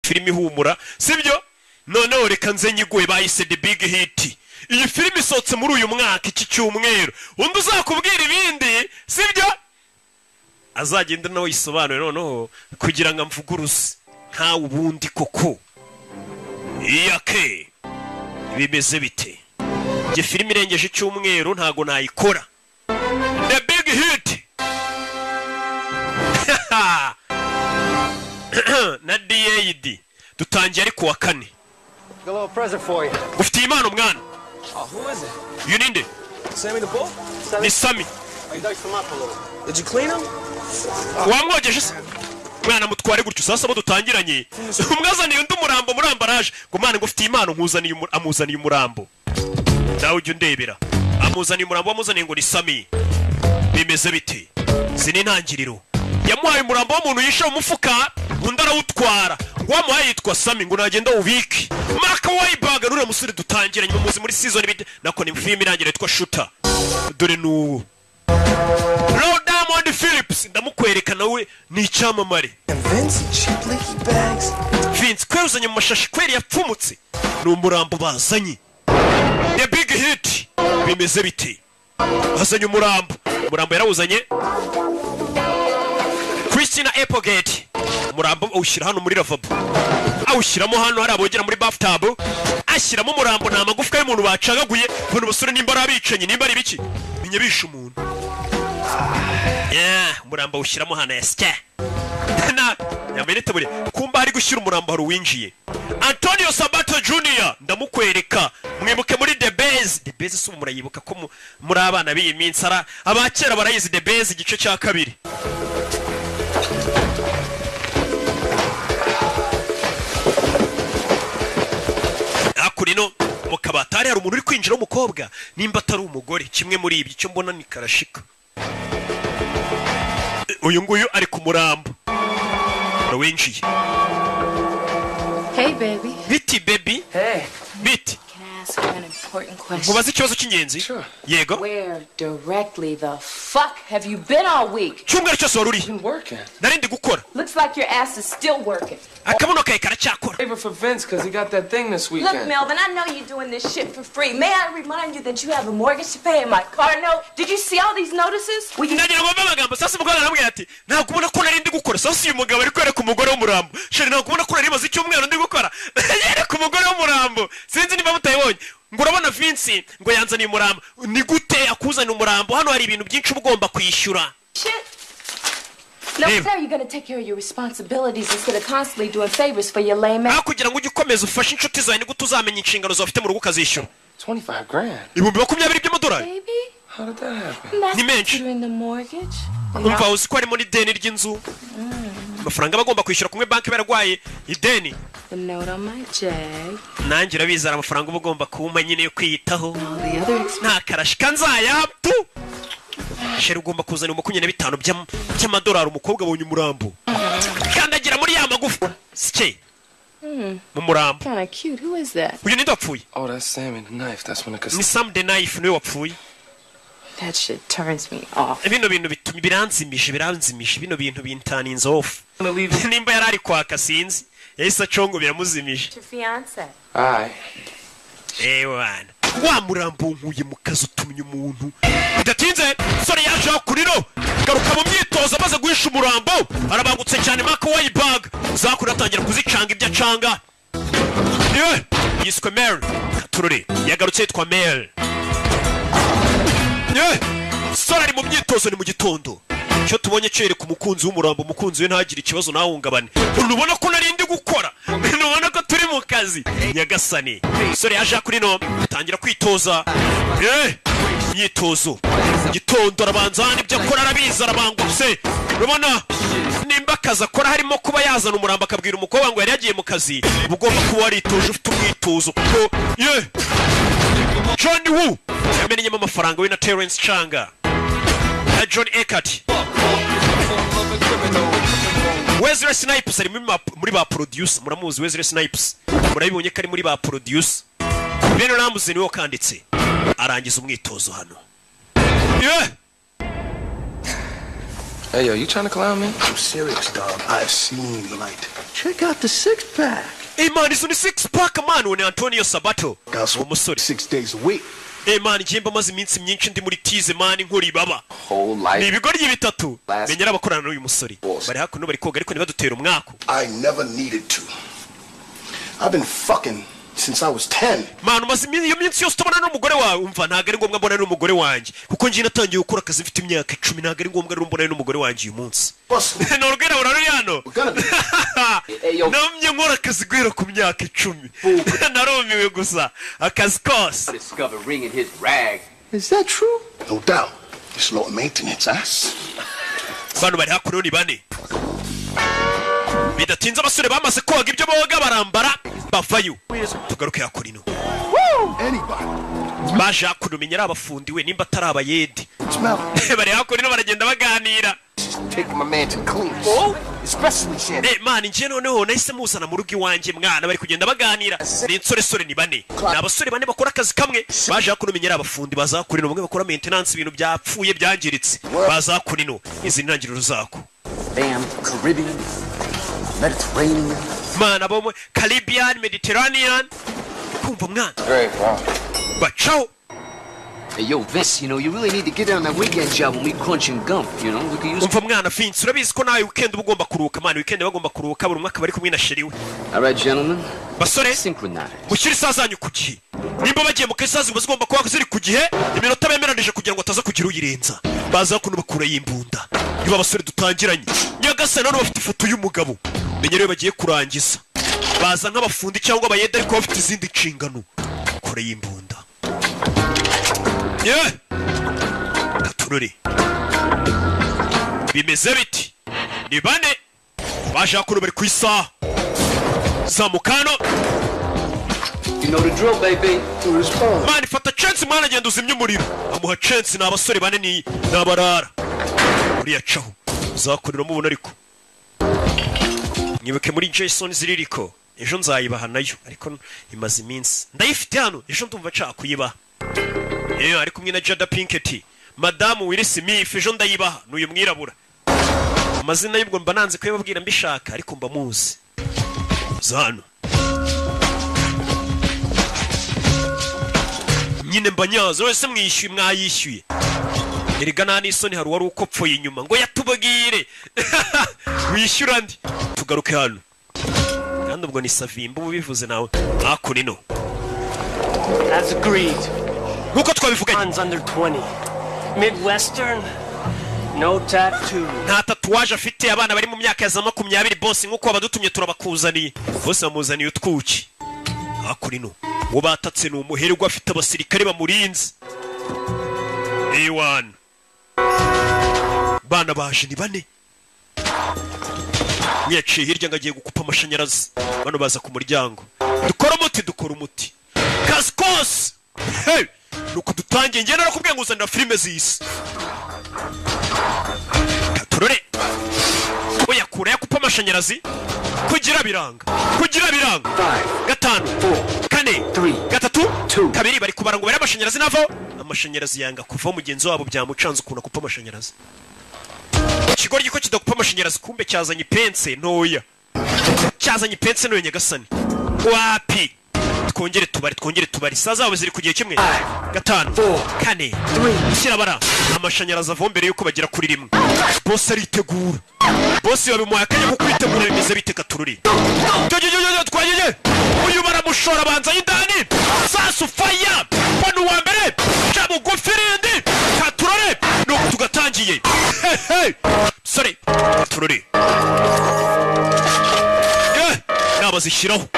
Filime ihumura, sibyo? Noneho reka nze nyiguhe. Bayise The Big Hit. Iyi filime isohotse muri uyu mwaka, iki cyumweru. Undi uzakubwira ibindi, sibyo, azagenda nawe yisobanure. Noneho kugira ngo amvuguruze nkawe ubundi koko iyake bimeze bite? Njye filime irengeje icyumweru ntago nayikora. The Big Hit na DAD dutangiye ari kuwa kane. Got a little present for you. Ufitiye impano, mwana. Oh, who is it? Uyu ninde? Sammy the Bull? Ni Sammy. I diced him up a little. Did you clean him? Wamwogeje se, mwana? Mutware gutyo. Sasa abo dutangiranye, umwazaniye undi umurambo muri emballage, ngo mwana, ngo ufitiye impano nkuzaniye amuzaniye umurambo. Nawe ujya undebera, amuzaniye umurambo. Wamuzaniye ngo ni Sammy. Bimeze bite? Si n'intangiriro. Yamuhaye umurambo w'umuntu yishe mu mufuka, undi arawutwara, ngo wamuhaye yitwa Sammy, ngo nagenda wubike. Mark Wahlberg, nuriya musore dutangiranye, muzi muri season bite nako ni filime irangira yitwa Shooter. Dore n'ubu Lou Diamond Phillips ndamukwereka, nawe ni icyamamare. Vince, cheap leaky bags. Vince, kweri uzanye mu mashashi, kweri yapfumutse. Ni umurambo bazanye. The Big Hit bimeze bite? Bazanye umurambo, umurambo yarawuzanye. Christina Applegate, umurambo awushyira hano muri lavabo, awushyiramo hano hari abogera muri bathtub, ashyiramo umurambo. Ni amagufwa y'umuntu bacagaguye. Bano basore nimba ari abicanyi, nimba ari ibiki, menya bishe umuntu. Yeah, umurambo awushyiramo hano yasya na yambaye n'itaburiya. Kumba hari gushyira umurambo, hari uwinjiye, Antonio Sabato Junior, ndamukwereka. Mwibuke muri The Base. The Base si ubu murayibuka ko muri abana b'iyi minsi, ara abakera barayizi. The Base igice cya kabiri. Hakurino mu kabati hari umuntu uri kwinjira w'umukobwa, nimba atari umugore, kimwe muri ibyo. Icyo mbona ni karashika. Uyu nguyu ari ku murambo winjiye. Hey, baby. Biti, baby. Hey. Biti. Can I ask you an important question? Nkubaze ikibazo cy'ingenzi? Yego. Where directly the fuck have you been all week? Cyumweru cyose wari uri? Been working. Nari ndi gukora. Looks like your ass is still working. Akabuno kawe karacyakora. Favor for Vince because he got that thing this Look, weekend. Melvin, I know you're doing this shit for free. May I remind you that you have a mortgage to pay and my car note? Did you see all these notices? Will you Ndagira ngo mve amagambo. Sasa umugore aramubwira ati: "Ntabwo ubona ko nari ndi gukora?" Sasa uyu mugabo ari kwereka umugore w'umurambo: "Chérie, ntabwo ubona ko nari maze icyumweru ndi gukora?" Yereka umugore w'umurambo, sinzi niba mutayibonye. Ngo urabona Vince ngo yanzaniye umurambo. Ni gute akuzanira umurambo? Hano hari ibintu byinshi uba ugomba kwishyura. Shit? Now, Babe. sir, you're gonna take care of your responsibilities instead of constantly doing favors for your lame ass. Aho kugira ngo ujye ukomeza ufashe inshuti zawe, ni gute uzamenya inshingano zawe ufite mu rugo ukazishyura? 25 grand. 20,000 by'amadolari. Baby, How did that happen? that's Ni menshi. considering the mortgage. Umva, uzi ko harimo n'ideni ry'inzu, amafaranga aba agomba kwishyura kumwe banki barwaye ideni. The note on my Jag. Nanjye urabizi, hari amafaranga uba ugomba kumpa nyine yo kwiyitaho. All the other expenses. Nta karashika nzayaptu. Chérie, ugomba kuzana 25 by'amadolari. Umukobwa abonye umurambo, kandagira muri ya magufa sike mu murambo. Kind of cute. Who is that? Uyu ninde wapfuye? Oh, that's Sammy the Knife. That's when the Ni Sam the Knife, niwe wapfuye. That shit turns me off. Bino bintu bituma biranzimisha, biranzimisha. Bino bintu bintaninze off. Gonna leave. Nimba yari ari kwaka, sinzi, yahise acongo, biramuzimije. Your fiance. All right. Ewana, wa murambo nkuye mu kazi utumye umuntu. Bidatinze sore yaje kuriro garuka mu myitozo, amaze guhisha umurambo, arabangutse cyane. Mark Wahlberg zakuri atangira kuzicanga ibyo acanga. Yewe, yiswe Mary Katurore, yagarutse yitwa Mary. Yewe, sore ari mu myitozo, ni mu gitondo. Icyo tubonye cyereka umukunzi w'umurambo, umukunzi we ntagire ikibazo, ntahungabane. Ntubona ko nari ndi gukora? Ntubona ko turi mu kazi? Nyagasani, sore yaje kuri no atangira kwitoza. Imyitozo gitondo, arabanza hano ibyo akora arabizi, arabangutse. Urabona nimba akazi akora harimo kuba yazana umurambo akabwira umukobwa ngo yari yagiye mu kazi, uba ugomba kuba waritoje, ufite umwitozo, kuko ye John Woo yamenyemo amafaranga, we na Terence Chang na John Eckert. Wesley Snipes ari muri ba producer. Muramuzi Wesley Snipes, murabibonye ko ari muri ba producer. Ben Ramsey niwe wakanditse. Arangiza umwitozo hano. Yeah! Hey, yo, you trying to clown me? I'm serious, dog. I've seen the light. Check out the six pack. Hey man, izo ni six pack man. Uwo ni Antonio Sabato, umusore. 6 days a week. Hey man, njye mba maze iminsi myinshi ndi muri tize man, nkora ibaba. Whole life. Ni ibigoryi bitatu menya ari abakorana n'uyu musore. Bari hakuno bari koga, ariko ntibadutera umwaku. I never needed to. I've been fucking since I was 10. Man, umaze iyo minsi yose utabona n'umugore wawe. Umva, ntabwo ari ngombwa mbona n'umugore wanjye, kuko njye natangiye gukora akazi mfite imyaka 10. Ntabwo ari ngombwa rero mbona n'umugore wanjye uyu munsi. Ni urwirabura ruri hano. Namye nkora akazi guhera ku myaka 10, narumiwe gusa akazi kose. Discover ring in his rag. Is that true? No doubt. It's low maintenance, huh? Bano bari hakuno ni bane. Bidatinze abasore bamaze koga ibyo boga, barambara, bavayo. Tugaruke hakuno. Anybody. Baje hakuno, menya ari abafundi we, nimba atari abayede. Bari hakuno baragenda baganira. Taking my man to clean. Especially Shannon. Eh man, njye noneho nahise muzana mu rugo iwanjye mwana. Bari kugenda baganira, ni insoresore, ni bane, ni abasore bane bakora akazi kamwe. Baje hakuno, menya ari abafundi baza hakuno, bamwe bakora maintenance, ibintu byapfuye byangiritse baza hakuno. Izi ni intangiriro zako. Damn, Caribbean, Mediterranean. Mana, abo mu Caribbean, Mediterranean, kumva mwana. Great, bro. Bacaho. Hey, yo, Vince, you really need to get on that weekend job when we crunching gum, you know? We could use. Umva mwana Vince, urabizi ko nawe weekend uba ugomba kuruhuka mwana. Weekend bagomba kuruhuka, buri umwe akaba ari kumwe na chérie we. All right, gentlemen. Basore. Synchronize. Mushyire isaha zanyu ku gihe. Nimba bagiye mu kazi, ziba zigomba kuba ziri ku gihe, iminota bemeranije, kugira ngo ataza kugira uyirenza. Baza kuno bakurayo imbunda. Niba abasore dutangiranye, nyagasani, none bafite ifoto y'umugabo, menya rero bagiye kurangiza. Baza nk'abafundi cyangwa abayede, ariko bafite izindi nshingano. Kure y'imbunda ye katurore bimeze biti. Ni bane baje hakuno, bari ku isaha zamukano. You know the drill, baby. Mani, fata chance mwana, agenda uzimye umuriro. Amuha chance. Ni abasore bane, ni abarara. Uriya caho uzakorera mubona, ariko mwibuke muri Jason ziririko ejo nzayibaha nayo, ariko imaze iminsi ndayifite hano, ejo ndumva nshaka kuyibaha. Iyo ari kumwe na Jada Pinkett, madamu Will Smith, ejo ndayibaha. N'uyu mwirabura, amazina y'ubwo mba nanze kuyababwira mbishaka, ariko mba muzi. Za hano nyine mba nyazo wese mwishyuye, mwayishyuye. Erega nta n'isoni, hari uwari ukopfoye inyuma ngo yatubwire wishyura ndi. Tugaruke hano kandi ubwo ni Savimba uba ubivuze nawe hakuno ino. As agreed. Nkuko twabivuganye. Funds under 20. Midwestern, no tattoo. Nta tatouage afite, abana bari mu myaka ya za 20. Boss, nk'uko wabadutumye turabakuzaniye. Bose bamuzaniye utwuki. Hakuno ino uwo batatse ni umuherwe, afite abasirikare bamurinze. Ewana, bana baje ni bane. Yaciye hirya ngo agiye gukupa amashanyarazi. Bano baza ku muryango. Dukora umuti, dukora umuti, kazi kose. Hey! Nuko dutangiye. Njye narakubwiye ngo uzanira filime z'isi. Katurore uyakura yakupa amashanyarazi kugira biranga, kugira biranga. Gatanu, kane, gatatu, kabiri. Bari kubara ngo bare amashanyarazi navaho. Amashanyarazi yanga kuvaho. Mugenzi wabo byamucanze ukuntu akupa amashanyarazi. Ikigoryi ko kidakupa amashanyarazi, kumbe cyazanye ipense ntoya, cyazanye ipense ntoya. Nyagasani, wapi! Twongere tubare, twongere tubare. Isaha zabo ziri ku gihe kimwe. Gatanu, kane, shyira amashanyarazi ava mbere yuko bagera kuri rimwe. Boss aritegura, boss babimuhaye akanya ko kwitegura. Bimeze bite? Katururi twagiye. Uyu baramushora, banza y'indani. Sasu faya bano uwa mbere ca bugufi rindi. Katurore nuko tugatangiye. Hey, sorry, katurore nabazishyiraho.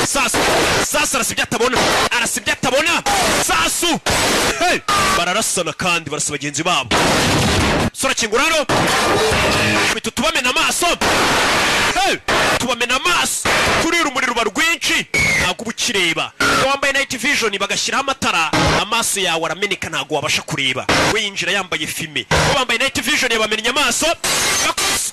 Sasu, sasu arasa ibyo atabona, arasa ibyo atabona. Sasu, hey! Bararasana kandi barasa bagenzi babo. Sora kingura hano, bitu tubamena amaso. Hey! Tubamena amaso, turira umuriro uba rwinshi, ntabwo uba ukireba. Iyo wambaye night vision bagashyiraho amatara, amaso yawe arameneka, ntabwo wabasha kureba. We yinjira yambaye fumé, bo bambaye night vision yabamennye amaso.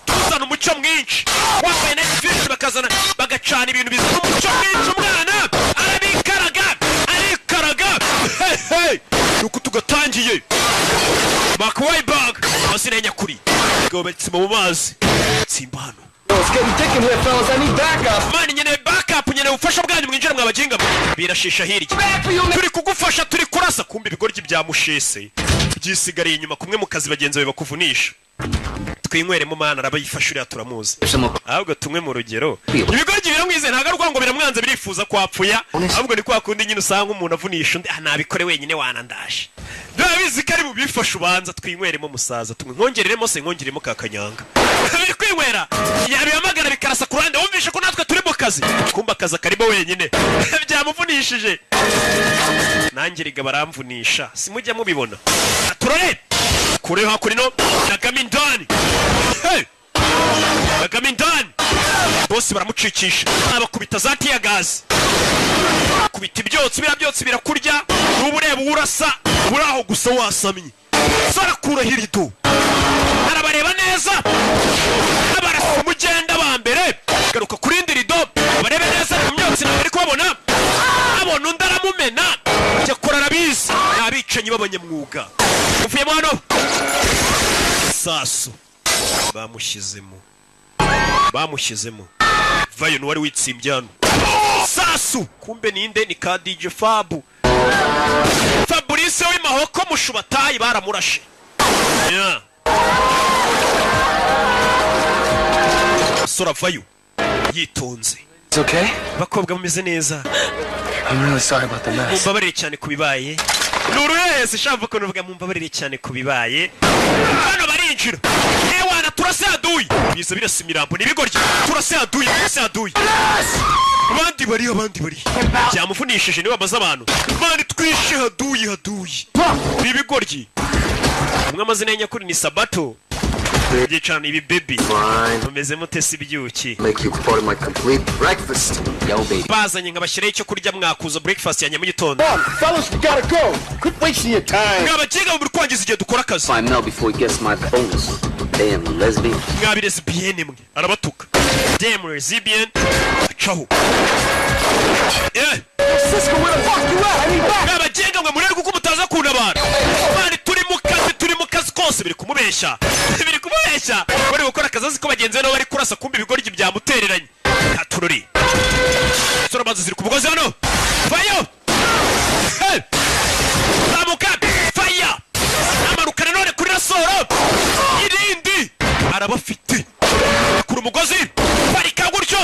Tuzana umucyo mwinshi. Wambaye night vision bakazana bagacana ibintu bizana umucyo mwinshi. Umwana arabikaraga, arikaraga. Hey, hey! Nuko tugatangiye. Mark Wahlberg, amazina ye nyakuri. Abagabo batsima mu mazi, tsimba hano. It's getting thick in here, fellas. I need backup. Man, nkeneye backup, nkeneye ubufasha bwanyu, mwinjire mwabaginga mwe. Birashisha hirya. Turi kugufasha, turi kurasa. Kumbe ibigoryi bya mushese byisigariye inyuma kumwe mu kazi bagenzi bawe bakuvunisha. Twinyweremo mana, arabayifasha uriya turamuzi. Ahubwo tumwe mu rugero, ibigoryi biramwize, ntabwo ari ukuvuga ngo biramwanze, birifuza kwapfuya. Ahubwo ni kwa kundi nyine usanga umuntu avunisha undi, ah, nabikore wenyine wanandaje, biba bizi ko ari bubifashe. Ubanza twinyweremo musaza, tumwe nkongereremo se, nkongeremo ka kanyanga. Biri kwinywera, yabihamagara bikarasa ku ruhande. Wumvishe ko natwe turi mu kazi, kumba akazi karimo wenyine byamuvunishije. Nanjye riga baramvunisha, simujya mubibona. Turore kure hakurino nagamo indani. Hey! Nagamo indani, bose baramucikisha, abakubita za tear gas, kubita ibyotsi, biriya byotsi birakurya, nuba ureba uwo urasa uri aho gusa wasamye. Sarakuraho irido, arabareba neza, abarasa umugenda ba mbere. Garuka ku rindi rido, barebe neza mu myotsi, ntabwo ari kubabona. Abona undi aramumena. Cyakora arabizi, ni abicanyi b'abanyamwuga. Uvuyemo hano, sasu bamushyizemo, bamushyizemo vayo wari witsimbye hano sasu. Kumbe ninde? Ni ka DJ Fabu, Fabrice w'Imahoko Mushubatayi, baramurashe. Yeah. Sora vayo yitonze. It's okay? Abakobwa bameze neza? I'm really sorry about the mess. Mumbabarire cyane ku bibaye. Ni uruhese shaka ukuntu uvuga mumbabarire cyane ku bibaye. Hano barinjira. Ewana, turase haduyi, biza birasa imirambo n'ibigoryi. Turase haduyi, turase haduyi. Abandi bari, abandi bari, byamuvunishije niwe bamaze abantu. Man, twishe haduyi, haduyi ni ibigoryi. Umwe amazina ye nyakuri ni Sabato. Byicana ibi baby. Mumeze mute si ibyuki? Make you part of my complete breakfast. Yo, baby. Bazanye nkabashyiraho icyo kurya, mwakuza breakfast yanjye mu gitondo. Come on, fellas, we gotta go. Quit wasting your time. Mwabagenga muri kwangiza igihe dukora akazi. Find Mel before he gets my bonus. Damn lesbian. Mwabi lesbienne mwe, arabatuka, damn lesbian. Acaho. Eh, Cisco, where the fuck you at? I need back. Mwabagenga mwe, murebe kuko mutaza kuntabara. Man, turi mu kazi, turi mu kazi kose. Biri kumubeshya, biri kumubeshya. Bari gukora akazi azi ko bagenzi be nabo bari kurasa. Kumva ibigoryi byamutereranye. Katururi sora ziri ku mugozi hano. Vayo. Hey! Zamuka, faya, amanuka nanone kuri rasoro irindi, arabafite kuri umugozi, parika gutyo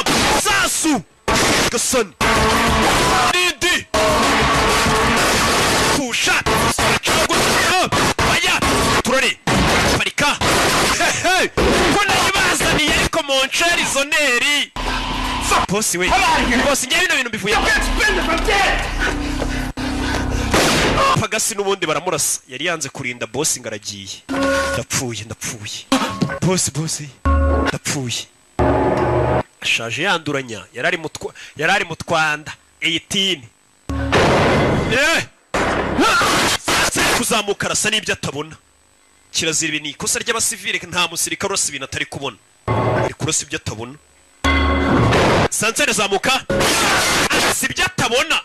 sasu gasani irindi kusha gutyo, faya, turore, parika. Hey, ko nayibazaniye ariko monsheri zoneri. Bosi we, bosi, ngewe bino bintu bivuye. Pagasi n'ubundi baramurasa. Yari yanze kurinda bosi ngo aragiye. Ndapfuye, ndapfuye bosi, bosi ndapfuye. Ashaje yanduranya, yari ari mu twanda 18. Eh, kuzamuka arasa n'ibyo atabona. Kirazira, ibi ni ikosa ry'abasivile, nta musirikare urasa ibintu atari kubona. Ari kurasa ibyo atabona. Sansere zamuka, arasa ibyo atabona.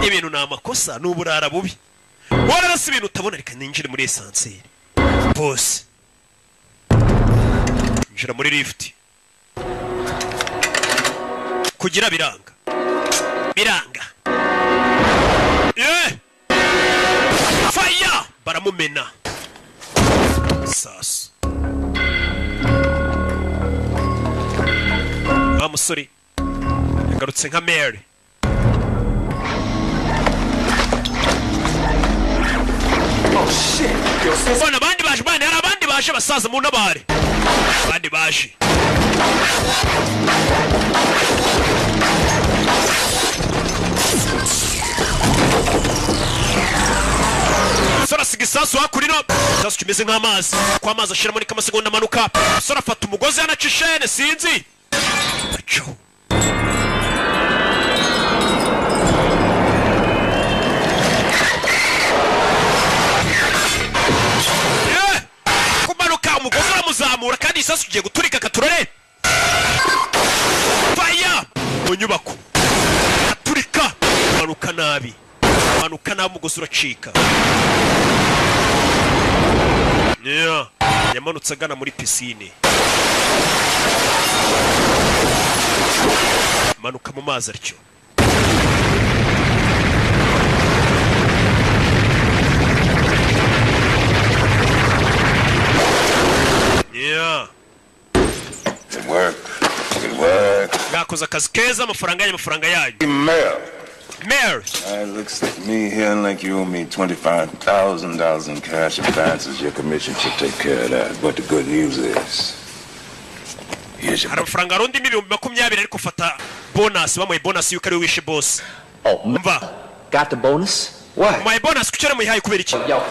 Ibintu ni amakosa, ni uburara bubi, wararasa ibintu utabona. Reka ninjire muri ascenseur bose. Injira muri lift kugira biranga, biranga. Eh, fire, baramumena sasu. Wa musore yagarutse nka Mary. Oh shit. Yo, sis. Bana, abandi baje bana, hari abandi baje basaza, mu ntabare, abandi baje. Sora asiga isasu hakurino, isasu kimeze nk'amazi, ko amazi ashiramo niko amasegonda amanuka. Sora afata umugozi yanaca ishene, sinzi acaho. Eh! Kumanuka umugozi uramuzamura kandi isasu ugiye guturika. Katurore, faya mu nyubako, aturika, manuka nabi, manuka nabi, umugozi uracika. Yeah. Yamanutse agana muri pisine, manuka mu mazi atyo. Yeah. It worked. It worked. Mwakoze akazi keza, amafaranga yanyu, amafaranga yanyu. Mel. Mel. It looks to me here like you owe me $25,000 in cash advances. Your commission should take care of that. But the good news is, here's your Hari amafaranga arundimo 20,000, ariko fata bonus. Bamuhaye bonus yuko ariwe wishe boss. Oh, Umva. Got the bonus? What? Muhaye bonus, kuki yaramuyihaye? Kubera iki? Yo,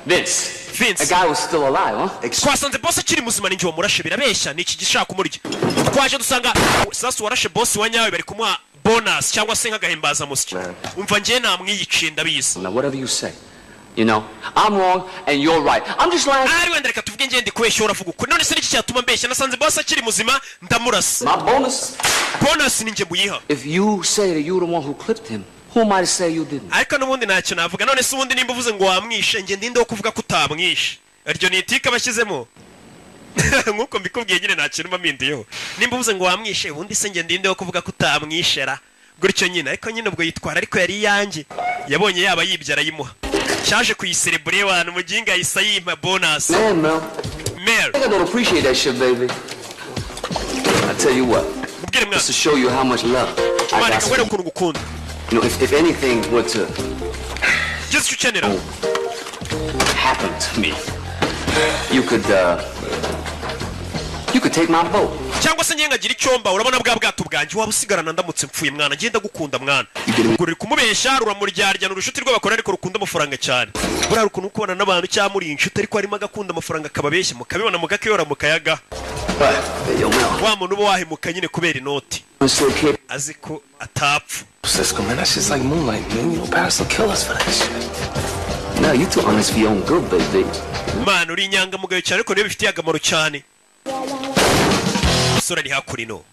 Vince. Vince. The guy was still alive, huh? Twasanze boss akiri muzima, ninjye wamurashe. Birabeshya, ni iki gishaka kumurya. Twaje dusanga sasa warashe boss wa nyawe bari kumuha bonus cyangwa se nk'agahimbazamusyi. Umva, njye namwiyiciye, ndabizi. Now, whatever you say. I'm wrong and you're right. I'm just lying. Ari wenda reka tuvuge ngende kubeshya, uravuga ukuri. None se niki cyatuma mbeshya? Nasanze boss akiri muzima, ndamurasa. My bonus. Bonus ninjye muyiha. If you say that you're the one who clipped him, who am I to say you didn't? Ariko n'ubundi ntacyo navuga. None se ubundi nimba uvuze ngo wamwishe, njye ndinde wo kuvuga ko utamwishe? Iryo ni itike bashyizemo nk'uko mbikubwiye nyine, nta kintu mba mpinduyeho. Nimba uvuze ngo wamwishe, ubundi se njye ndinde wo kuvuga ko utamwishera? Gutyo nyine. Ariko nyine ubwo yitwara, ariko yari iyanjye, yabonye yaba yibye arayimuha. Cyaje kuyiserebure wantu umuginga yahise ayimpa bonus. Man, Mel. Mel. I think I don't appreciate that shit, baby. I tell you what. Mubwire mwana. Just to show you how much love I Mwana, got reka for nkwereke you. ukuntu ngukunda. If anything were to Ugeze icyo ukenera happen to me, you could take my boat. Cyangwa se ngiye nkagira icyomba, urabona bwa bwato bwanjye waba usigarana ndamutse mpfuye. Mwana, ngenda gukunda mwana. Ubwo ruri kumubeshya, ruramuryarya. Ni urushuti rw'abakora ariko rukunda amafaranga cyane. Buriya ukuntu kubona n'abantu cyangwa muri inshuti ariko harimo agakunda amafaranga akababeshya, mukabibona mugakiyora mukayaga. Hey, yo, Mel. Wa muntu uba wahemuka nyine kubera inoti, I'm still capable. azi ko atapfa. Cisco, man, that's just like moonlight, man. Paris will kill us for that shit. Now, you too honest for your own good, baby. Mwana, uri inyangamugayo cyane, ariko niyo bifitiye akamaro cyane. Umusore ari hakurino,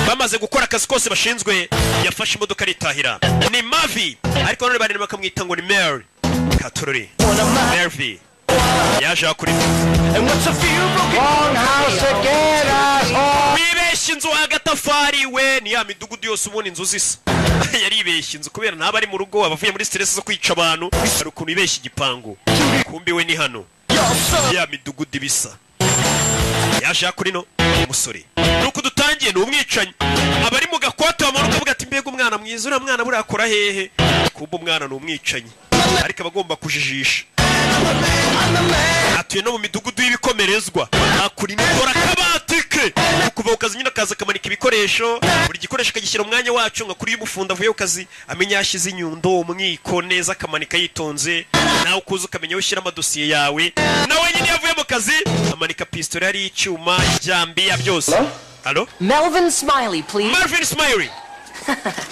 bamaze gukora akazi kose bashinzwe, yafashe imodoka aritahira. Ni Mavi, ariko none banini bakamwita ngo ni Mary Katorori. Mervi yaje hakurino. Wrong house again, asshole! Wibeshye inzu agatafari we. Ni ya midugudu yose ubona inzu zisa. Yaribeshye inzu kubera ntaba ari mu rugo, aba avuye muri stress zo kwica abantu. Hari ukuntu yibeshye igipangu, kumbi we ni hano ya midugudu ibisa. Yaje hakurino umusore, nuko dutangiye ni umwicanyi, abari mu gakote bamanuka avuga ati: "Mbega umwana mwiza, uriya mwana buriya akora hehe?" Kumbe umwana ni umwicanyi, ariko aba agomba kujijisha. Atuye no mu midugudu y'ibikomerezwa. Akura imikoro akabati ke kuva ku kazi nyine, akaza akamanika ibikoresho, buri gikoresho akagishyira mu mwanya wacu, nka kuri y'umufundi avuye ku kazi amenya yashyize inyundo, umwiko neza, akamanika yitonze. Nawe ukuza ukamenya aho ushyira amadosiye yawe. Nawe nyine iyo avuye mu kazi amanika pisitoli, hariho icyuma, ijambiya, byose. Alo? Melvin Smiley, please. Marvin Smiley.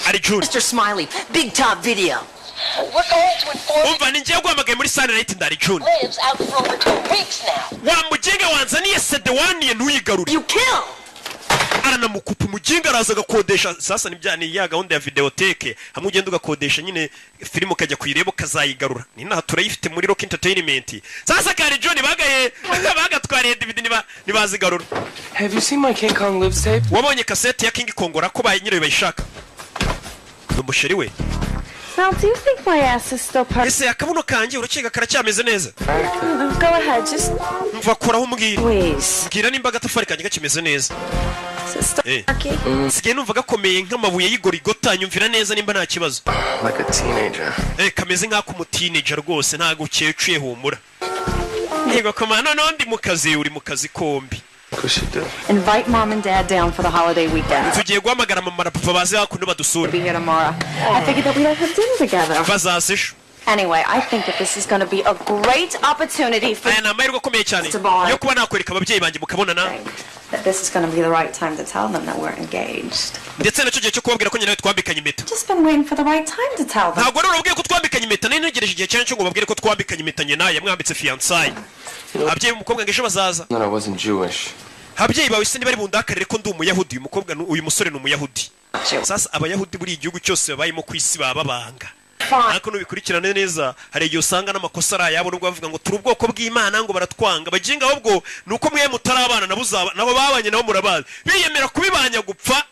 Ari June. Mr. Smiley, Big Top Video. We're going to inform Umva, ni ngiye guhamagaye muri Sunlight, ndari June. lives out for over 2 weeks now. Wa muginga wanzaniye CD waniye, ntuyigarure. You kill! Aranamukupa umuginga, araza agakodesha. Sasa ni ya gahunda ya videoteke, hamwe ugenda ugakodesha nyine filime ukajya kuyireba ukazayigarura. Ni naha turayifite muri Rock Entertainment. Sasa kari John bagaye bagatwariye DVD ntibazigarura. Have you seen my King Kong Lives tape? Wabonye kasete ya King Kong? Ko ba nyirayo bayishaka, ni umusheri we. Now, do you think my ass is still perfect? Ese akabuno kanjye urakeka karacyameze neza? Go ahead, just Mva, koraho umbwira. please. Mbwira nimba agatafari kanjye gakimeze neza. Is it still Eh. rocky? Nsigaye numva gakomeye nk'amabuye y'igorigota. Nyumvira neza nimba nta kibazo. Like a teenager. Eh, kameze nk'ak'umuteenager rwose, ntabwo ukecuye, humura. Yego koma, noneho ndi mu kazi, uri mu kazi kombi. What she do? Invite Mom and Dad down for the holiday weekend. Tugiye guhamagara mama na papa baze hakuno badusure. Be here tomorrow. I figured that we'd all have dinner together. Bazaza ejo. Anyway, I think that this is going to be a great opportunity for Aya ni amahirwe akomeye cyane yo kuba nakwereka ababyeyi banjye mukabonana. that this is going to be the right time to tell them that we're engaged. Ndetse nacyo gihe cyo kubabwira ko nyine nawe twambikanye impeta. Just been waiting for the right time to tell them. Ntabwo rero urabwiye ko twambikanye impeta, nari ntegereje igihe cyane cyo ngo babwire ko twambikanye impeta. Nyina yamwambitse fiançailles. Ababyeyi b'umukobwa ngo ejo bazaza. That I wasn't Jewish. Ababyeyi bawe se ntibari bundakarire ko ndi umuyahudi? Uyu mukobwa uyu musore ni umuyahudi. Sasa abayahudi buri igihugu cyose babayemo ku isi baba babanga. Fine. Ariko nubikurikirane neza, hari igihe usanga n'amakosa ari ayabo, nubwo bavuga ngo turi ubwoko bw'Imana, ngo baratwanga baginga. Ahubwo ni uko mwe mutari abana nabo, uzaba nabo babanye nabo murabazi, biyemera kubibanya gupfa.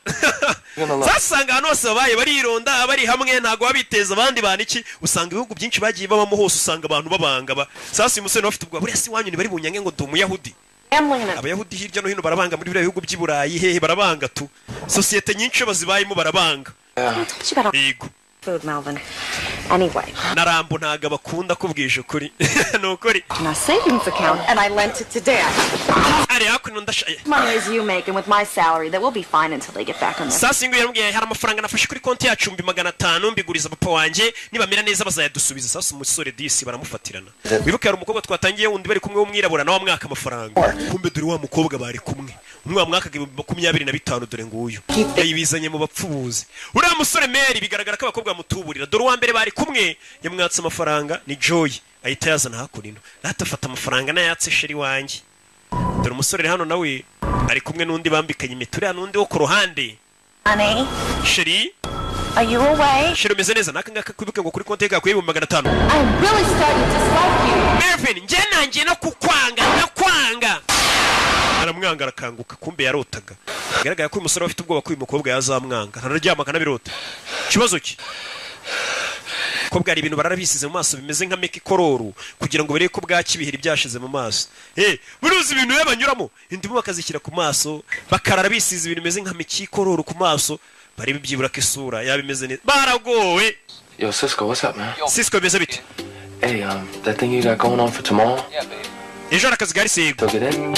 Sasanga ahantu hose babaye barironda, bari hamwe, ntabwo baba biteza abandi bantu iki. Usanga ibihugu byinshi bagiye babamo hose, usanga abantu babanga ba. Sasa uyu musore nawe afite ubwoba, buriya si wanyu ntibari bunyange ngo ndi Umuyahudi. Gambling and Abayahudi hirya no hino barabanga, muri biriya bihugu by'i Burayi hehe barabanga tu. Sosiyete nyinshi iyo bazibayemo barabanga. I told you about all Yego. food, Melvin. Anyway, Na Rambo ntabwo abakunda, kubwije ukuri, ni ukuri. my savings account, and I lent it to Dad. Ari hakuno ndasha. Money as you make, and with my salary, that we'll be fine until they get back on their. Sasa ingo yaramubwiye, hari amafaranga nafashe kuri konti yacu 500,000, mbiguriza papa wanjye, nibamera neza bazayadusubiza. Sasa umusore disi baramufatirana. Wibuke hari umukobwa twatangiye wundi bari kumwe w'umwirabura, nawe amwaka amafaranga. Kumbe dore wa mukobwa bari kumwe, umwe wamwakaga 25,000, dore nguyu yayibizanye mu bapfubuzi. Uriya musore Mary bigaragara ko abakobwa bamutuburira. Dore uwa mbere bari kumwe yamwatse amafaranga ni Joy, ahita yazana hakuno rata, afata amafaranga n'ayatse chéri wanjye. Dore umusore uri hano nawe ari kumwe n'undi bambikanye impeta, uriya n'undi wo ku ruhande. Honey, Chéri. are you away? Chéri, umeze neza? N'aka ngaka kwibuke ngo kuri konti ye gakuye 500,000. I'm really starting to dislike you. Melvin, njye nangiye no kukwanga, ndakwanga. Aramwanga, arakanguka, kumbe yarotaga. Bigaragara ko uyu musore afite ubwoba ko uyu mukobwa yazamwanga, ntanaryama akanabirota. Ikibazo cye ko bwari ibintu bararabisize mu maso bimeze nka meki kororu, kugira ngo barebe ko bwaki ibiheri byashize mu maso. Eh, buruzi ibintu rero banyuramo, indimu bakazishyira ku maso, bakarara bisize ibintu bimeze nka meki kororu ku maso, barebe byibura ko isura yaba imeze neza. Baragowe. Yo, Cisco, what's up, man? Cisco, bimeze bite? Hey, that thing you got going on for tomorrow? Ejo hari akazi gahari se? Yego. Took it in?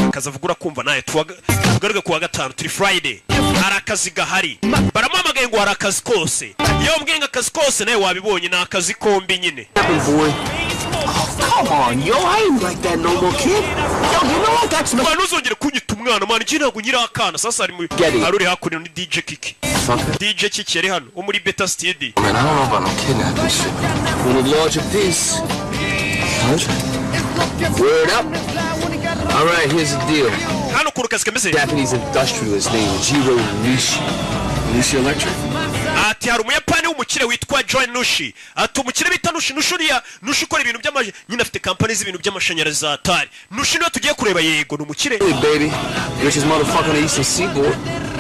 Akazi avuga urakumva nawe, tugaruke kuwa gatanu, turi Friday, hari akazi gahari. Baramuhamagaye ngo hari akazi kose. Iyo wambwiye ngo akazi kose, nawe wabibonye, ni akazi kombi nyine. Boy. Come on, yo, I ain't like that no more, kid. Yo, you know I got some. Mwana, ntuzongere kunyita umwana, mwana, iki ntabwo nyiri akana. Sasa hari mu hari uri hakuno ni DJ Kiki. DJ Kiki yari hano wo muri Beta Studio. Man, I don't know about no kidnapping shit. Want a larger piece? Word up. All right, here's the deal. Hano ukuntu kazi kameze. Japanese industrialist named Jiro Nishi. Nishi Electric? Ati hari Umuyapani w'umukire witwa John Nushi. Ati umukire bita Nushi, Nushi uriya Nushi ukora ibintu by'amaji nyine, afite kampani z'ibintu by'amashanyarazi za Atari. Nushi niwe tugiye kureba. Yego, ni umukire. Hey, baby. Richest motherfucker on the Eastern Seaboard.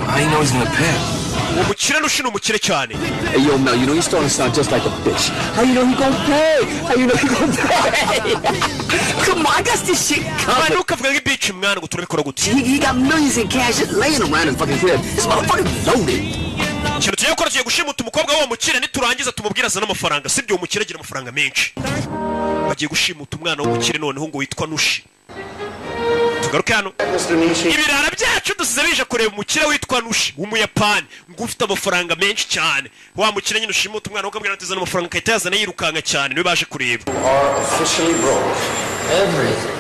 How you know he's gonna pay? Uwo mukire Nushi ni umukire cyane. Hey, yo, Mel, you know you're starting to sound just like a bitch. How you know he gonna pay? How you know he gonna pay? Come on, I got this shit Mwana, covered. ntukavuga nk'ibici mwana, ngo turabikora gute? He got millions in cash just laying around his fucking crib. This motherfucker's loaded. Ikintu tugiye gukora, tugiye gushimuta umukobwa w'uwo mukire, niturangiza tumubwire azane amafaranga. Sibyo? Uwo mukire agira amafaranga menshi. Bagiye gushimuta umwana w'umukire noneho ngo witwa Nushi. Tugaruke hano, ibirara byacu dusize bije kureba umukire witwa Nushi w'Umuyapani, ngo ufite amafaranga menshi cyane. Wa mukire nyine ushimuta umwana ukabwira ati zana amafaranga, agahita yazana yirukanka cyane, niwe baje kureba. Are officially broke. Everything.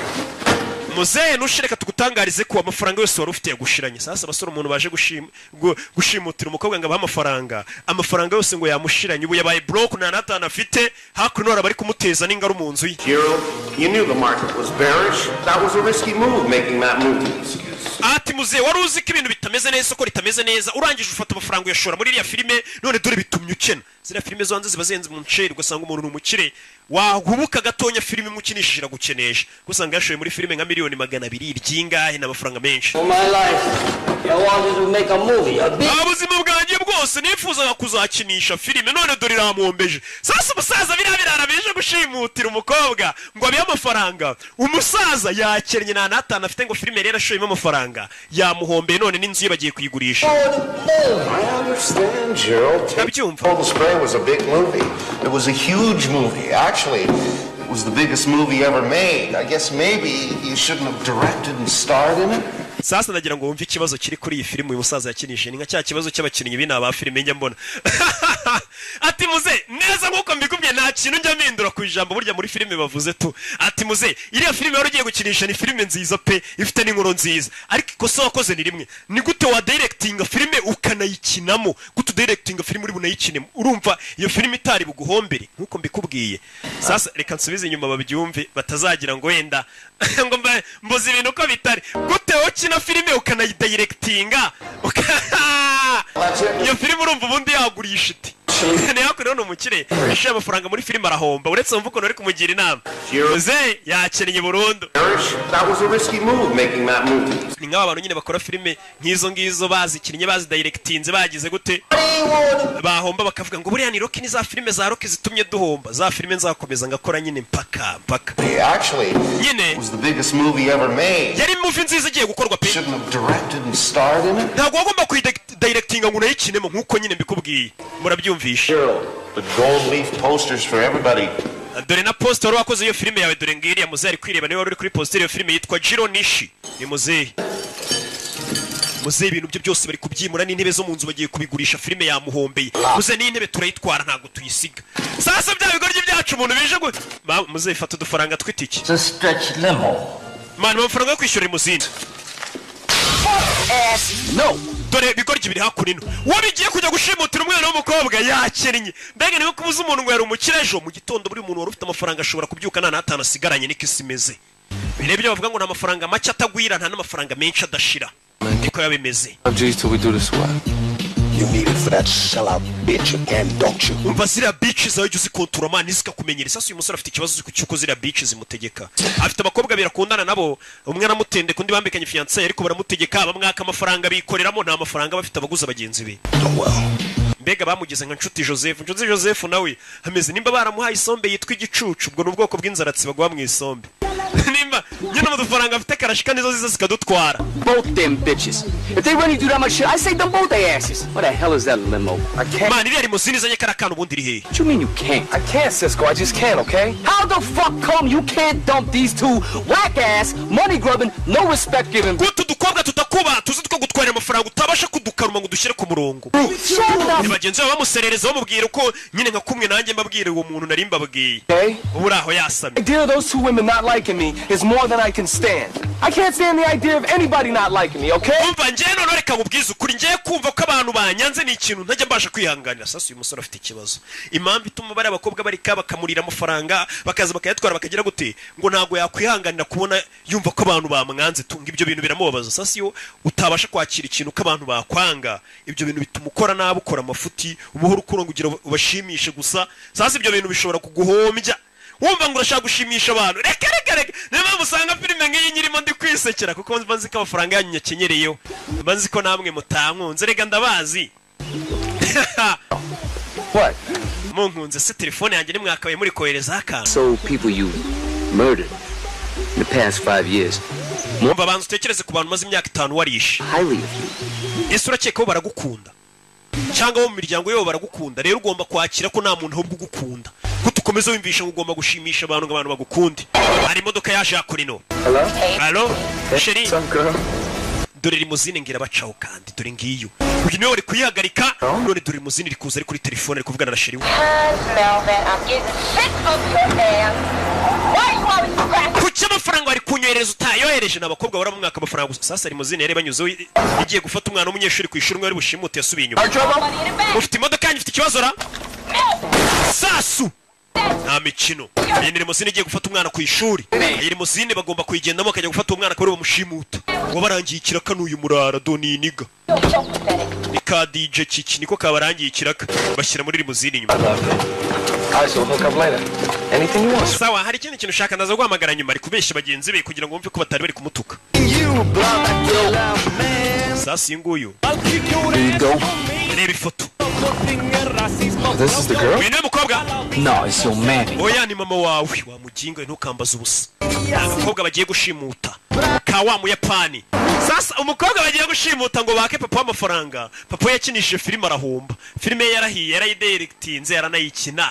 Muzehe Nushi, reka tugutangarize ko amafaranga yose wari ufite yagushiranye. Sasa abasore, umuntu baje gushimutira umukobwa ngo abahe amafaranga, amafaranga yose ngo yamushiranye, ubu yabaye broke, nta n'atanu afite. Hakuno hari abari kumuteza n'ingaru mu nzu ye. Jiro, you knew the market was bearish. That was a risky move, making that movie. Ati muzehe, wari uzi ko ibintu bitameze neza, isoko ritameze neza, urangije ufata amafaranga uyashora muri iriya filime, none dore bitumye ukena. Ziriya filime zo hanze ziba zihenze mu nceri, ugasanga umuntu ni umukire, wahubuka gatonya filime imukinishije iragukenesha, usanga yashoye muri filime nka 200,000,000 ry'ingahe, ni amafaranga menshi. For my life, I wanted to make a movie, a big Nta buzima bwanjye bwose nifuzaga kuzakinisha filime, none dore iramwombeje. Sasa umusaza, biriya birara bije gushimutira umukobwa ngo abihe amafaranga, umusaza yakennye, nta n'atanu afite, ngo filime rero ashoyemo amafaranga yamuhombeye, none n'inzu ye bagiye kuyigurisha. I understand, Gerald. Ndabyumva. Cold Spray was a big movie. It was a huge movie. Actually, it was the biggest movie ever made. I guess maybe you shouldn't have directed and starred in it. Sasa ndagira ngo wumve ikibazo kiri kuri iyi filime uyu musaza yakinishije, ni nka cya kibazo cy'abakinnyi b'ina ba filime njya mbona. Ati muze neza nk'uko mbikubwiye, nta kintu njya mpindura ku ijambo burya muri filime bavuze tu. Ati muze, iriya filime wari ugiye gukinisha ni filime nziza pe, ifite n'inkuru nziza, ariko ikosa wakoze ni rimwe: ni gute wa directinga filime ukanayikinamo? Gute udirectinga filime uri bunayikinemo? Urumva iyo filime itari buguhombere? Nk'uko mbikubwiye. Sasa reka nsubize inyuma babyumve, batazagira ngo wenda ngo mbuze ibintu uko bitari. Gute wowe ukina filime ukanayidirectinga, iyo filime urumva ubundi yagurisha iti? Actually, Ni hakuno ni umukire yashyira amafaranga muri filime arahomba. Uretse wumva ukuntu ari kumugira inama, muzehe yakennye burundu. That was a risky move, making that movie. Ni nk'aba bantu nyine bakora filime nk'izo ngizo, bazikinnye, bazidayirekitinze, bagize gute, bahomba bakavuga ngo buriya ni Rocky, ni za filime za Rocky zitumye duhomba. Za filime nzakomeza ngakora nyine mpaka mpaka. Actually, nyine it was the biggest movie ever made. Yari movie nziza igiye gukorwa pe. Shouldn't have directed and starred in it. Ntabwo wagomba kuyidayirekitinga ngo unayikinemo, nk'uko nyine mbikubwiye, murabyumvisha. The gold leaf posters for everybody. Dore na poster wari wakoze iyo filime yawe, dore ngiriya. Muzehe ari kwireba, niwe wari uri kuri poster iyo filime yitwa Jiro Nishi. Ni muzehe, muzehe ibintu bye byose bari kubyimura, n'intebe zo mu nzu bagiye kubigurisha. Filime yamuhombeye muzehe, n'intebe turayitwara, ntabwo tuyisiga. Sasa bya bigoryi byacu umuntu bije gu muzehe, fata udufaranga tw'itike. It's a stretch limo. Man, amafaranga yo kwishyura limousine. No. Dore bigoryi biri hakuno, uwo bigiye kujya gushimutira umwana w'umukobwa yakennye. Mbega niba kubuza umuntu ngo yari umukire, ejo mu gitondo buri muntu wari ufite amafaranga ashobora kubyuka nta n'atanu asigaranye. Niko isi imeze. Birebye bavuga ngo nta mafaranga make atagwira, nta n'amafaranga menshi adashira, niko biba bimeze. G's till we do this what? You need it for that sellout bitch again, don't you? Umva, ziriya bitch zawe jya uzikontura man, zikakumenyera. Sasa uyu musore afite ikibazo cy'uko ziriya bitch zimutegeka. Afite abakobwa babiri akundana nabo, umwe aramutendeka, undi bambikanye fiancé, ariko baramutegeka, bamwaka amafaranga bikoreramo. Nta mafaranga bafite, abaguza bagenzi be. Mbega bamugize nka Nshuti Joseph. Nshuti Joseph nawe ameze nimba baramuhaye isombe yitwa igicucu. Ubwo ni ubwoko bw'inzaratsi baguha mu isombe, nimba nyine mu dufaranga afite karashika nizo ziza zikadutwara. Both them bitches. If they really do that much shit, I say them both their asses. What the hell is that limo? I can't. Man, iriya limousine izanye kariya kana ubundi iri hehe? What you mean you can't? I can't, Cisco. I just can't, okay? How the fuck come you can't dump these two whack ass, money grubbing, no respect giving? Guta udukobwa tutakuba tuzi two gutwarira amafaranga, utabasha kudukaruma ngo udushyire ku murongo. Ni bagenzi babo bamuserereza, bamubwira uko nyine nka kumwe nanjye mbabwira uwo muntu nari mbabwiye. Okay? Ubu uri aho yasamye. The idea of those two women not liking me is more than I can stand. I can't stand the idea of anybody not liking me, okay? Umva, njyewe noneho reka nkubwize ukuri, ngiye kumva ko abantu banyanze ni ikintu ntajya mbasha kwihanganira. Sasa uyu musore afite ikibazo. Impamvu ituma bariya abakobwa barika bakamurira amafaranga, bakaza bakayatwara, bakagira gute, ngo ntabwo yakwihanganira kubona yumva ko abantu bamwanze tunga. Ibyo bintu biramubabaza. Sasa iyo utabasha kwakira ikintu ko abantu bakwanga, ibyo bintu bituma ukora nabi, ukora amafuti, ubuhoro ukura ngo ugira ubashimishe gusa. Sasa ibyo bintu bishobora kuguhombya, wumva ngo urashaka gushimisha abantu. Reka reka reka, niyo mpamvu usanga filime nk'iyi nyirimo ndi kwisekera, kuko mba nzi ko amafaranga yanyu nyakenyereyeho, mba nzi ko namwe mutankunze. Reka ndabazi. What? Munkunze se telefone yanjye nimwakabaye muri koherezaho akantu? So people you murdered in the past 5 years. Mwumva, banza utekereze ku bantu umaze imyaka 5 warishe. Highly of you. Ese urakeka bo baragukunda, cyangwa bo mu miryango yabo baragukunda? Rero ugomba kwakira ko nta muntu ahubwo ugukunda, ko tukomeza wumvisha ngo ugomba gushimisha abantu ngo abantu bagukunde. Hari imodoka yaje hakurino. Hello? Allo, chérie. What's up, girl? Dore limousine ngira bacaho, kandi dore ngiyo. Uyu niwe wari kuyihagarika none. Dore limousine iri kuza, ari kuri telefone, ari kuvugana na chérie we. Melvin, I'm getting sick of your ass. Why you always scratching? Kuki amafaranga wari kunyohereza utayohereje? Ni abakobwa bahora bamwaka amafaranga gusa. Sasa limousine yari banyuzeho igiye gufata umwana w'umunyeshuri ku ishuri, umwe wari bushimute yasubiye inyuma. Ufite imodoka yanyu ifite ikibazo ra sasu, nta mikino. Iyi ni limousine igiye gufata umwana ku ishuri. Iyi limousine bagomba kuyigendamo bakajya gufata uwo mwana, akaba ariwe bamushimuta. Wabarangiye ikiraka n'uyu murara doni niga ni ka DJ Kiki, niko kabarangiye ikiraka, bashyira muri limousine inyuma. All right, so we'll hook up later. Anything you want. Sawa, hari ikindi kintu ushaka? Ndaza guhamagara nyuma. Ari kubeshya bagenzi be kugira ngo bumve ko batari bari kumutuka. Sasa uyu nguyu. Here you go. Reba ifoto. This is the girl? Uyu niwe mukobwa? No, it's your mammy. Oya, ni mama wawe wamuginga, ntukambaze ubusa. Ni agakobwa bagiye gushimuta ka wa muyapani. Sasa umukobwa bagiye gushimuta ngo bake papa w'amafaranga. Papa we yakinishije filime arahomba, filime ye yarahiye, yarayidiregitinze, yaranayikina,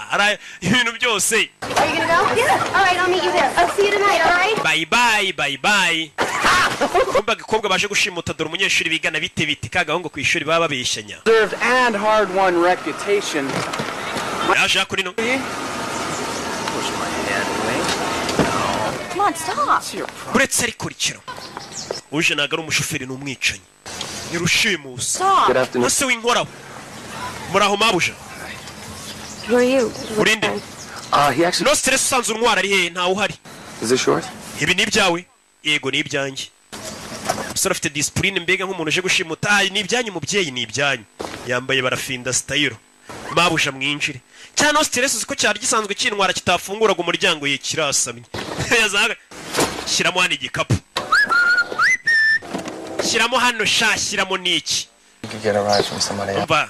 ibintu byose. Are you gonna go? Yeah. All right, I'll meet you there. I'll see you tonight, all right? Bye bye, bye bye. Kumva agakobwa baje gushimuta, dore umunyeshuri bigana. Bite bite ka gahungu ku ishuri baba babeshyanya. Deserved and hard-won reputation. Yaje hakuno. Push my hand away. Come on, stop. Uretse ariko rikiro uje ntabwo ari umushoferi, ni umwicanyi, ni rushimusi. Stop. Good afternoon. Ese w'inkoraho, muraho mabuja. Who are you? Urinde? He actually. No stress. Usanzwe untwara ari hehe? Ntawe uhari. Is this yours? Ibi ni ibyawe? Yego, ni ibyanjye. Umusore afite disipurine, mbega nk'umuntu uje gushimuta. Ah, ni ibyanyu mubyeyi, ni ibyanyu. Yambaye barafinda style. Mabuja, mwinjire. Cyane stress, uzi ko cyari gisanzwe kintwara kitafunguraga umuryango, ye kirasamye. Yazaga shyiramo hano igikapu, shyiramo hano sha, shyiramo n'iki. You could get a ride from somebody else. Umva,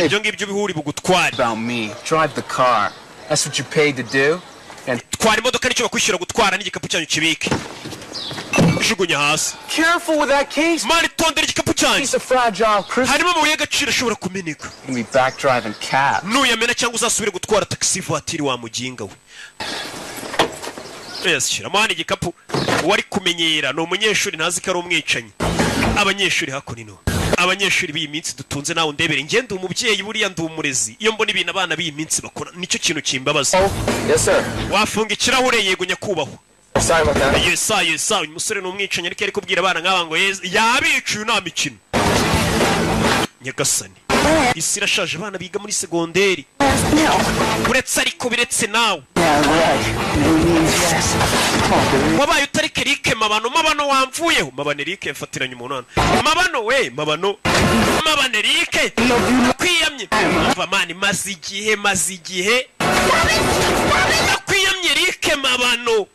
ibyo ngibyo bihuri bugutware. About me. Drive the car. That's what you're paid to do. And Twara imodoka, nicyo bakwishyura gutwara, n'igikapu cyanyu kibike, jugunya hasi. Careful with that case. Mani, tondera igikapu cyanyu. Piece of fragile crystal. Harimo amabuye y'agaciro ashobora kumeneka. You can be back driving cab. Nuyamena cyangwa uzasubire gutwara taxi voiture, wa muginga we. Yes, shyiramo hano igikapu. Uwari kumenyera ni umunyeshuri, ntazi ko ari umwicanyi. Abanyeshuri hakuno, abanyeshuri b'iyi minsi dutunze, nawe ndebere. Njye ndi umubyeyi, buriya ndi umurezi. Iyo mbona ibintu abana b'iyi minsi bakora, nicyo kintu kimbabaza. Yes, sir. Wafunga ikirahure? Yego nyakubahwa. Sorry about that. Yesa yesa, uyu musore ni umwicanyi, ariko yari kubwira abana nk'aba ngo yes, yabicuye, nta mikino. Nyagasani, isi irashaje. Abana biga muri segonderi, uretse ariko biretse nawe. Yeah, right. No means yes. Oh, Wabaye utari Kerike Mabano. Mabano wamvuyeho, Mabano Erike yafatiranye umuntu hano. Mabano we, Mabano, Mabano Erike kwiyamye. Umva man, maze igihe, maze igihe nakwiyamye. Erike Mabano,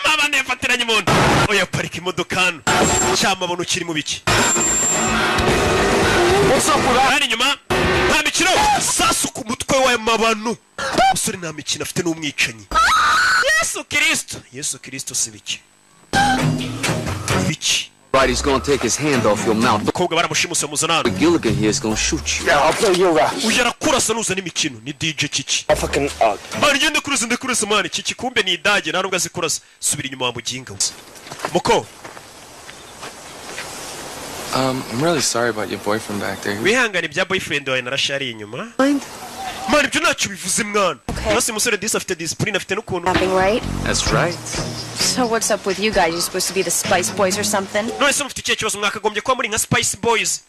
Mabano yafatiranye umuntu. Oya, parika imodoka hano. Cyamabono kiri mu biki hano inyuma? Nta mikino. Sasu ku mutwe wa Mabano. Umusore nta mikino afite, n'umwicanyi. Yesu Kirisito, Yesu Kirisito, si biki biki. Right, he's gonna take his hand off your mouth. Umukobwa baramushimuse, bamuzana hano. Gilligan here is gonna shoot you. Yeah, I'll play your rap. Uyu arakurasa nuzana imikino. Ni DJ Kiki. I'll fucking Man, ngende kurasa, ndakurasa man. Kiki kumbe ni idage, nta nubwo azi kurasa. Subira inyuma wa muginga we, muko. I'm really sorry about your boyfriend back there. Wihangane ibya boyfriend wawe, narashariye inyuma. Man, ibyo ntacyo bivuze mwana. Urasa umusore disi afite discipline, afite n'ukuntu. Rapping, right? That's right. So what's up with you guys? You supposed to be the Spice Boys or something? None se mufite ikihe kibazo? Mwakagombye kuba muri nka Spice Boys.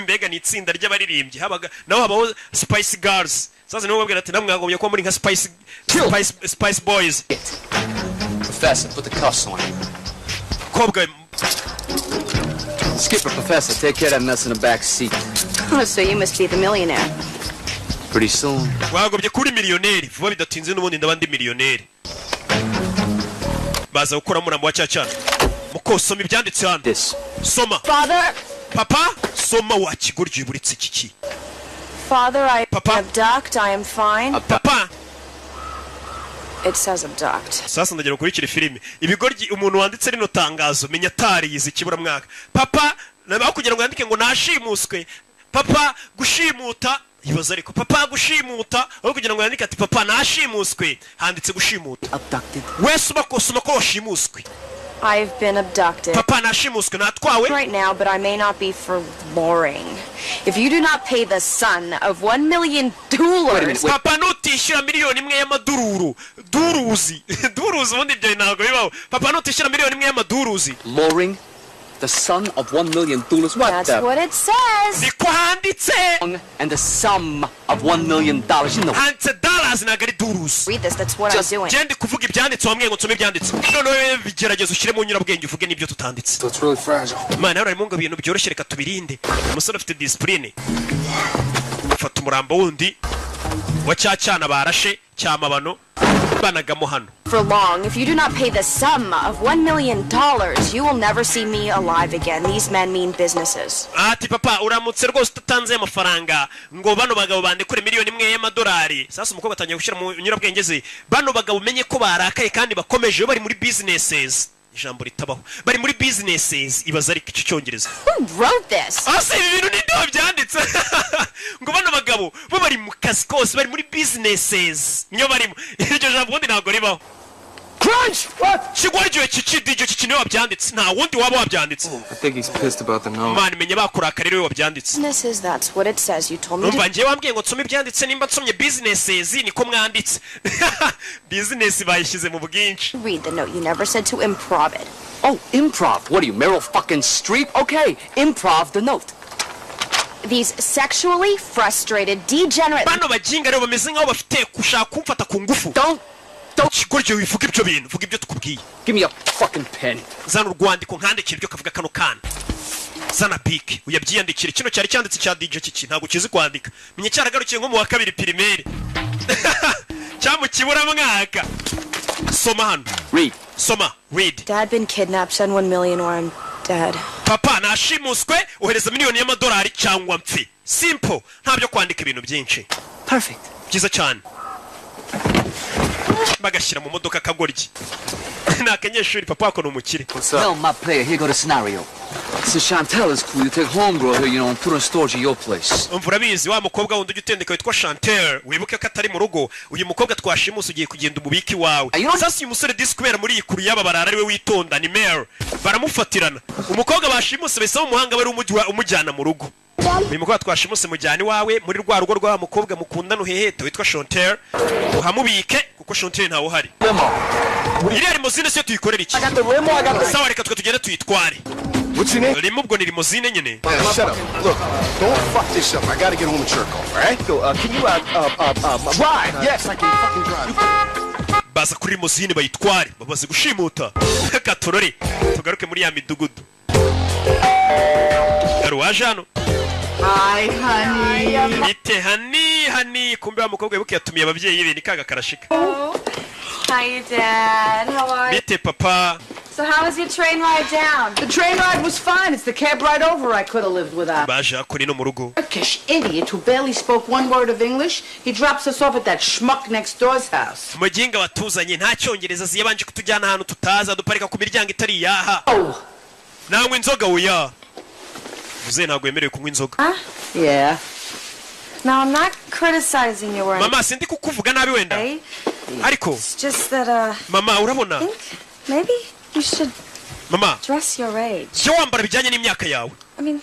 Mbega ni itsinda ry'abaririmbyi, habaga naho habaho Spice Girls. Sasa nibo babwira ati namwe mwakagombye kuba muri nka Spice Boys. Professor, put the cuffs on him. Kobwa. Skipper, Professor, take care of that mess in the back seat. Oh, so you must be the millionaire. Pretty soon. Wagobye kuri miliyoneri vuba bidatinze, n'ubundi ndaba ndi miliyoneri. Baza gukora murambo wa cyacana. Muko, soma ibyanditse hano. Soma. Father, Papa, soma wa kigoryi buritse iki. Father, I Papa? abduct. I am fine. Papa. It says abduct. Sasa ndagira ukurikire filime. Ibigoryi, umuntu wanditse rino tangazo menya atariyize ikiburamwaka. Papa nabaho kugira ngo yandike ngo nashimuswe, papa gushimuta, ibaza ariko, papa gushimuta, aho kugira ngo yandike ati papa nashimuswe, handitse gushimuta. Wese ubakosoma ko washimuswe. I've been abducted. Papa, nashimuswe, natwawe. Right now, but I may not be for boring. If you do not pay the son of $1 million, Papa, nutishyura 1 miliyoni y'amadururu, duruzi, duruzi, ubundi ibyo ntabwo bibaho. Papa, nutishyura 1 miliyoni y'amaduruzi. Loring, the son of $1 million. What That's the? What it says. Niko handitse. And the sum of $1 million. You know. Handitse dollars, ntabwo ari duruzi. Read this. That's what I'm doing. Genda kuvuga ibyanditse, wambwiye ngo nsome ibyanditse. Noneho bigerageza ushyire mu nyurabwenge, uvuge n'ibyo tutanditse. So it's really fragile. Imana harimo ngo ibintu byoroshye, reka tubirinde. Umusore afite discipline. Fata umurambo wundi wa cya cyana barashe cyamabano, banagamo hano. For long, if you do not pay the sum of $1 million, you will never see me alive again. These men mean businesses. Ati papa, uramutse rwose utatanze amafaranga ngo bano bagabo bandekure 1 miliyoni y'amadolari. Sasa umukobwa atangiye gushyira mu nyurabwenge ze, bano bagabo umenye ko barakaye kandi bakomeje, bari muri businesses, ijambo ritabaho, bari muri businesses. Ibaza ariko icyo cyongereza. Who wrote this? Ase ibi bintu ninde wabyanditse? Ngo bano bagabo bo bari mu kazi kose, bari muri businesses, niyo barimo. Iryo jambo ubundi ntabwo ribaho. Crunch! What? Kigwaryoye kiki iryo kiki, niwe wabyanditse, nta wundi waba wabyanditse. I think he's pissed about the note. Mwana, menya bakurakara rero wabyanditse. Businesses, that's what it says. You told me Umva, to. njyewe wambwiye ngo nsome ibyanditse. Nimba nsomye businesses, niko mwanditse, business bayishyize mu bwinshi. Read the note. You never said to improv it. Oh, improv. What are you, Meryl fucking Streep? Okay, improv the note. These sexually frustrated, degenerate. Bano baginga rero bameze nk'aho bafite gushaka kumfata ku ngufu. Don't. Kigoryi, wivuga ibyo bintu, vuga ibyo tukubwiye. Give me a fucking pen. Zana urwandiko nkandikira ibyo kavuga kano kana. Zana pike uyabyiyandikire. Kino cyari cyanditse cya DJ kiki, ntabwo kizi kwandika, menye cyaragarukiye nko mu wa kabiri primaire cyangwa mu kiburamwaka. Soma hano. Read. Soma, read. Dad been kidnapped. Send 1 million or I'm dead. Papa nashimuswe, ohereza miliyoni y'amadolari cyangwa mpfi. Simple, nta byo kwandika ibintu byinshi. Perfect. Byiza cyane. Bagashyira mu modoka akagoryi ni akanyeshuri, papa wako ni umukire. Well, my player, here go the scenario. Since Chantel is cool, you take homegirl here, and put her in storage at your place. Umva, urabizi wa mukobwa wundi ujya utendeka witwa Chantel, wibuke ko atari mu rugo. Uyu mukobwa twashimuse ugiye kugenda umubiki iwawe. Sasa uyu musore disi, kubera muri iyi kuru y'aba barara ariwe witonda, ni Mare, baramufatirana. Umukobwa bashimuse bahise umuhanga bari umujyana mu rugo. Uyu mukobwa twashimuse mujyana iwawe muri rwa rugo rwa mukobwa mukundana uheheta witwa Chantel, uhamubike kuko Chantel ntawe uhari. Iriya limousine siyo tuyikorera iki? Sawa, reka twe tugende tuyitware. Limo ubwo ni limousine nyine. Man, shut up. Look, don't fuck this up. I gotta get home and jerk off, all right? So, can you, Drive! Yes, I can fucking drive. Baza kuri limousine bayitware, bamaze gushimuta. Katorore, tugaruke muri ya midugudu. Hari uwaje hano. Hi, honey. Bite honey, honey. Kumbe wa mukobwa wibuke yatumiye ababyeyi be, ni kaga karashika. Hi, Dad. How are you? Bite papa? So how was your train ride down? The train ride was fine. It's the cab ride over I could have lived without. Baje hakuri no mu rugo. Turkish idiot who barely spoke one word of English. He drops us off at that schmuck next door's house. Umuginga watuzanye nta cyongereza azi, yabanje kutujyana ahantu tutaza, duparika ku miryango itari iyaha. Nanywa inzoga? Oya, muzehe ntabwo yemerewe kunywa inzoga. Huh? Yeah. Now, I'm not criticizing you or Mama, sindi kukuvuga nabi wenda, ariko It's just that, mama, urabona maybe you should mama dress your age. Jya wambara bijyanye n'imyaka yawe. I mean,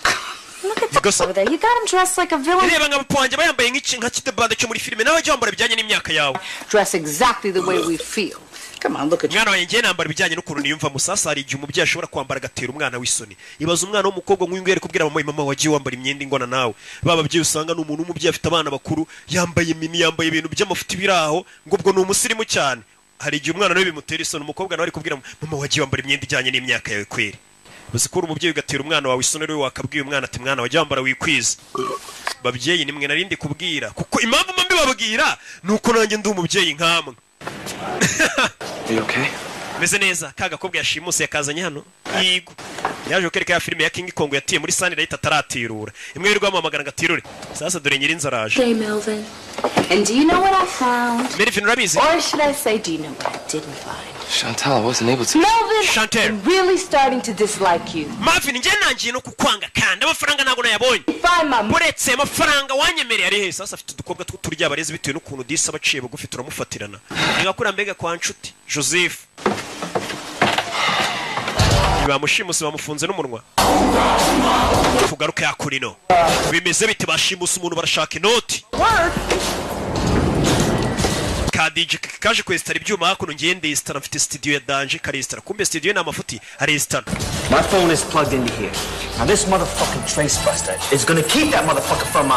look at that over there. You got him dressed like a villain. Reba nka papa wanjye aba yambaye nk'iki, nka kidebande cyo muri filime. Nawe jya wambara bijyanye n'imyaka yawe. Dress exactly the way we feel. Come on, look at you. Mwana wanjye, ngiye nambara ibijyanye n'ukuntu niyumva. Musasa, hari igihe umubyeyi ashobora kwambara agatera umwana w'isoni. Ibaza umwana w'umukobwa nk'uyu nguyu ari kubwira mama: "Mama, wagiye wambara imyenda ingana nawe." Ba babyeyi usanga ni umuntu w'umubyeyi afite abana bakuru, yambaye mini, yambaye ibintu by'amafuti biri aho, ngo ubwo ni umusirimu cyane. Hari igihe umwana nawe bimutera isoni. Umukobwa nawe ari kubwira mama: "Wagiye wambara imyenda ijyanye n'imyaka yawe kweri." Uzi ko uri umubyeyi ugatera umwana wawe isoni? Rero wakabwiye umwana ati: "Mwana, wajya wambara wikwiza." Babyeyi, nimwe narindi kubwira, kuko impamvu mba mbibabwira ni uko nanjye ndi umubyeyi nkamwe. You okay? Meze neza. Ka gakobwa yashimuse yakazanye hano, yigo yaje kwereka ya filime ya King Kong yatiye muri Sunlight, ataratirura imwe yirirwa bamuhamagara ngo atirure. Sasa dore nyirinzu araje. Hey, Melvin. And do you know what I found? Melvin, urabizi? Or should I say, do you know what I didn't find? Chantal, I wasn't able to. Melvin, Chantel. I'm really starting to dislike you. Marvin, njye nangiye no kukwanga, kandi amafaranga ntabwo nayabonye. Find my Uretse amafaranga wanyemereye ari he? Sasa afite udukobwa tw'uturya abarezi bitewe n'ukuntu disi aba aciye bugufi, turamufatirana. Nigakura mbega kwa nshuti Joseph, bamushimuse bamufunze n'umunwa. Tugaruke yakurino, bimeze bite? Bashimuse umuntu, barashaka inoti. Ka DJ kaje kwesitara ibyuma hakuno. Ngiye ndesitara, mfite studio ya danger. Karesitara, kumbe studio ni amafuti, aresitara. My phone is plugged into here. Now this motherfucking trace buster is gonna keep that motherfucker from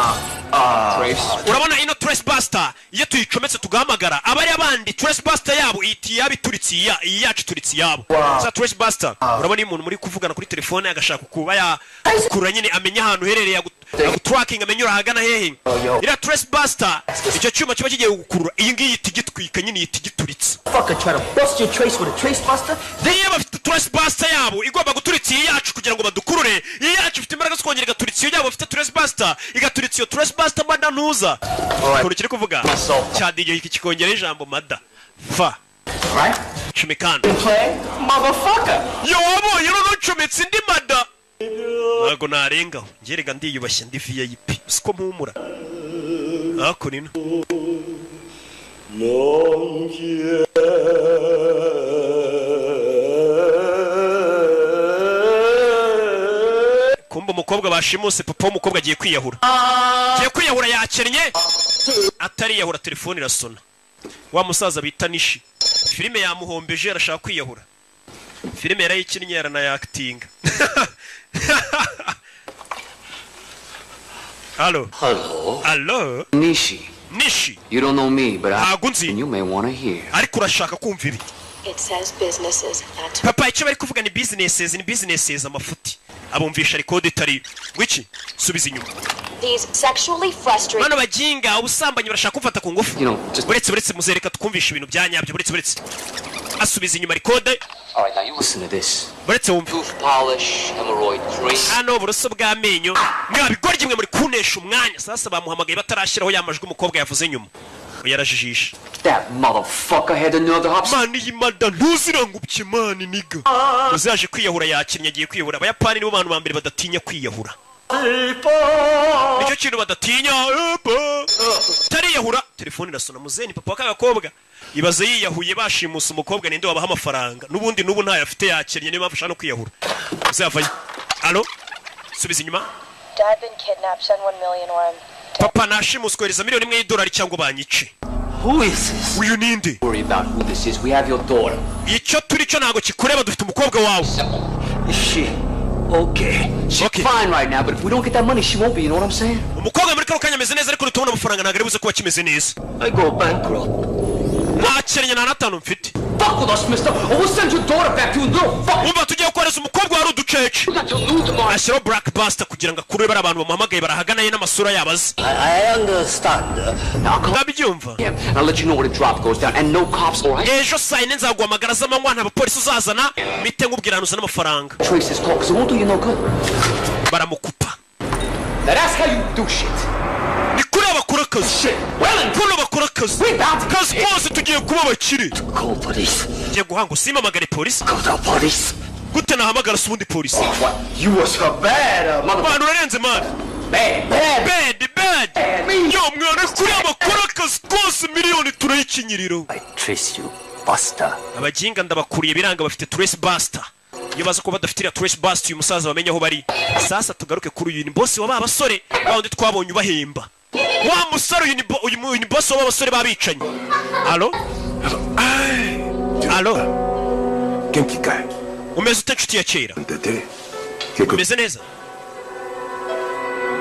Trace. Urabona ino trace buster, iyo tuyicometse tugahamagara abari abandi, trace buster yabo ihita iyaba ituritse iya, iyi yacu ituritse iyabo. Za trace buster, urabona iyo umuntu muri kuvugana kuri telefone agashaka kuba yakura nyine amenya ahantu uherereye, agutracking, amenye urahagana hehe, iriya trace buster, icyo cyuma kiba kigiye gukurura iyi ngiyi ihita igitwika nyine, ihita igituritse. Fucker try to bust your trace with a trace buster. Niyo bafite trace buster yabo igomba guturitsa iyi yacu kugira ngo badukurure, iyi yacu ifite imbaraga zo kongera igaturitsa iyo yabo bafite trace buster, igaturitsa iyo trace buster. Mada ntuza ukuntu kiri kuvuga cya DJ iki kikongeraho ijambo mada fa. Cumikana. Play, motherfucker. Yo, wabonye noneho ncometse indi mada, ntabwo narengaho. Ngerega ndiyubashye, ndi VIP, siko mpumura hakuno ino. Non Kumba umukobwa bashimuse, papa w'umukobwa agiye kwiyahura, agiye kwiyahura, yakennye. Atariyahura telefone irasona. Wa musaza bita Nishi, filime yamuhombeje, arashaka kwiyahura. Filime yarayikinnye, yaranayakitinga. Halo. Hello. Halo. Nishi. Nishi. You don't know me, but I. Ntabwo unzi. And you may want to hear. Ariko urashaka kumva ibi. It says businesses. That's Papa, icyo bari kuvuga ni businesses, ni businesses, amafuti. Abumvisha record itari wiki. Subiza inyuma. These sexually frustrated. Bano baginga ubusambanyi barashaka kumfata ku ngufu. Buretse, buretse, muzereka twumvisha ibintu bya nyabyo. Buretse, buretse, asubiza inyuma record. All right, now you listen to this. Buretse wumve. Tooth polish, hemorrhoid cream. Hano uburoso bw'amenyo. Mwabigoryi mwe, muri kunesha umwanya. Sasa bamuhamagaye batarashyiraho ya majwi umukobwa yavuze nyuma. Oya, yarajijisha. That motherfucker had the nerve to hop. Man, iyi mada ntuzirangubye, man, nigga. Uzaje kwiyahura, yakinnye, agiye kwiyahura. Abayapani nibo bantu ba mbere badatinya kwiyahura, nicyo kintu badatinya. Epa. Tariyahura, telefone irasona. Muzeni papa wa kagakobwa, ibaze yiyahuye bashimusa umukobwa, ninde wabaha amafaranga? N'ubundi n'ubu ntayo afite, yakennye, niyo mpamvu ashaka no kwiyahura. Uzavayo. Alo, subiza inyuma. Dad been kidnapped. Send 1 million or I'm Papa nashimuswe, kohereza miliyoni 1 y'idolari cyangwa banyice. Who is this? Uyu ninde? Worry about who this is. We have your daughter. Icyo turi cyo ntabwo kikureba, dufite umukobwa wawe. Is she okay? She's fine right now, but if we don't get that money, she won't be. You know what I'm saying? Umukobwa muri kano kanya ameze neza, ariko nitubona amafaranga ntabwo ari buze kuba kimeze neza. I go bankrupt. Ntakennye, nta n'atanu mfite. Fuck with us, mister, or we'll send your daughter back to you, little fuck. Umva, tugiye kohereza umukobwa wari uducece. Ashyiraho black buster kugira ngo akurure bari abantu bamuhamagaye barahaganaye n'amasura yabo azi. I understand. Now, call Ndabyumva. him, and I'll let you know where the drop goes down. And no cops, all right? Ejo saa 4 nzaguhamagara z'amanywa, nta bapolisi uzazana, mite nkubwira ahantu uzana amafaranga. Trace this call, because it won't do you no good. Baramukupa. Now that's how you do shit. Ni kuri bakora akazi, kuno bakora akazi, kazi kose. Tugiye kuba abakire. Call police. Ngiye guhanga, usimamagare polisi. Call the police. Gute nahamagara se ubundi polisi? What? You were so bad, mother. Mwana, urarenze, man. Bad, bad. Bad, bad. Yo mwana, kuri abakora akazi kose, miliyoni turayikinyiriro. I trace you, Buster. Abaginga ndabakuriye biranga, bafite trace buster. Iyo baza kuba badafite iriya trace buster, uyu musaza bamenye aho bari. Sasa tugaruke kuri uyu, ni boss wa ba basore ba wundi twabonye ubahemba, wa musore. Uyu ni uyu ni boss wa ba basore babicanyi. Alo, alo. 元気かい？ Umeze ute, nshuti ya kera? 出て結構 Umeze neza?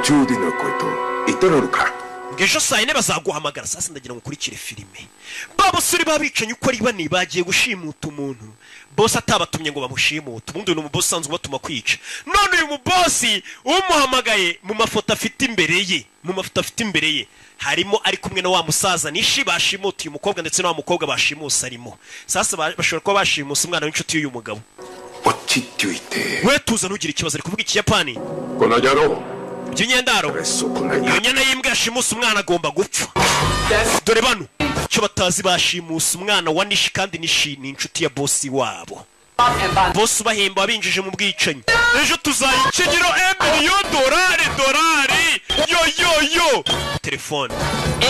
ジュディの声と言っておるか？ Ngo ejo saa 4 bazaguhamagara. Sasa ndagira ngo ukurikire filime. Ba basore babicanyi uko ari bane bagiye gushimuta umuntu, boss atabatumye ngo bamushimute. Ubundi uyu ni umubosi usanzwe ubatuma kwica. None uyu mubosi umuhamagaye, mu mafoto afite imbere ye, mu mafoto afite imbere ye harimo ari kumwe na wa musaza Nishi bashimutiye umukobwa, ndetse na wa mukobwa bashimuse arimo. Sasa bashobora kuba bashimuse umwana w'inshuti y'uyu mugabo. 落ち着いて。 We tuza, ntugire ikibazo. Ari kuvuga Ikiyapani. この野郎。 By'inyendaro, iyo nyana y'imbwa yashimuse umwana agomba gupfa. Dore bano icyo batazi, bashimuse umwana wa Nishi, kandi Nishi ni inshuti ya bosi wabo, bosi ubahemba wabinjije mu bwicanyi. Ejo tuzayikinyiro emiliyo dorari dorari. Yo yo yo, telefone.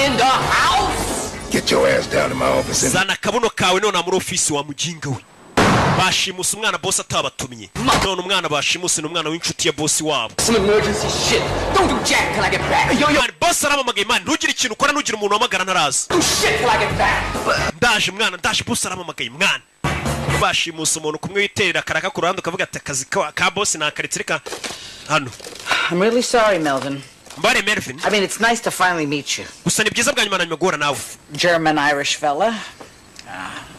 In the house. Get your ass down to my office and Zana akabuno kawe none muri ofisi, wa muginga we. Bashimuse umwana bosi atabatumye. None umwana bashimuse ni umwana w'inshuti ya bosi wabo. Some emergency shit. Don't do jack till I get back. Yo, yo. Man, boss arampamagaye. Man, ntugire ikintu ukora, ntugire umuntu uhamagara ntaraza. Do shit till I get back. Ndaje mwana, ndaje, boss arampamagaye. Mwana, bashimuse umuntu kumwe witerera akaraka ku ruhande, ukavuga ati akazi ka boss nakaretse, reka hano. I'm really sorry, Melvin. Mbare, Melvin. I mean, it's nice to finally meet you. Gusa ni byiza bwa nyuma na nyuma guhura nawe. German Irish fella.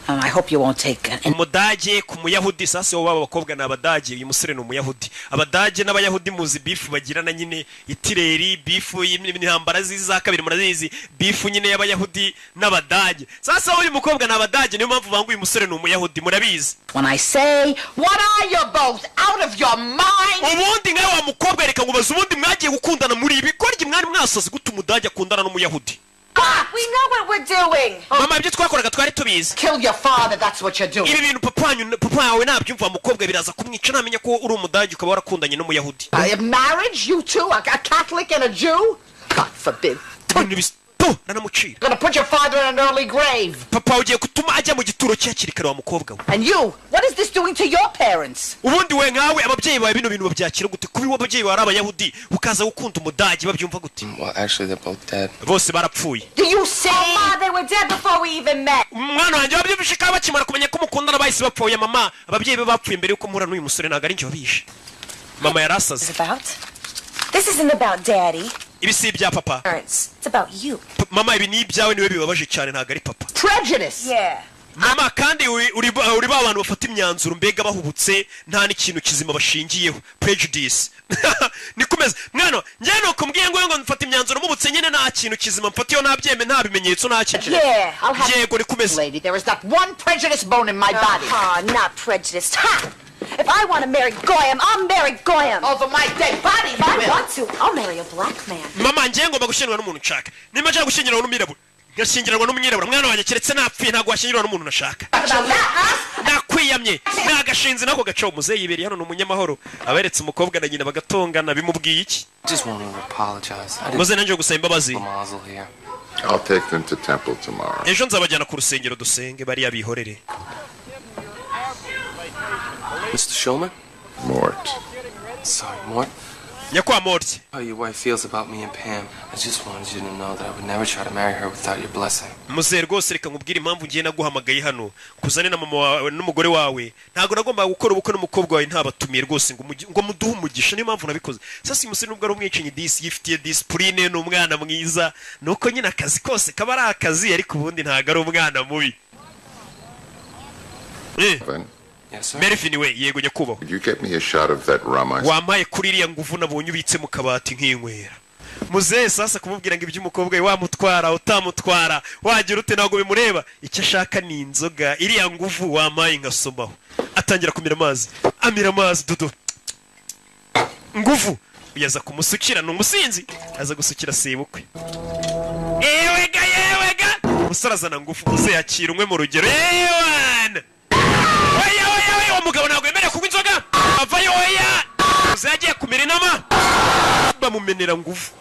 And I hope you won't take any Umudage ku Muyahudi. Sasa wowe, aba bakobwa ni Abadage, uyu musore ni Umuyahudi. Abadage n'Abayahudi muzi beef bagirana nyine, itireri beef y'intambara z'iza kabiri murazizi, beef nyine y'Abayahudi n'Abadage. Sasa uyu mukobwa ni Abadage, niyo mpamvu banga uyu musore ni Umuyahudi, murabizi. When I say, what are you both out of your mind? Ubundi nkawe wa mukobwa, reka nkubaze, ubundi mwagiye gukundana muri ibi korye, mwari mwasoze gute Umudage akundana n'Umuyahudi? We know what we're doing. Mama, ibyo twakoraga twari tubizi. Kill your father, that's what you're doing. Ibi bintu papa wanyu, papa wawe nabyumva, wa mukobwa, biraza kumwica namenya ko uri Umudage ukaba warakundanye n'Umuyahudi. Marriage, you two, a Catholic and a Jew? God forbid. Ibintu to nanamucira. Gonna put your father in an early grave. Papa ugiye gutuma ajya mu gituro cye hakiri kare, wa mukobwa we. And you, what is this doing to your parents? Ubundi we nkawe, ababyeyi bawe bino bintu babyakira gute, kuba iwe ababyeyi bawe ari Abayahudi ukaza gukunda Umudage, babyumva gute? Well, actually, they're both dead. Bose barapfuye. Do you say? Oh, Ma, they were dead before we even met. Umwana wanjye wabyumvishe ko bakimara kumenya ko mukundana bahise bapfuye. Mama, ababyeyi be bapfuye mbere yuko mpura n'uyu musore, ntabwo ari njye wabishe. Mama yari asaze. About? This isn't about Daddy. Ibi si ibya papa. Parents. It's about you. Mama, ibi ni ibyawe, niwe bibabaje cyane, ntabwo ari papa. Prejudice. Yeah. Mama, kandi uri ba bantu bafata imyanzuro mbega bahubutse, nta n'ikintu kizima bashingiyeho, prejudice. Nikomeza mwana, njyewe nuko mbwiye ngo mfata imyanzuro mubutse nyine, nta kintu kizima mfatiyeho, nta byeme, nta bimenyetso, nta kintu. Yeah, I'll have Yego, nikomeza. Lady, there is not one prejudice bone in my body. Ah, not prejudiced. Ha! If I want to marry Goyam, I'll marry Goyam. Over my dead body, If you I will. want to, I'll marry a black man. Mama, njyewe ngomba gushyingirwa n'umuntu nshaka. Nimba nshaka gushyingirwa n'umwirabura, ngashyingiranwa n'umwirabura. Mwana wanjye, keretse napfuye, ntabwo washyingirwa n'umuntu nashaka. Nakwiyamye nagashinze nako gacaho. Muzehe yibereye hano, ni umunyamahoro, aberetse umukobwa na nyina bagatongana, bimubwiye iki? Just wanted to apologize. I didn't Muze nanjye gusaba imbabazi. Mazel here. I'll take them to temple tomorrow. Ejo nzabajyana ku rusengero dusenge, bariya bihorere. Mr. Shulman? Mort. Sorry, Mort. Nyakwa Mort. How your wife feels about me and Pam. I just wanted you to know that I would never try to marry her without your blessing. Muzehe, rwose reka nkubwire impamvu ngiye naguhamagaye hano kuzane na mama wawe n'umugore wawe. Ntabwo nagombaga gukora ubukwe n'umukobwa wawe ntabatumiye rwose, ngo muduhe umugisha, niyo mpamvu nabikoze. Sasa uyu musore, nubwo ari umwicanyi, disi yifitiye disipurine, ni umwana mwiza. Ni uko nyine akazi kose kaba ari akazi, ariko ubundi ntabwo ari umwana mubi. Yes, sir. Melvin we. Yego nyakubahwa. Could you get me a shot of that rum I Wampaye kuri iriya nguvu nabonye ubitse mu kabati nk'inywera? Muzehe sasa kumubwira ngo iby'umukobwa we, wamutwara utamutwara, wagira ute, ntabwo bimureba. Icyo ashaka ni inzoga, iriya nguvu wampaye nkasomaho. Atangira kumira amazi, amira amazi dudu nguvu yaza kumusukira. Ni umusinzi, aza gusukira sebukwe. Ewega yewega, umusore azana ngufu, muze yakira umwe mu rugero. Ewana, oya oya oya, uwo mugabo ntabwo yemerewe kunywa inzoga, avayo. Oya, muze yagiye kumira inama, bamumenera ngufu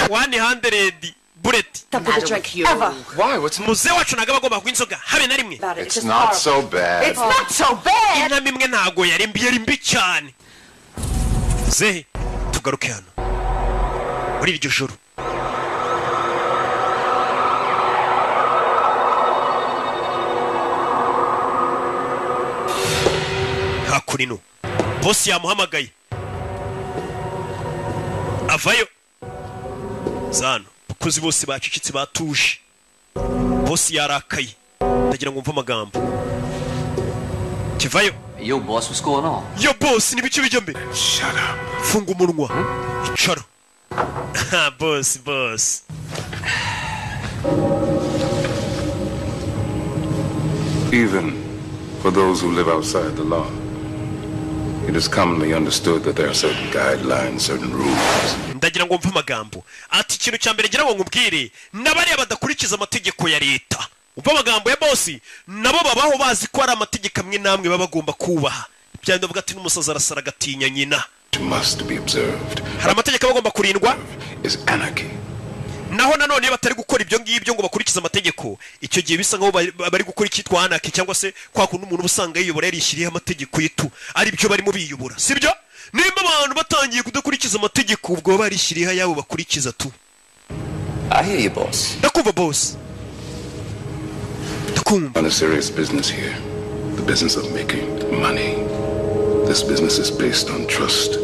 100 bullet. Ever. Why? What's Muze wacu ntabwo aba agomba kunywa inzoga habe na rimwe. About it. It's Just not horrible. so bad. It's not so bad. Inama imwe ntabwo yari mbi, yari mbi cyane. Muzehe, tugaruke hano muri iryo joro. Hakurino bosi yamuhamagaye, avayo zano. Abakozi bose bacecetse, batuje, bosi yarakaye. Ndagira ngo mve amagambo kivayo. Yo, boss, what's going on? Yo boss, ni biki bijya mbere? Shut up. Funga umunwa, icara. Boss, boss. Even for those who live outside the law, it is commonly understood that there are certain guidelines, certain rules. Ndagira ngo mve amagambo. Ati ikintu cya mbere ngira ngo nkubwire, n'abariya badakurikiza amategeko ya leta, umva amagambo ya bosi, nabo babaho bazi ko hari amategeko amwe n'amwe baba bagomba kubaha. Byandi bavuga ati n'umusazi arasara agatinya nyina. Must be observed Hari amategeko aba agomba kurindwa. is anarchy. Naho nanone iyo batari gukora ibyo ngibyo ngo bakurikize amategeko, icyo gihe bisa nkaho bari gukora icyitwa anarchy, cyangwa se kwa kundi umuntu uba usanga yiyobora, yarishyiriyeho amategeko yitu, ari byo barimo biyobora, sibyo? Nimba abantu batangiye kudakurikiza amategeko, ubwo baba barishyiriyeho ayabo bakurikiza tu. I hear you, boss. Ndakumva boss, ndakumva. On a serious business here, the business of making money. This business is based on trust.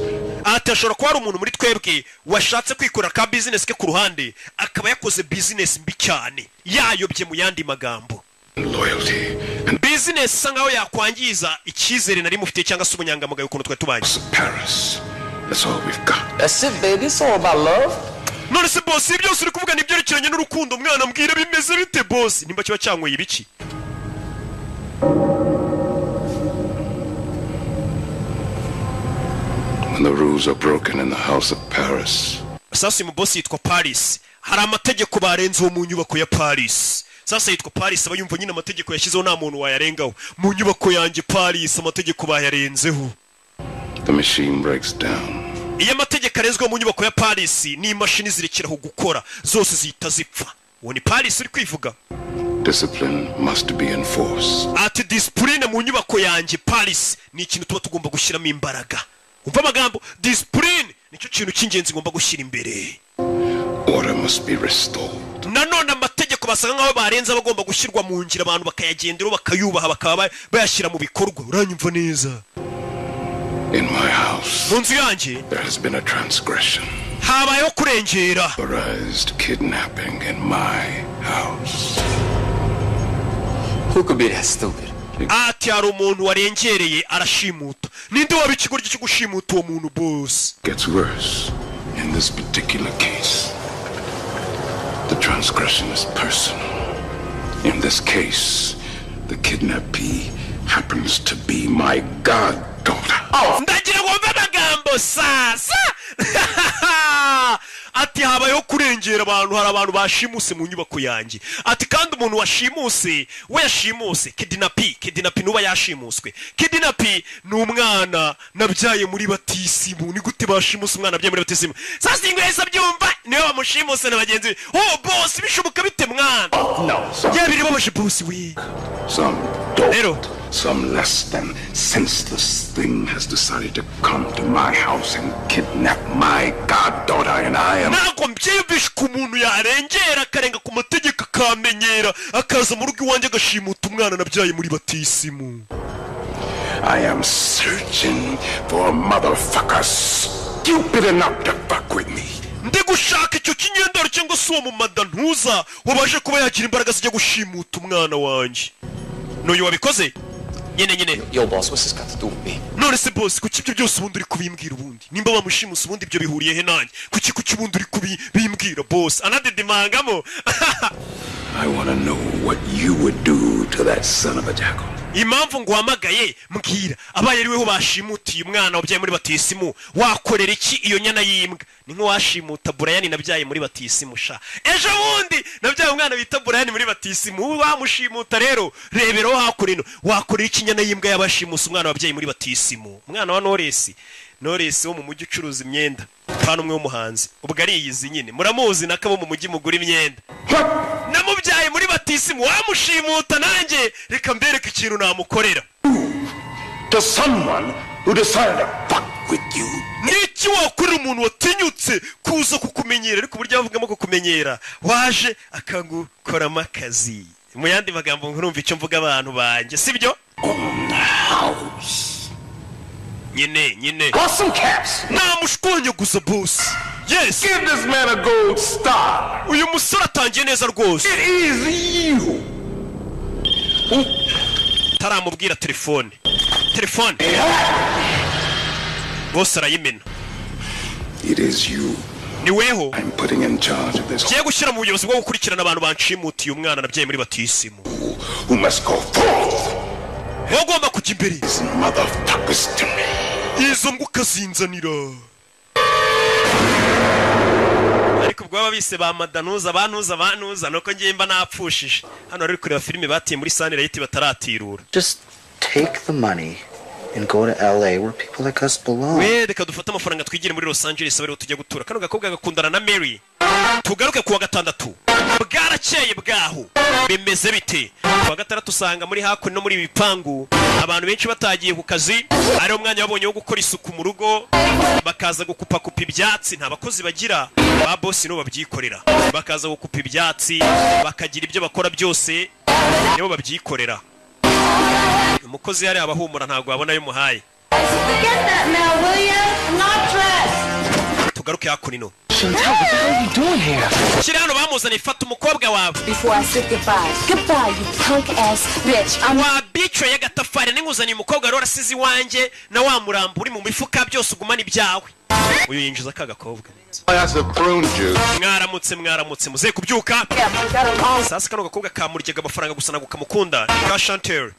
Ati ashobora kuba hari umuntu muri twebwe washatse kwikorera ka bizinesi ke ku ruhande, akaba yakoze bizinesi mbi cyane, yayobye. Mu yandi magambo, and loyalty and bizinesi isa nkaho yakwangiza icyizere nari mufitiye cyangwa se ubunyangamugayo ukuntu twari tubanye. Paris. That's all we've got. That's it, baby. It's all about love. None se boss, ibi byose uri kuvuga ni ibyerekeranye n'urukundo? Mwana, mbwira bimeze bite boss? Nimba kiba cyanyweye ibiki? When the rules are broken in the house of Paris, Sasa uyu boss yitwa Paris. Hari amategeko barenzeho mu nyubako ya Paris. Sasa yitwa Paris, aba yumva nyine amategeko yashyizeho nta muntu wayarengaho. Mu nyubako yanjye Paris, amategeko bayarenzeho. The machine breaks down. Iyo amategeko arenzweho mu nyubako ya Paris, n'imashini zirekeraho gukora, zose zihita zipfa. Uwo ni Paris uri kwivuga. Discipline must be enforced. Ati disipurine mu nyubako yanjye Paris ni ikintu tuba tugomba gushyiramo imbaraga. Umva amagambo, disipurine nicyo kintu cy'ingenzi ngomba gushyira imbere. Order must be restored. Nanone amategeko basaga nk'aho barenze aba agomba gushyirwa mu ngiro, abantu bakayagenderaho, bakayubaha, bakaba bayashyira mu bikorwa. Uranyumva neza? In my house, Mu nzu yanjye there has been a transgression. habayeho kurengera. Authorized kidnapping in my house. Who could be that stupid? Ati hari umuntu warengereye arashimuta. Ninde waba ikigoryi cyo gushimuta uwo muntu, boss? Gets worse. In this particular case, the transgression is personal. In this case, the kidnappee happens to be my goddaughter. Ndagira ngo mve amagambo sasa. Ati habayeho kurengera abantu, hari abantu bashimuse mu nyubako yanjye. Ati kandi umuntu washimuse we yashimuse kidnappee. Kidnappee nuba yashimuswe. Kidnappee ni umwana nabyaye muri batisimu. Ni gute bashimuse umwana nabyaye muri batisimu? Sasa ingo yahise abyumva, niwe bamushimuse na bagenzi be. Oh boss, bishoboka bite mwana? No. Ya, biribabaje boss we. Some dope, some less than senseless thing has decided to come to my house and kidnap my goddaughter, and I am. Ntabwo mbyiyumvisha ko umuntu yarengera akarenga ku mategeko, akamenyera, akaza mu rugo iwanjye agashimuta umwana nabyaye muri batisimu. I am searching for a motherfucker stupid enough to fuck with me. Ndi gushaka icyo kinyendaro cyangwa se uwo mumada ntuza wabashe kuba yagira imbaraga zijya gushimuta umwana wanjye. N'uyu wabikoze nyine nyine. Yo, boss, what's this got to do with me? None se boss, kuki ibyo byose ubundi uri kubimbwira? Ubundi nimba bamushimuse, ubundi ibyo bihuriye he nanjye? Kuki ubundi uri kubimbwira, boss? Anadidimangamo. I want to know what you would do to that son of a jackal. Impamvu nguhamagaye, mbwira, abaye ari weho bashimutiye umwana wabyaye muri batisimu, wakorera iki iyo nyana y'imbwa? Ni nk'uwashimuta Burayani nabyaye muri batisimu sha. Ejo bundi nabyaye umwana bita Burayani muri batisimu. Wamushimuta rero, reberaho hakurino, wakorera iki inyana y'imbwa y'abashimuse umwana wabyaye muri batisimu? Umwana wa Noresi, Noresi wo mu mujyi ucuruza imyenda, pana umwe w'umuhanzi. Ubwo ariyizi nyine, muramuzi nakabo mu mujyi mugura imyenda. Namubyaye muri batisimu, wamushimuta nanjye reka mbereke ikintu namukorera. To someone who decided to fuck with you. Niki wakorera umuntu watinyutse kuza kukumenyera? Ariko uburyo bavugamo kukumenyera, waje akagukoramo akazi, mu yandi magambo nkurumva icyo mvuga, abantu banjye, sibyo nyine nyine? Bust some caps. Namushwanyaguza boss, yes. Give this man a gold star. Uyu musore atangiye neza rwose. It is you. Taramubwira telefone, telefone bose arayimena. It is you Ni weho I'm putting in charge of this ngiye gushyira mu buyobozi bwo gukurikirana abantu banshimutiye umwana nabyaye muri batisimu. Who must go forth. Wowe ugomba kujya imbere. These motherfuckers to me. Izo mbwa ukazinzanira. Ariko ubwo baba bise ba madanuza bantuza bantuza, nuko ngiye mba napfushije. Hano bari kureba filime batiye muri Sunlight bataratirura. Just take the money and go to LA where people like us belong. We reka dufate amafaranga twigire muri Los Angeles, abe ariho tujya gutura. Kano gakobwa gakundana na Mary. Tugaruke kuwa gatandatu, bwarakeye bwaho bimeze bite? Kuwa gatandatu usanga muri hakuno no muri ibi bipangu abantu benshi batagiye ku kazi, ari umwanya babonye wo gukora isuku mu rugo, bakaza gukupakupa ibyatsi. Nta bakozi bagira, ba boss nibo babyikorera, bakaza gukupa ibyatsi, bakagira ibyo bakora byose, nibo babyikorera. Umukozi yari abahumura, ntabwo wabona ayo muhaye. Get that now, will ya? I'm not dressed. Tugaruke hakuno. Chantel, what the hell are you doing here? Shyira hano, bamuzaniye. Fata umukobwa wawe. Before I said goodbye. Goodbye, you punk ass bitch. I'm Wa bico y'agatafari, ninguzaniye umukobwa wari warasize iwanjye na wa murambo uri mu mifuka, byose ugumana ibyawe. Uyu yinjiza ka gakobwa. Glass of prune juice. Mwaramutse, mwaramutse, muze kubyuka. Sasa kano gakobwa kamuryaga amafaranga gusa, ntabwo kamukunda. Ni ka Chantel,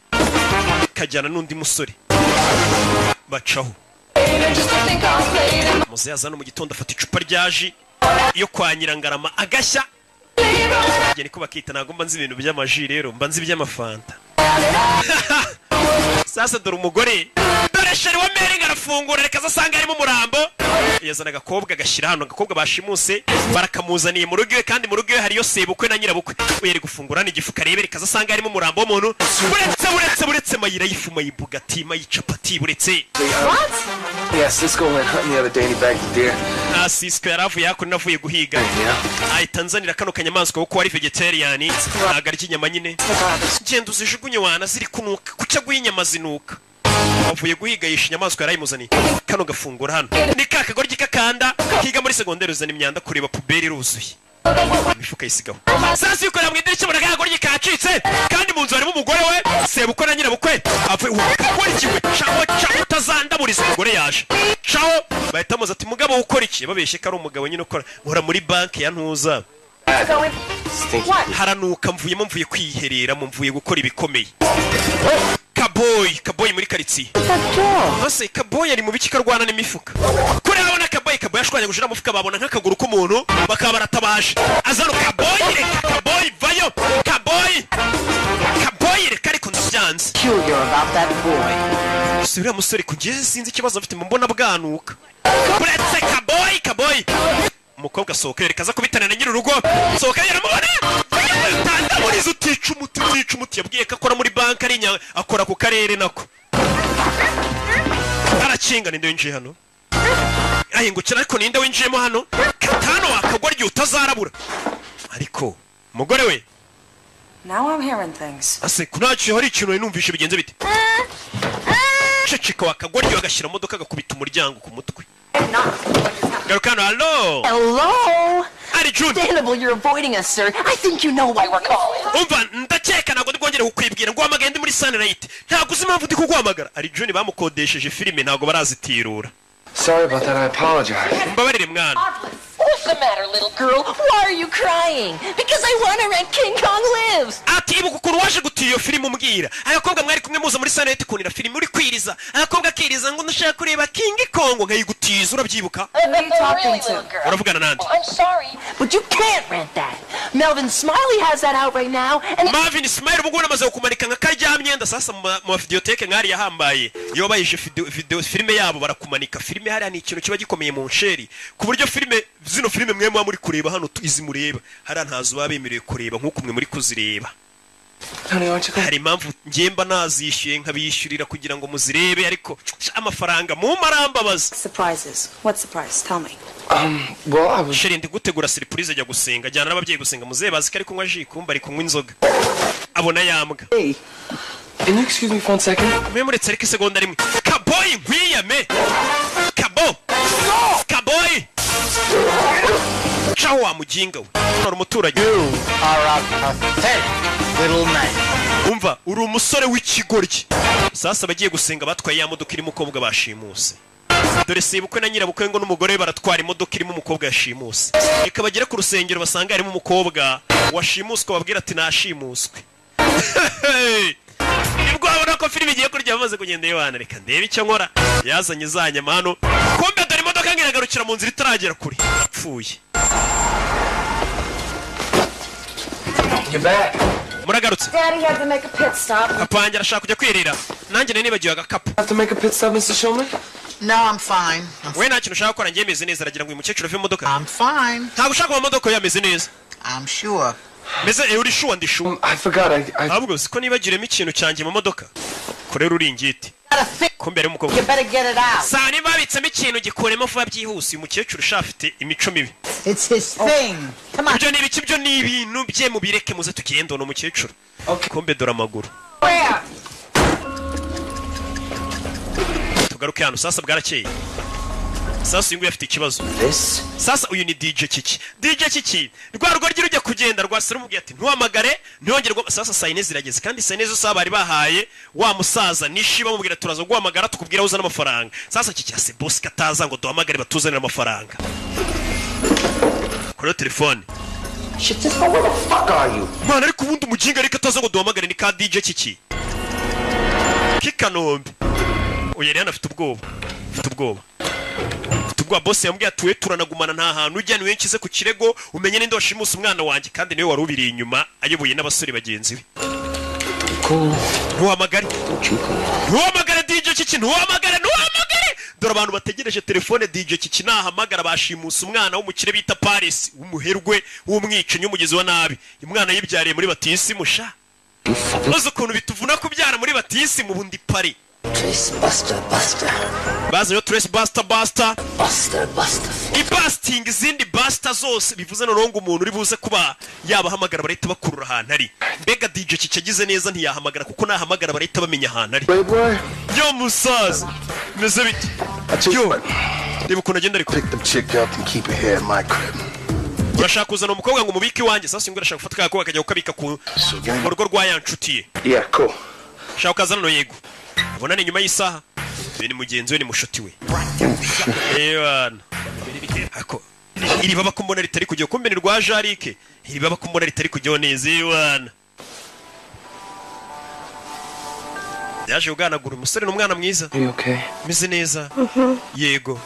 kajyana n'undi musore bacaho. Muze yazana mu gitondo, afata icupa rya jus iyo kwa Nyirangarama agashya. Njye niko bakita, ntabwo mba nzi ibintu by'amaji, rero mba nzi iby'amafanta. Sasa dore umugore, dore chéri wa Meringi arafungura, reka aza asanga harimo umurambo. Yazana agakobwa agashyira hano, agakobwa bashimuse barakamuzaniye mu rugo iwe, kandi mu rugo iwe hariyo sebukwe na nyirabukwe. We yari gufungura n'igifuka arebe, reka aza asanga harimo umurambo w'umuntu. Buretse, buretse, buretse, mayira y'ifu, mayibugati, mayicapati, buretse. What? Yeah, Cisco went hunting the other day and he bagged a deer. Nta Cisco yari avuye hakuno, avuye guhiga, ahita anzanira kano kanyamaswa kuko ari vegetarian, ntabwo arya inyama nyine. Genda uzijugunye wana, ziri kunuka. Kuki aguha inyama zinuka? Avuye guhiga yishe inyamaswa, yarayimuzaniye. Kano gafungura hano ni ka kagoryi kakanda kiga muri segonderi, uzana imyanda kureba poubelle iruzuye. Imifuka yisigaho. Sasa yikorera mu idirishya, ubona kagoryi kacitse, kandi mu nzu harimo umugore we, sebukwe na nyirabukwe. Apfe ukora iki we? Caho, caho, utazandaburiza. Umugore yaje, caho. Bahita bamuza ati: "Mugabo, ukora iki?" Babeshye ko ari umugabo nyine ukora, nkora muri banki ya ntuza. Haranuka, mvuyemo, mvuye kwihereramo, mvuye gukora ibikomeye. Kaboyi, kaboyi muri karitsiye. Ese kaboyi ari mu biki karwana n'imifuka? Kuri abona kaboyi, kaboyi ashwanyaguje uriya mufuka, babona nk'akaguru k'umuntu, bakaba baratabaje. Azano kaboyi, reka kaboyi, vayo kaboyi, kaboyi reka, ariko ndabyanze. Si uriya musore kugeze, sinzi ikibazo afite, mbona bwanuka. Uretse kaboyi, kaboyi, umukobwa asohoka, yereka aza kubitana na nyir'urugo. Sohoka, yaramubona. Utandaburiza, utica umuti, utica umuti. Yabwiye ko akora muri banki, ari akora ku karere nako. Arakinga. Ninde winjiye hano? Ahingukira, ariko ninde winjiyemo hano? Katano wakagwa ryo utazarabura. Ariko umugore we. Now I'm hearing things. Ase kunaciye, hari ikintu nari numvishe, bigenze bite? Ceceka wakagwa ryo. Agashyira modoka, agakubita umuryango ku mutwe. Garuka hano, hallo. Hello? Ari June. Understandable you're avoiding us, sir. I think you know why we're calling. Umva, ndakeka ntabwo ndi bwongere kukwibwira ngo uhamagaye ndi muri Sunlight. Ntabwo uzi impamvu ndi kuguhamagara. Ari June, bamukodesheje filime, ntabwo barazitirura. Sorry about that. I apologize. Mbabarire mwana. What's the matter, little girl? Why are you crying? Because I want to rent King Kong Lives. Ati ibuka ukuntu waje gutiya iyo filime, umbwira abakobwa mwari kumwe muza muri Sunlight kunira filime, uri kwiriza, abakobwa akiriza ngo ndashaka kureba King Kong, nkayigutiza, urabyibuka? Who are you talking Really, to? little girl. Uravugana nande? Well, I'm sorry, but you can't rent that. Melvin Smiley has that out right now, and Marvin Smile ubu ngubu namaze kukumanika nka karya myenda. Sasa mu mavideoteke nk'ariya ahambaye, iyo bayishe video filime yabo barakumanika filime hariya. Ni ikintu kiba gikomeye mu nsheri, ku buryo filime, zino filime mwe muba muri kureba hano, izi mureba hariya ntazo baba bemerewe kureba nk'uko mwe muri kuzireba. Honey, why don't you go? Hari impamvu ngemba nazishyuye, nkabishyurira kugira ngo muzirebe, ariko sha, amafaranga mu marambabaza. Surprises. What surprise? Tell me. Well, I was. Chérie, ndi gutegura surprise. Ajya gusenga, ajyana n'ababyeyi gusenga. Muzehe bazi ko ari kunywa jus, kumba ari kunywa inzoga, abona yambwa. Hey, can you excuse me for one second? Mwe muretse ariko isegonda rimwe. Kaboyi, nkwiyame, kabo, kaboyi, caho wa muginga we. Hano hari umuturanyi. Are a pathetic little man. Umva, uri umusore w'ikigoryi. Sasa abagiye gusenga batwaye ya modoka irimo umukobwa bashimuse. Dore sebukwe na nyirabukwe ngo n'umugore we baratwara imodoka irimo umukobwa yashimuse. Reka bagere ku rusengero basanga harimo umukobwa washimuswe, babwira ati nashimuswe. Nibwo babona ko filime igiye kurya. Bamaze kugenda, yewana reka ndebe icyo nkora. Yazanye za nyama hano, kumbe dore imodoka ngo iragarukira mu nzira itaragera kure, apfuye. You're back. Muragarutse. Daddy had to make a pit stop. Papa wanjye arashaka kujya kwirira, nanjye nari nibagiwe agakapu. Have to make a pit stop, Mr. Shulman? No, I'm fine. We nta kintu ushaka gukora, njye meze neza. Aragira ngo uyu mukecuru ave mu modoka. I'm fine. Ntabwo ushaka mu modoka, yameze neza. I'm sure. Meze uri sure? Ndi sure. I forgot. I Ahubwo siko nibagiremo ikintu cyanjye mu modoka, korera uringiti. Kumbe harimo umukobwa. You better get it out. Saa niba babitsemo ikintu, gikuremo vuba byihuse. Uyu mukecuru usha afite imico mibi. It's his thing. Come on. Ibyo ni ibiki? Ibyo ni ibintu bye, mubireke, muze tugende. Ni umukecuru, kumbe dore amaguru. Where? Tugaruke hano. Sasa bwarakeye. Sasa uyu nguyu afite ikibazo. This? Sasa uyu ni DJ Kiki. DJ Kiki, rwa rugoryi rujya kugenda rwasira, umubwiye ati ntuhamagare, ntiwongere. Sasa saa yine zirageze, kandi saa yine zo saha bari bahaye wa musaza nishi, bamubwira turaza guhamagara tukubwira aho uzana amafaranga. Sasa Kiki ase boss kataza ngo duhamagare batuzanire amafaranga kuri telefone. Shit, Cisco, where the fuck are you? Mwana, ariko ubundi umuginga ariko ataza ngo duhamagare ni ka DJ Kiki k'Ikanombe. Uyu yari hano afite ubwoba, afite ubwoba, afite ubwoba. Boss yambwiye ati we turanagumana, nta hantu ujya, niwe nshyize ku kirego, umenye ninde washimuse umwana wanjye, kandi niwe wari ubiri inyuma ayoboye n'abasore bagenzi be. Ntuhamagare, ntuhamagare DJ Kiki, ntuhamagare, ntuhamagare. Dore abantu bategereje telefone. DJ Kiki nahamagara, bashimuse umwana w'umukire bita Paris, w'umuherwe, w'umwicanyi, w'umugizi wa nabi. Umwana yibyariye muri batisimu sha. Uzi ukuntu bituvuna kubyara muri batisimu? Ubundi pari. Trace Buster Buster. Bazanye Trace Buster Buster. Buster Buster. Ibasitingi izindi buster zose, bivuze noneho ngo umuntu uri buze kuba yabahamagara barahita bakurura ahantu ari. Mbega DJ Kiki agize neza ntiyahamagara, kuko nahamagara barahita bamenya ahantu ari. Yo musaza, meze bite? Yo, reba ukuntu agenda ariko. Pick the chick up and keep her here in my crib. Urashaka kuzana umukobwa ngo umubike iwanjye? Sasa ngo urashaka gufata ka gakobwa akajya kukabika ku mu rugo rwa ya nshuti ye. Yeah, cool. Shaka ukazana no yego. Ubonane nyuma y'isaha. Uyu ni mugenzi we, ni mushuti we. Ewana. Ako iri baba ko mbona ritari kujyaho, kumbe ni rwa Jarike. Iri baba ko mbona ritari kujyaho neza, ewana. Yaje kuganagura umusore, ni umwana mwiza. Are you okay? Meze neza. Yego.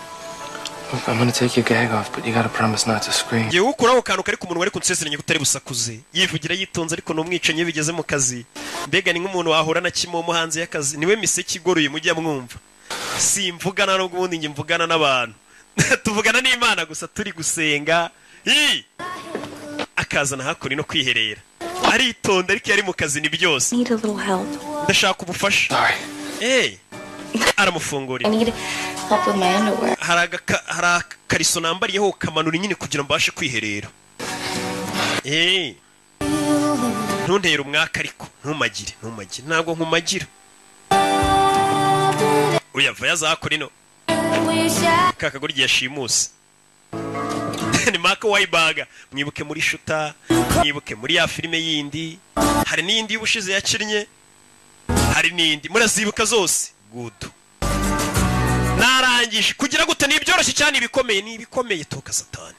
Look, I'm gonna take your gag off, but you gotta promise not to scream. Ngiye gukuraho akantu kari ku munwa, ariko nsezeranye ko utari busakuze. Yivugira yitonze, ariko ni umwicanyi iyo bigeze mu kazi. Mbega ni nk'umuntu wahura na Kimomo hanze y'akazi, niwe miseke igoroye mujya mwumva. Simvugana n'ubwo ubundi njye mvugana n'abantu, tuvugana n'Imana gusa turi gusenga. Ii! Akazana hakuno no kwiherera, aritonda, ariko iyo ari mu kazi ni byose. Need a little help. Ndashaka ubufasha. Aramufungurira. I need help with my underwear. Hari akariso nambariyeho kamanura nyine kugira ngo mbashe kwiherera. Ntuntere umwaka, ariko ntumagire, ntumagire, ntabwo nkumagira. Uyava yazakora ino ka kagoryi yashimuse ni Mark Wahlberg. Mwibuke muri Shuta, mwibuke muri ya filime yindi, hari n'iyindi y'ubushize yakinnye, hari n'indi murazibuka zose. Good, narangije kugira gute? Ni ibyoroshye cyane, ibikomeye ni ibikomeye. Toka satani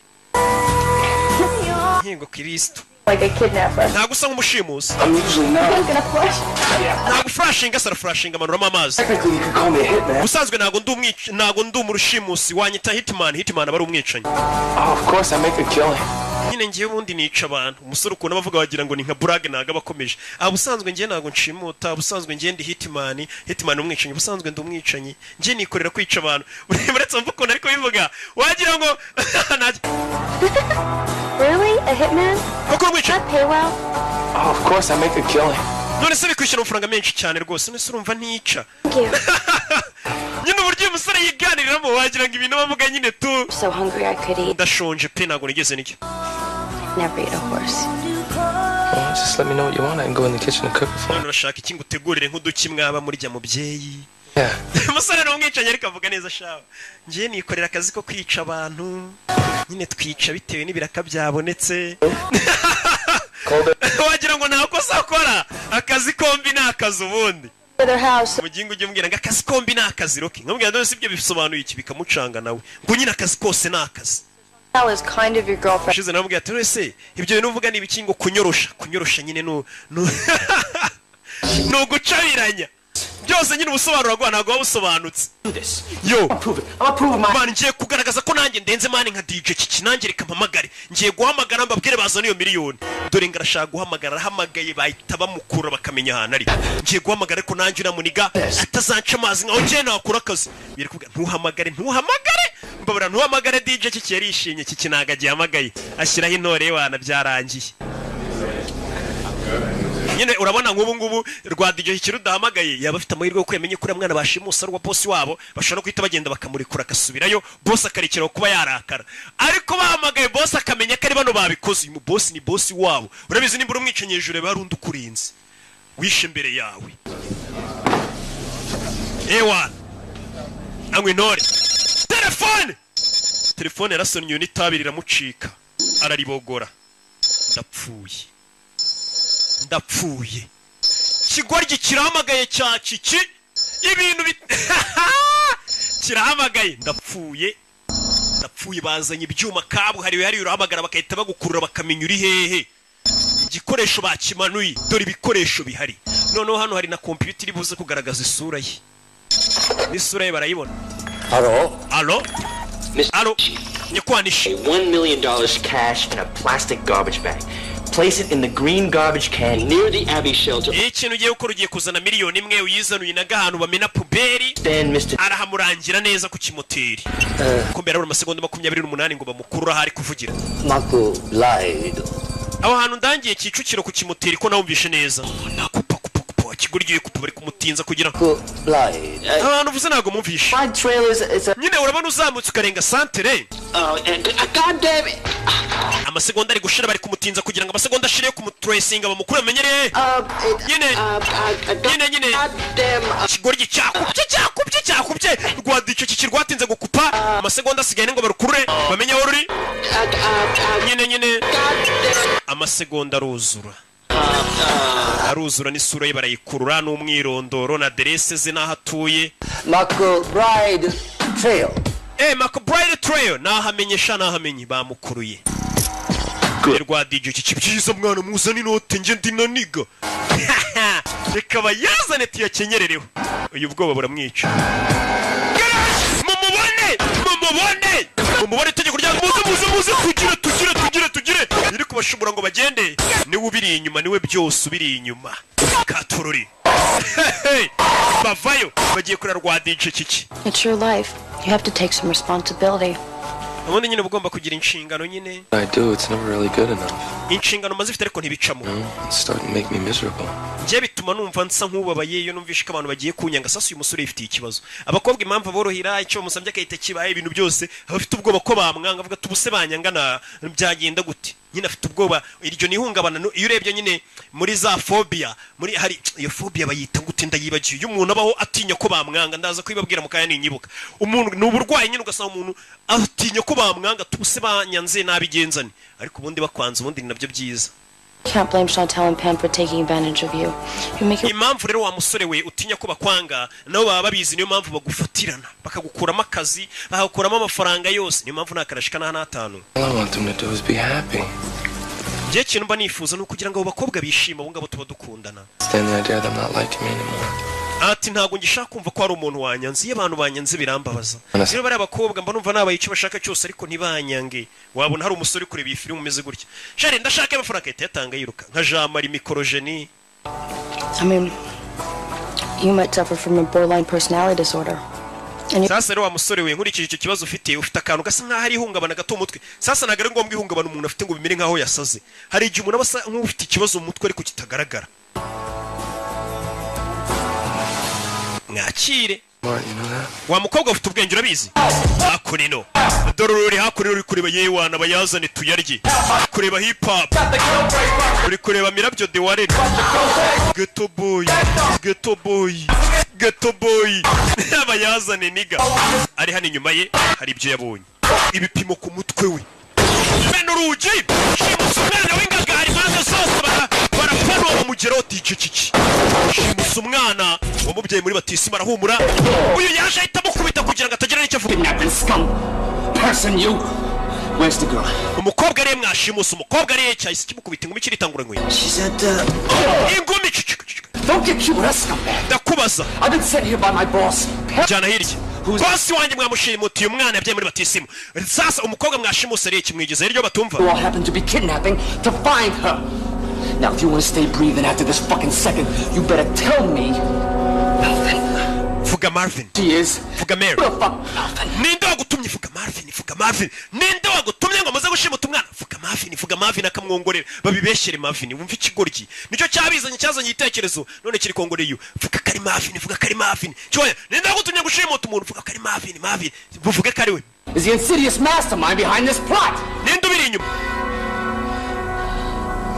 nkingo Kristo. Like a kidnapper. Ntabwo usa nk'umushimusi. I'm usually not. I'm gonna flush. Ntabwo flushinga, sara flushinga, amanuramo amazi. Technically, you could call me a hitman. Ubusanzwe ntabwo ndi umwic ntabwo ndi umurushimusi, wanyita hitman. Hitman aba ari umwicanyi. Oh, of course, I make a killing. Nyine ngewe ubundi nica abantu. Umusore ukuntu abavuga wagira ngo ni nka burage, ntabwo aba akomeje. Ah, ubusanzwe ngewe ntabwo nshimuta, ubusanzwe ngewe ndi hitman. Hitman ni umwicanyi. Ubusanzwe ndi umwicanyi, ngewe nikorera kwica abantu. Uretse mvuga ukuntu ariko bivuga wagira ngo Really? A hitman? Koko umwicanyi? That pay well? Oh, of course, I make a killing. None se bikwishyura amafaranga menshi cyane rwose? None se urumva ntica? Thank you. Nyine uburyo uyu musore yiganiriramo wagira ngo ibintu bavuga nyine tu. I'm so hungry I could eat. Ndashonje pe, ntabwo nigeze nicyo. Never eat a horse. Well, just let me know what you want. I can go in the kitchen and cook it for None you. urashaka iki ngo utegurire nk'uduki mwaba murya, mubyeyi? Yeah. Umusore ni umwicanyi ariko avuga neza shawe. Ngiye nikorera akazi ko kwica abantu nyine, twica bitewe n'ibiraka byabonetse. Wagira ngo nta kosa akora, akazi kombi ni akazi ubundi. To their house. Umugingo ujya umbwira ngo akazi kombi ni akazi, Rocky, nkamubwira none si ibyo bisobanuye iki? Bikamucanga nawe ngo nyine akazi kose ni akazi. That was kind of your girlfriend. Ushize namubwira ati none se ibyo bintu uvuga ni ibiki? Ngo kunyorosha, kunyorosha nyine ni ugucabiranya byose nyine. Ubusobanuro bwa ntabwo buba busobanutse. Yo man, ngiye kugaragaza ko nanjye ndenze man, nka DJ Kiki. Nanjye reka mpamagare, ngiye guhamagara mbabwire bazana iyo miliyoni. Dore ngo arashaka guhamagara, arahamagaye, bahita bamukura bakamenya ahantu ari. Ngiye guhamagara ariko nanjye uramuniga atazanca amazi nkaho ngiye nakora akazi. Biri kuvuga ntuhamagare, ntuhamagare, mbabura ntuhamagare. DJ Kiki yarishimye. Kiki ntabwo agihamagaye, ashyiraho intore wana, byarangiye nyine. Urabona nk'ubu ngubu rwa DJ Kiki rudahamagaye, yaba afite amahirwe yo kwemenya ko uriya mwana bashimusa ari uwa bosi wabo, bashobora no guhita bagenda bakamurekura agasubirayo, bosi akarekeraho kuba yarakara. Ariko bahamagaye bosi akamenya ko ari bano babikoze, uyu bosi ni bosi wabo. Urabizi nimba uri umwicanyi, hejuru haba hari undi ukurinze wishe imbere yawe. Ewana anywa intore, telefone, telefone yarasonnye, n'itabi riramucika araribogora. Ndapfuye, ndapfuye, kigoryi kirahamagaye cya Kiki, ibintu kirahamagaye, ndapfuye, ndapfuye. Bazanye ibyuma kabuhariwe hariya, urahamagara bagahita bagukurura bakamenya uri hehe. Igikoresho bakimanuye, dore ibikoresho bihari. Noneho hano hari na kompiyuta iri buze kugaragaza isura ye, n'isura ye barayibona. Hello? Alo, alo, nyakwanishe. $1 million cash in a plastic garbage bag. Place it in the green garbage can near the Abbey shelter. Iyo ikintu ugiye gukora, ugiye kuzana miliyoni 1, uyizanuye naga ahantu bamena puberi. Stand, Mr. Arahamurangira neza ku kimoteri. Ko mbere habura amasegonda 28 ngo bamukurure aho ari kuvugira. Marco lied. Aho hantu ndangiye Kicukiro ku kimoteri, ko nawumvishe neza? Kupa kupa kupa, kigoryi kupa, bari kumutinza kugira Lied. aho hantu uvuze ntabwo mumvishe nyine. Urabona uzamutse ukarenga santere. Oh, God damn it! Amasegonda ari gushira, bari kumutinza kugira ngo amasegonda ashire yo kumutracinga, bamukure, bamenyere nyine nyine nyine. Ikigoryi cyakubye, cyakubye, cyakubye rwa icyo kiki rwatinze gukupa. Amasegonda asigaye ngo barukurure, bamenye aho ruri nyine nyine. Amasegonda aruzura, aruzura, n'isura ye barayikurura, n'umwirondoro na aderese ze n'aho atuye. McBride Trail. McBride Trail, nahamenye sha, nahamenye. Bamukuruye rwa DJ iki. Byiza mwana, muzane inote, njye ndi na nigga. Reka bayazane tuyakenyerereho. Uyu bwoba buramwica. Mumubone, mumubone, mumubone! Itegeko rya muze, muze, muze, tugire, tugire, tugire, tugire! Iri kubashobora ngo bagende. Niwe ubiri inyuma, niwe byose ubiri inyuma. Katorori bavayo, bagiye kurera rwa DJ kiki. It's your life. You have to take some responsibility. Ubundi nyine uba ugomba kugira inshingano nyine. I do, it's never really good enough. Inshingano maze ifite, ariko ntibicamo. It's starting to make me miserable. Njye bituma numva nsa nk'ubabaye iyo numvishe ko abantu bagiye kunyanga. Sasa uyu musore yifitiye ikibazo. Abakobwa impamvu aborohera, icyo bamusabye agahita kibaye, ibintu byose, aba afite ubwoba ko bamwanga. Avuga ati: "Ubuse banyanga na byagenda gute?" Nyine afite ubwoba, iryo ni ihungabana. Iyo urebye nyine muri za phobia, muri hari iyo phobia bayita gute? Ndayibagiwe. Iyo umuntu abaho atinya ko bamwanga, ndaza kubibabwira mu kanya ninyibuka. Umuntu ni uburwayi nyine, ugasanga umuntu atinya ko bamwanga, tubuse banyanze nabigenzane. Ariko ubundi bakwanze, ubundi ni nabyo byiza. Can't blame Chantel and Pam for taking advantage of you. You make it Impamvu rero wa musore we utinya ko bakwanga, nabo baba babizi. Niyo mpamvu bagufatirana, bakagukuramo akazi, bakagukuramo amafaranga yose. Niyo mpamvu nta karashika n'atanu. All I want them to do is be happy. Njye ikintu mba nifuza ni ukugira ngo abo bakobwa bishime, abo ngabo tuba dukundana. Stand the idea of them not liking me anymore. Ati: "Ntabwo ngishaka kumva ko hari umuntu wanyanze. Iyo abantu banyanze birambabaza." Rero bariya bakobwa mba numva nabaye icyo bashaka cyose, ariko ntibanyange. Wabona hari umusore uri kureba iyi filime umeze gutya: "Shari, ndashaka amafaranga," ahita yatanga yiruka nka Jean Marie Microgenie. I mean, you might suffer from a borderline personality disorder. And you Sasa rero wa musore we, nkurikije icyo kibazo ufite, ufite akantu gasa nk'aho ari ihungabana gato mu mutwe. Sasa ntabwo ari ngombwa ihungabana umuntu afite ngo bimere nk'aho yasaze. Hari igihe umuntu aba asa nk'ufite ikibazo mu mutwe ariko kitagaragara. Mwakire. Smart, you know that? Wa mukobwa ufite ubwenge, urabizi. Hakuno dore uri hakuno, uri kureba yewana, bayazane tuyarye. Kureba hip hop, uri kureba Mirabyo de Warren, ghetto boy, ghetto boy, ghetto boy, bayazane nigga. Ari hano inyuma ye hari ibyo yabonye, ibipimo ku mutwe we. Mena urugi, shimusa umwana w'ingagari, impande zose barapanura, bamugeraho. DJ kiki shimusa umwana wamubyaye muri batisimu, arahumura. Uyu yaje ahita amukubita kugira ngo atagira n'icyo avuga. Person, you. Where's the girl? Umukobwa ariye mwashimuse? Umukobwa ariye? Cyahise kimukubita ingumi, kiritangura nkweto. She said, Ingumi. Don't get cute with us, scumbag. Ndakubaza. I've been sent here by my boss. Jyana hirya! Bosi wanjye mwamushimutiye umwana yabyaye muri batisimu. Sasa umukobwa mwashimuse ariye? Kimwigeze hirya batumva. Who all happened to be kidnapping to find her. Now, if you want to stay breathing after this fucking second, you better tell me. Melvin. Vuga Marvin. She is. Vuga Mary. Who the fuck? Melvin. Ninde wagutumye? Vuga Marvin, vuga Marvin. Ninde wagutumye ngo amaze gushimuta umwana? Vuga Marvin, vuga Marvin. Akamwongorera babibeshyere Marvin. Wumva ikigoryi nicyo cyabizanye, cyazanye igitekerezo none kiri kongoreye iyo. Vuga kari Marvin, vuga kari Marvin. Cyoya, ninde wagutumye gushimuta umuntu? Vuga kari Marvin, Marvin, buvuge kari we. Is the insidious mastermind behind this plot. Ninde ubiri inyuma?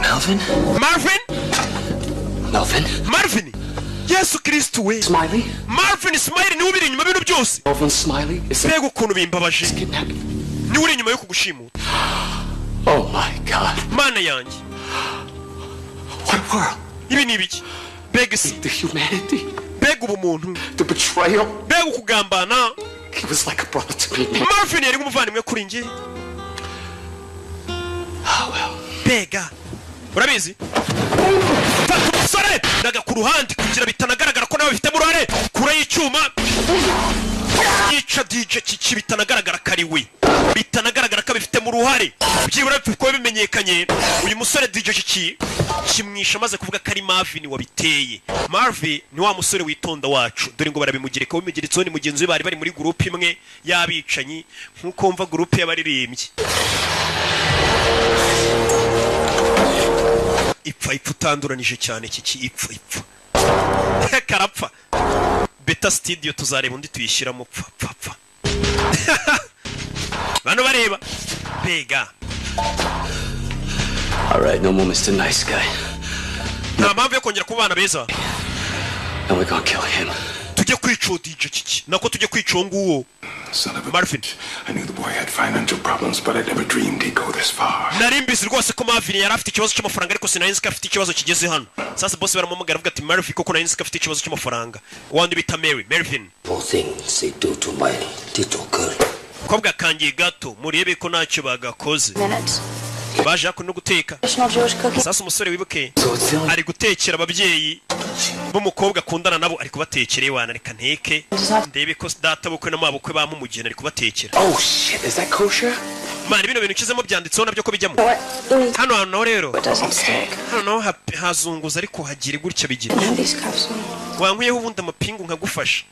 Melvin? Marvin? Melvin? Marvin, Yesu Kristu we! Smiley? Marvin Smiley niwe ubiri inyuma ibintu byose. Melvin Smiley is Mbega ukuntu bimbabaje! Niwe uri inyuma yo kugushimuta. Oh my God. Mana yanjye! What a world. Ibi ni ibiki? Mbega isi! The humanity. Mbega ubumuntu! The betrayal. Mbega ukugambana! He was like a brother to me, man. Marvin yari nk'umuvandimwe kuri njye. Mbega urabizi, fata umusore naga ku ruhande kugira bitanagaragara ko nawe bifitemo uruhare. Kure y'icyuma yica DJ kiki, bitanagaragara ko ari we, bitanagaragara ko abifitemo uruhare. Byibura kuba bimenyekanye uyu musore DJ kiki kimwisha amaze kuvuga ko ari Marvin wabiteye. Marvin ni wa musore witonda wacu. Dore ngo barabimugereka, bimugeretseho ni mugenzi we, bari bari muri groupe imwe y'abicanyi, nk'uko wumva groupe y'abaririmbyi. Ipfa, ipfa utanduranije cyane kiki, ipfa, ipfa, karapfa. Beta studio tuzareba undi tuyishyiramo. Pfa, pfa, pfa! Bano bareba mbega All right, no more Mr. Nice Guy. Nta mpamvu yo kongera kuba abana beza. And we're gonna kill him. Tujye kwica uwo DJ Kiki, nako tujye kwica uwo nguwo Son of a Marvin. I knew the boy had financial problems, but I never dreamed he'd go this far. Nari mbizi rwose ko Marvin yari afite ikibazo cy'amafaranga, ariko sinari nzi ko afite ikibazo kigeze hano. Sasa boss baramuhamagara, avuga ati: "Marvin, koko nari nzi ko afite ikibazo cy'amafaranga." Wandi bita Mary Marvin. Poor things they do to my little girl. Kobwa kangiye gato, murebe ko ntacyo bagakoze. Minutes. Baje hakuno no guteka. Traditional Jewish cooking. Sasa umusore, wibuke, ari gutekera ababyeyi b'umukobwa akundana nabo, ari kubatekera. Iwana reka nteke ndebe ko data bukwe na mabukwe bampa umugeni. Ari kubatekera. Oh shit, is that kosher? Man, bino bintu ukizemo byanditseho nabyo ko bijyamo hano hantu naho. Rero hano naho hazunguza, ariko hagire gutya bigira. Wankuyeho ubundi amapingu nkagufasha.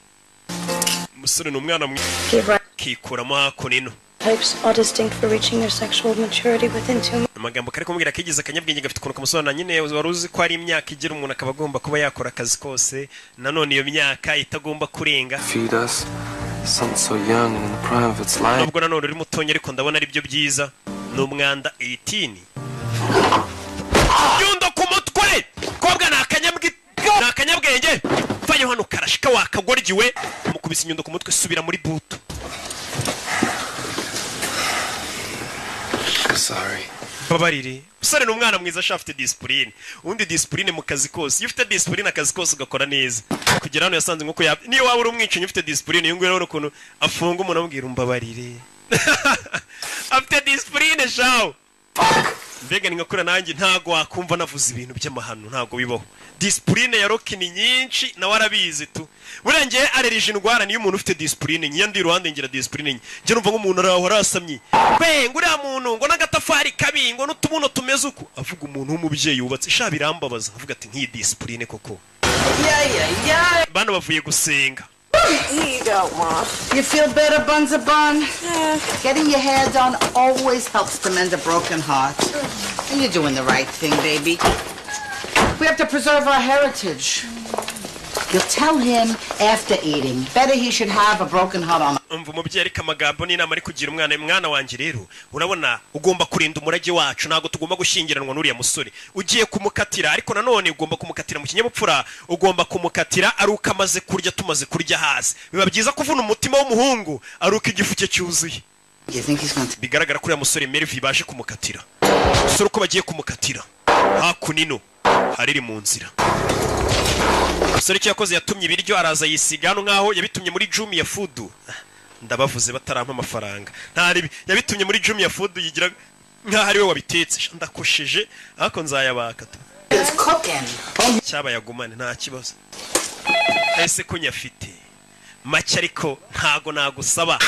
Umusore ni umwana mwiza, kikuramo hakuno ino. Types all distinct for reaching their sexual maturity within 2 months. Amagambo kari kumubwira kigize akanyabwenge, gafite ukuntu kamusobanura nyine. Wari uzi ko ari imyaka igira umuntu akaba agomba kuba yakora akazi kose, nanone iyo myaka itagomba kurenga. Feed us. Something so young and in the prime of its life. Nubwo nanone uri mutonya, ariko ndabona ari byo byiza. Ni umwanda 18 nyundo ku mutwe. Kobwa ni akanyabwenge. Vayo hano karashika wakagoryiwe. Mukubise inyundo ku mutwe. Subira muri buto. Sorry. Babarire. Musore ni umwana mwiza sha, afite discipline. Ubundi discipline mu kazi kose, iyo ufite discipline akazi kose ugakora neza. Kugera hano yasanze nk'uko ya niyo waba uri umwicanyi ufite discipline. Uyu nguyu urabona ukuntu afunga umuntu, amubwira umbabarire. Afite discipline shawo. Mbega ni nkakura nanjye, ntago wakumva navuze ibintu by'amahano, ntago bibaho. Discipline ya Rocky ni nyinshi, nawe arabizi tu. Buriya ngewe arerije indwara niyo umuntu ufite discipline nyiya, ndi iruhande ngira discipline nke. Njye numva nk'umuntu araho arasamye we, ngo uriya muntu ngo n'agatafari kabi, ngo n'utubuno tumeze uku, avuga umuntu w'umubyeyi wubatse sha, birambabaza. Avuga ati nk'iyi discipline koko. Yeah. Bano bavuye gusenga. Here you go, Mom. You feel better, Buns a Bun? Getting your hair done always helps to mend a broken heart. And you're doing the right thing, baby. We have to preserve our heritage. You'll tell him after eating. Better he should have a broken heart on Umva umubyeyi, ariko amagambo n'inama ari kugira umwana: "Mwana wanjye, rero urabona ugomba kurinda umurage wacu. Ntabwo tugomba gushyingiranwa n'uriya musore. Ugiye kumukatira, ariko nanone ugomba kumukatira mu kinyabupfura. Ugomba kumukatira ari uko amaze kurya, tumaze kurya hasi. Biba byiza kuvuna umutima w'umuhungu ari uko igifu cye cyuzuye." Bigaragara ko uriya musore Melvin baje kumukatira. Umusore uko bagiye kumukatira hakuno ino hariri mu nzira. Umusore icyo yakoze, yatumye ibiryo, araza yisiga hano nk'aho yabitumye muri Jumia Food. Ndabavuze batarampa amafaranga. Ntaribi, yabitumye muri Jumia Food, yigira nk'aho ari we wabitetse. Sha, ndakosheje, ariko nzayabaka tu. It's cooking. Cyaba yagumane, nta kibazo. Ese ko nyafite make, ariko ntago nagusaba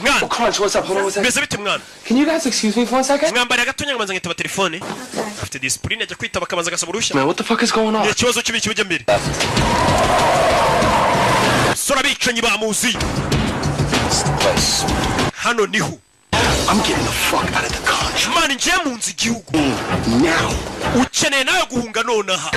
mwana. Crunch, what's up? Hold on one second. Meze bite mwana? Can you guys excuse me for one second? Mwambariye agatonya nkabanza nkitaba telefone. Afite discipline, ajya kwitaba akabanza agasaba uruhushya. Man, what the fuck is going on? Ni ikibazo kibi kijya mbere. Sora, abicanyi bamuzi hano niho. I'm getting the fuck out of the country. Man, ngiye mu nzu igihugu. Now. Ukeneye nawe guhunga nonaha.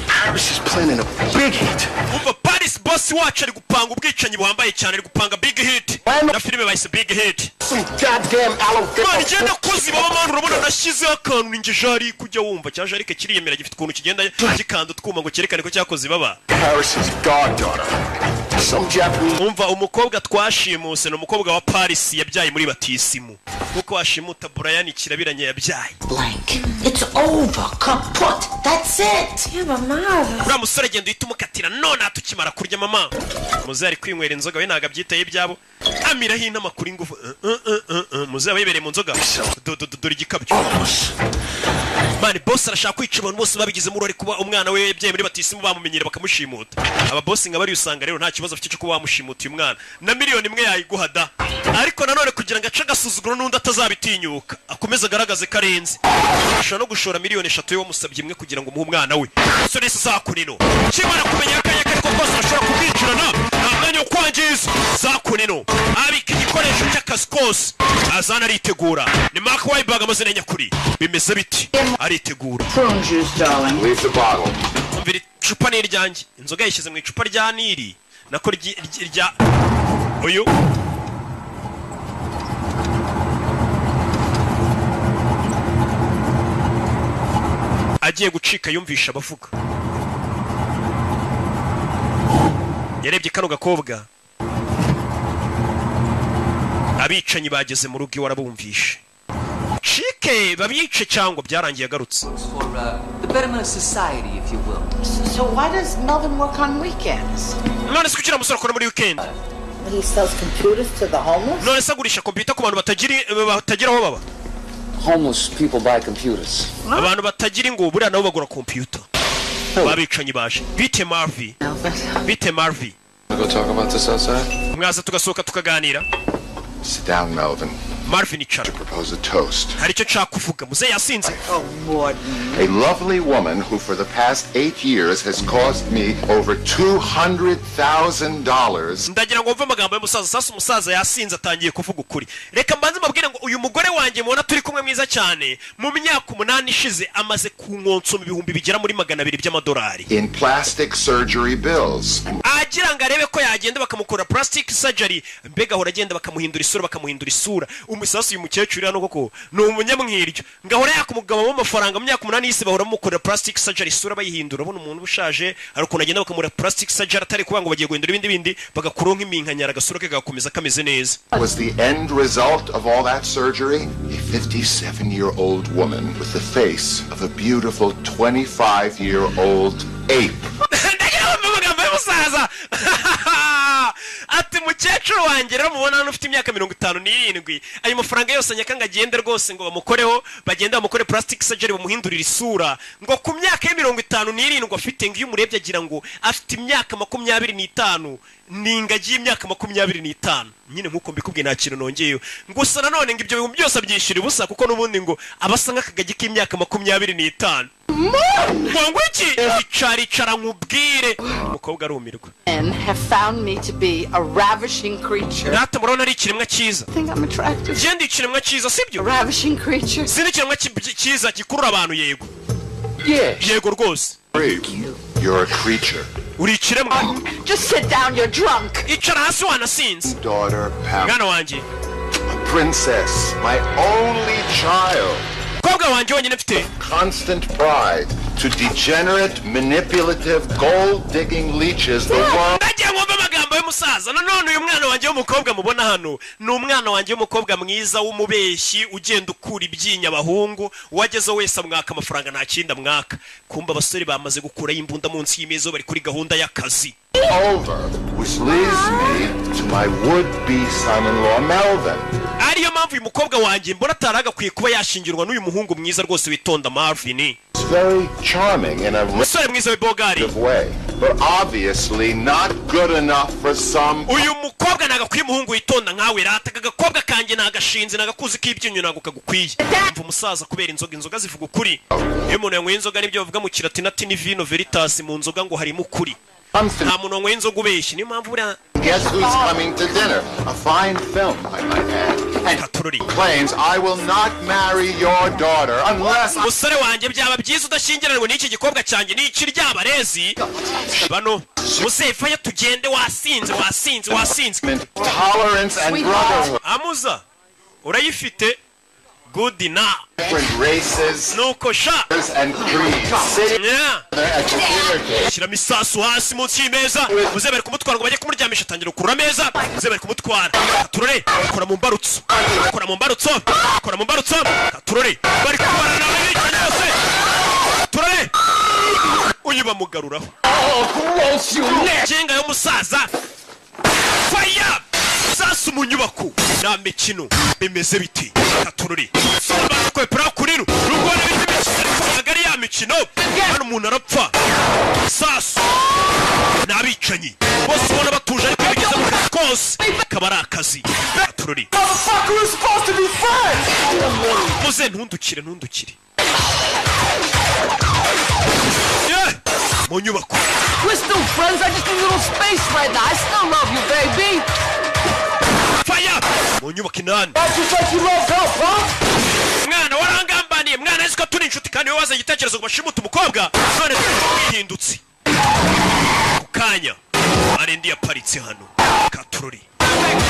Paris is planning a big hit. Umva, Paris boss wacu ari gupanga ubwicanyi buhambaye cyane, ari gupanga big hit, na filime bayise Big Hit. Some goddamn aloe Man, njye nakoze ibaba man, urabona nashyizeho akantu ninjye Jarike. Ujya wumva cya Jarike kiriyemera, gifite ukuntu kigenda gikanda utwuma ngo cyerekane ko cyakoze ibaba. Paris's goddaughter. Some Japanese. Umva, umukobwa twashimuse ni umukobwa wa Paris yabyaye muri batisimu, nkuko washimuta Brian Kirabiranye yabyaye. Blank. It's over. Kaput. That's it. Yeah, but Mom. Uriya musore agenda uhita umukatira none tukimara kurya. Mama muze ari kwinywera inzoga, we ntabwo abyitaye ibyabo, amiraho inama kuri ngufu. Muze aba yibereye mu nzoga. Dore igikabyo man, boss arashaka kwica abantu bose babigizemo uruhare kuba umwana we yabyaye muri batisimu bamumenyera bakamushimuta. Aba boss nka bari usanga rero nta kibazo afite cyo kuba wamushimuta uyu mwana, na miliyoni 1 yayiguha da. Ariko nanone kugira ngo ace agasuzuguro n'undi atazabitinyuka, akomeze agaragaze ko arenze, ashobora no gushora miliyoni 3 yo wamusabye imwe kugira ngo umuhe umwana we. So nese zakunino kimara kumenya akanya kariko kose arashobora kumwinjirana, nta mwanya wo kwangiza. Zakunino abika igikoresho cy'akazi kose, azana aritegura. Ni Mark Wahlberg, amazina ya nyakuri. Bimeze biti? Aritegura. Prune juice, darling. Leave the bottle. Umvira, icupa ni iryanjye. Inzoga yayishyize mu icupa rya nili, nako rya uyu. Agiye gucika yumvisha abavuga. Yarebye kano gakobwa. Abicanyi bageze mu rugo iwe, arabumvishe. Cike babice cyangwa byarangiye agarutse. For the betterment of society, if you will. So why does Melvin work on weekends? None se kuki uriya musore akora muri weekend? He sells computers to the homeless? None se agurisha kompiyuta ku bantu batagira aho baba? Homeless people buy computers. Abantu batagira ingo buriya nabo bagura kompiyuta. Babicanyi baje. Bite Marvi, bite Marvi. Wanna go talk about this outside? Mwaza tugasohoka tukaganira? Sit down, Melvin. Marvin, icara. To propose a toast. Hari icyo nshaka kuvuga. Muze yasinze. Oh, Morden. A lovely woman who, for the past 8 years, has cost me over $200,000. Ndagira ngo mve amagambo y'umusaza. Sasa umusaza yasinze, atangiye kuvuga ukuri. Reka mbanze mbabwire ngo uyu mugore wanjye mubona turi kumwe mwiza cyane, mu myaka 8 ishize amaze kunkonsoma ibihumbi bigera muri 200 by'amadolari In plastic surgery bills. agira ngo arebe ko yagenda bakamukora plastic surgery. Mbega ahora agenda bakamuhindura isura, bakamuhindura isura. Umusasu uyu mukecuru hano koko ni umunyamwiryo, ngahora yakumugabamo amafaranga. Mu myaka 8 y'isi bahora bamukorera plastic surgery, isura bayihindura. Urabona umuntu uba ushaje, hari ukuntu agenda bakamura plastic surgery, atari kuvuga ngo bagiye guhindura ibindi bindi, bagakuraho nk'iminkanyara, agasura ke kagakomeza kameze neza. Was the end result of all that surgery? A 57 year old woman with the face of a beautiful 25 year old ape. Ndagira ngo amagambo y'umusaza ati: "Mukecuru wanjye rero mubona hano ufite imyaka 57, ayo mafaranga yose nyakanga agende rwose ngo bamukoreho, bagende bamukore plastic surgery, bamuhindurire isura, ngo ku myaka ye 57 afite, ngo iyo umurebye agira ngo afite imyaka 25, ni ingagi y'imyaka 25 nyine." Nk'uko mbikubwiye, nta kintu nongeyeho. Gusa nanone ngo ibyo bintu byose abyishyura ubusa, kuko n'ubundi ngo aba asa nk'akagagi k'imyaka 25. Ngo iki? Icara, icara nkubwire. Umukobwa arumirwa. Men have found me to be a ravishing creature. Data, murabona ari ikiremwa cyiza? Think I'm attractive? Njye ndi ikiremwa cyiza, sibyo? Ravishing creature. Si ikiremwa cyiza gikurura abantu? Yego, yego rwose. You're a creature. Uri ikiremwa. Just sit down, you're drunk. Icara hasi, wanasinze. Daughter Pam. Mwana wanjye. A princess. My only child. Mukobwa wanjye wenyine mfite. Constant pride to degenerate, manipulative, gold-digging leeches the world Ndagiye nkumva amagambo y'umusaza. Nanone uyu mwana wanjye w'umukobwa mubona hano ni umwana wanjye w'umukobwa mwiza w'umubeshyi, ugenda ukura ibyinyo abahungu. Uwagezeho wese amwaka amafaranga, nta kindi amwaka. Kumva abasore bamaze gukuraho imbunda munsi y'imeza, bari kuri gahunda y'akazi. over. Which leads me to my would-be son-in-law, Melvin. Ariyo mpamvu uyu mukobwa wanjye mbona atari agakwiye kuba yashingirwa n'uyu muhungu mwiza rwose witonda Marvin. It's very charming in a Umusore mwiza w'ibogari. way, but obviously not good enough for some Uyu mukobwa ntabwo akwiye umuhungu witonda nkawe. Rata, aka gakobwa kanjye ni agashinzi, ni agakuzi k'ibyinyo, ntabwo kagukwiye. Umva umusaza, kubera inzoga, inzoga zivuga ukuri. Iyo umuntu yanyweye inzoga, nibyo bavuga mu kilatini ati ni vino veritas, mu nzoga ngo harimo ukuri. Nta muntu wanyweye inzoga ubeshya, niyo mpamvu buriya. Guess who's coming to dinner? A fine film, I might add. And claims I will not marry your daughter unless Musore wanjye, byaba byiza udashyingiranwe n'iki gikobwa cyanjye, ni ikiryabarezi. Bano muzevayo tugende, wasinze, wasinze, wasinze. Tolerance and brotherhood. Amuza urayifite good na Different races nuko sha and creeds sitting Yeah. at the dinner table. Shyiramo isasu hasi munsi y'imeza. Muze bari kumutwara ngo bajye kumuryamisha. Atangira gukurura ameza. Muze bari kumutwara. Turore, kora mu mbarutso, kora mu mbarutso, kora mu mbarutso. Turore, bari kubarana abicanyi bose. Turore, uyu bamugaruraho jenga y'umusaza. Fire sasu mu nyubako, nta mikino. Bimeze biti? Katururi bakwepera kuriru nubwo n'ibindi mikino, ariko ntabwo ari ya mikino. Hano umuntu arapfa. Sasu ni abicanyi bose ubona batuje, ariko iyo bigeze mu kazi kose kaba ari akazi. Katururi muze, ntundukire, ntundukire. Yeah! Mu nyubako. We're still friends. I just need a little space right now. I still love you, baby. Fire mu nyubako inani. Mwana, warangambaniye mwana, azi ko turi inshuti kandi wowe wazanye igitekerezo ngo bashimute umukobwa, none wihindutse ku kanya. Hari indi yaparitse hano. Katururi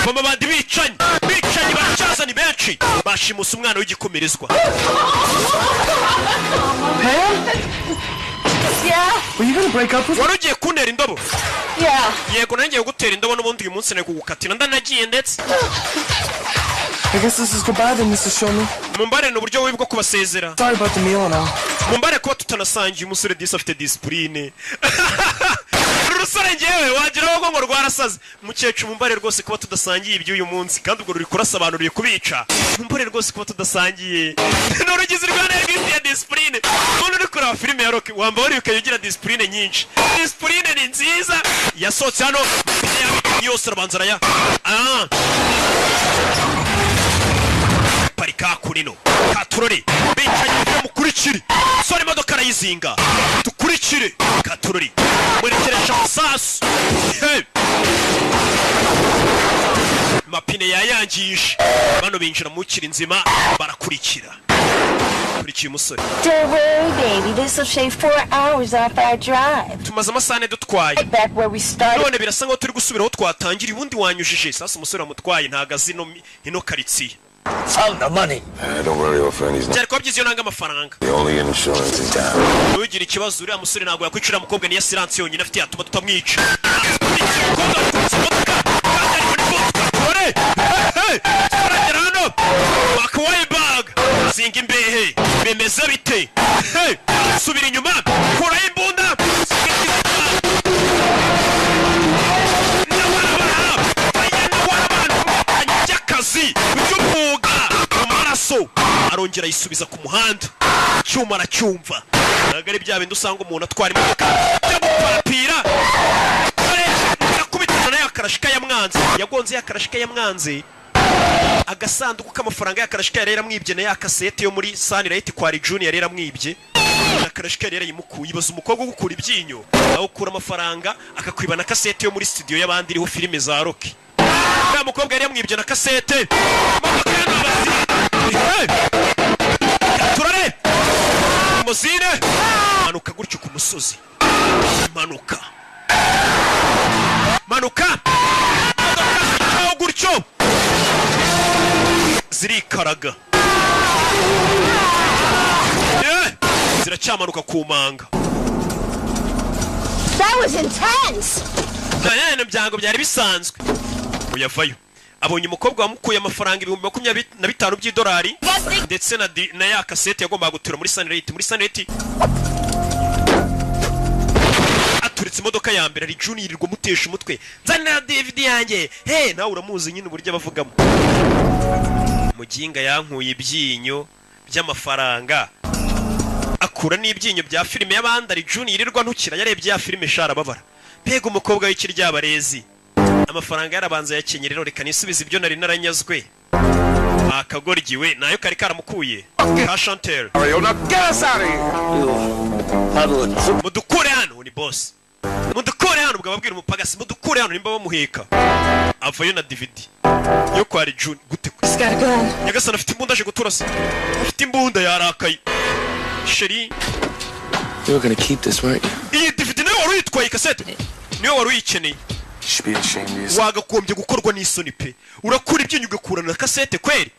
bamabandi bicanyi, bicanyi baracyaza ni benshi. gace bashimusa umwana w'igikomerezwa. Pam? Yeah? Were you gonna break up with Wari ugiye kuntera indobo? Yeah. Yego, nanjye ngiye gutera indobo n'ubundi. Uyu munsi nari kugukatira, ndanagiye ndetse. I guess this is goodbye then, Mrs. Shulman. Mumbare, ni uburyo bubi bwo kubasezera. Sorry about the meal and all. Mumbare kuba tutanasangiye. Umusore disi afite disipurine. Uru rusore ngewe wagira ngo rwarasaze. Mukecuru, mumbare rwose kuba tudasangiye iby'uyu munsi, kandi ubwo ruri kurasa abantu, ruri kubica. Mumbare rwose kuba tudasangiye. Ni urugizi rwa nabi ya disipurine. Umuntu uri kureba filime ya Rocky wamba wari ukajya ugira disipurine nyinshi. Disipurine ni nziza. Yasohotse hano yose arabanza araya ah parika kunino katurori. Bicaye mukurikire sore, imodoka arayizinga. Dukurikire katurori, mwerekeresha amasasu. Hey! Mapine yayangije. Bano binjira mu kiri nzima, barakurikira, kurikiye umusore. Don't worry, baby. This will shave 4 hours off our drive. Tumaze amasaha 4 dutwaye. Right back where we started. None birasa nkaho turi gusubira aho twatangira ubundi. Wanyujije sasa umusore wamutwaye ntago azi ino karitsiye. Found the money. Don't worry, old friend. He's not Byari kuba byiza iyo nanga amafaranga. the only insurance in town. Ntugire ikibazo, uriya musore ntabwo yakwicira. Mukobwa niyo assurance yonyine afite yatuma tutamwica. Umukobwa wakubise imodoka kandi ari muri modoka. Dore turagera hano, Mark zinga imbehe. Bimeze bite? Hey! Subira inyuma, kuraho imbunda. By'akazi by'umwuga mu maraso, arongera ayisubiza ku muhanda. Icyuma aracyumva, ntabwo ari bya bindi usanga umuntu atwara imodoka byo gupapira. Yakubitana nayo akarashika yamwanze, yagonze yakarashika yamwanze agasanduku k'amafaranga. Yakarashika yari yaramwibye na ya kasete yo muri Sunlight kwa Junior yari yaramwibye na karashika yari yarayimukuye. Ibaza umukobwa ugukura ibyinyo, aho ukura amafaranga akakwiba na kasete yo muri studio y'abandi iriho filime za Rocky. Uriya mukobwa yari yamwibye na kasete. Imodoka y'abazi. Hey! Turare limousine, manuka gutyo ku musozi, manuka, manuka. Imodoka zicaho gutyo zirikaraga. Yeah! Ziracyamanuka ku manga. That was intense. Nta byango, byari bisanzwe. Uyavayo abonye umukobwa wamukuye amafaranga 25,000 by'idolari ndetse na ya kasete yagombaga gutura muri Sunlight. Muri Sunlight aturitse imodoka ya mbere. Ari Junior yirirwa mutesha umutwe, nzanira DVD yanjye. He, nawe uramuzi nyine uburyo abavugamo. Muginga yankuye ibyinyo by'amafaranga, akura n'ibyinyo bya filime y'abandi. Ari Junior yirirwa ntukira, yarebye ya filime shara babara. Mbega umukobwa w'ikiryabarezi! Amafaranga yarabanza yakenyera. Rero reka nisubize ibyo nari naranyazwe. Akagoryiwe nayo kari karamukuye ka Chantel. Now get us out of here. Mudukure hano, ni boss, mudukure hano. Ubwo ababwira umupagasi mudukure hano nimba bamuheka. Avayo na DVD yo kwa June gute? Nyagasani, afite imbunda, aje guturasa, afite imbunda, yarakaye chérie. You were gonna keep this, weren't you? Iyi DVD niwe wari uyitwaye, kasete niwe wari uyikeneye. You should be ashamed of yourself. Wagagombye gukorwa n'isoni pe! Urakura ibyinyo ugakurana na kasete kweri?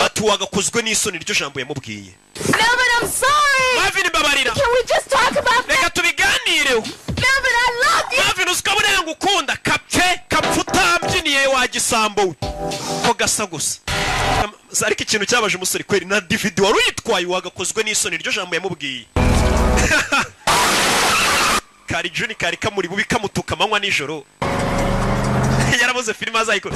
Ati wagakozwe n'isoni, iryo jambo yamubwiye. Melvin, I'm sorry. Marvin, mbabarira. Can we just talk about Reka that? tubiganireho. Melvin, I love you. Marvin, uzi ko buriya ngukunda. Kapfe kapfe utambyiniye wa gisambo we, ko gasa gusa. Ariko ikintu cyabaje umusore kweri, na DVD wari uyitwaye, wagakozwe n'isoni, iryo jambo yamubwiye. Kari Juni kari kamuri bubi, kamutuka amanywa nijoro. Yarabuze filime azayikora.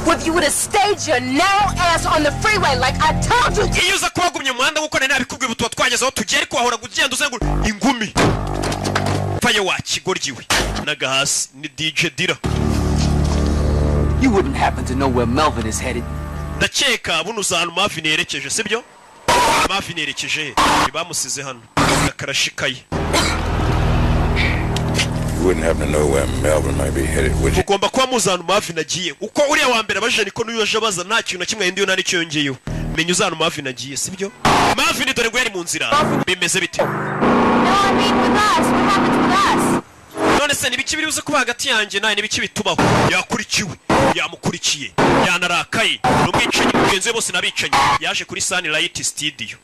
Well, if you would have stayed your narrow ass on the freeway like I told you to. Iyo uza kuba wagumye mu muhanda nk'uko nari nabikubwiye, ubu tuba twageze aho tugiye, ariko wahora ugenda uzengura ingumi. Faye wa kigoryiwe n'agahasi ni DJ Dira. You wouldn't happen to know where Melvin is headed. Ndakeka buno uza ahantu Marvin yerekeje, sibyo? Marvin yerekeje he? Bamusize hano akarashikaye. You wouldn't happen to know where Melvin might be headed, would you? Ugomba kuba muzi ahantu Marvin agiye. Uko uriya wa mbere abajije niko n'uyu aje abaza, nta kintu na kimwe yahinduye, nta n'icyo yongeyeho. Menya uzi ahantu Marvin agiye, sibyo? Marvin dore ngo yari mu nzira. Bimeze bite? No, I mean with us. What happens with us? None se nibiki biri buze kuba hagati yanjye nawe? Nibiki bitubaho? Yakurikiwe, yamukurikiye, yanarakaye. Ni umwicanyi. Bagenzi be bose n'abicanyi. Yaje kuri Sunlight Studio,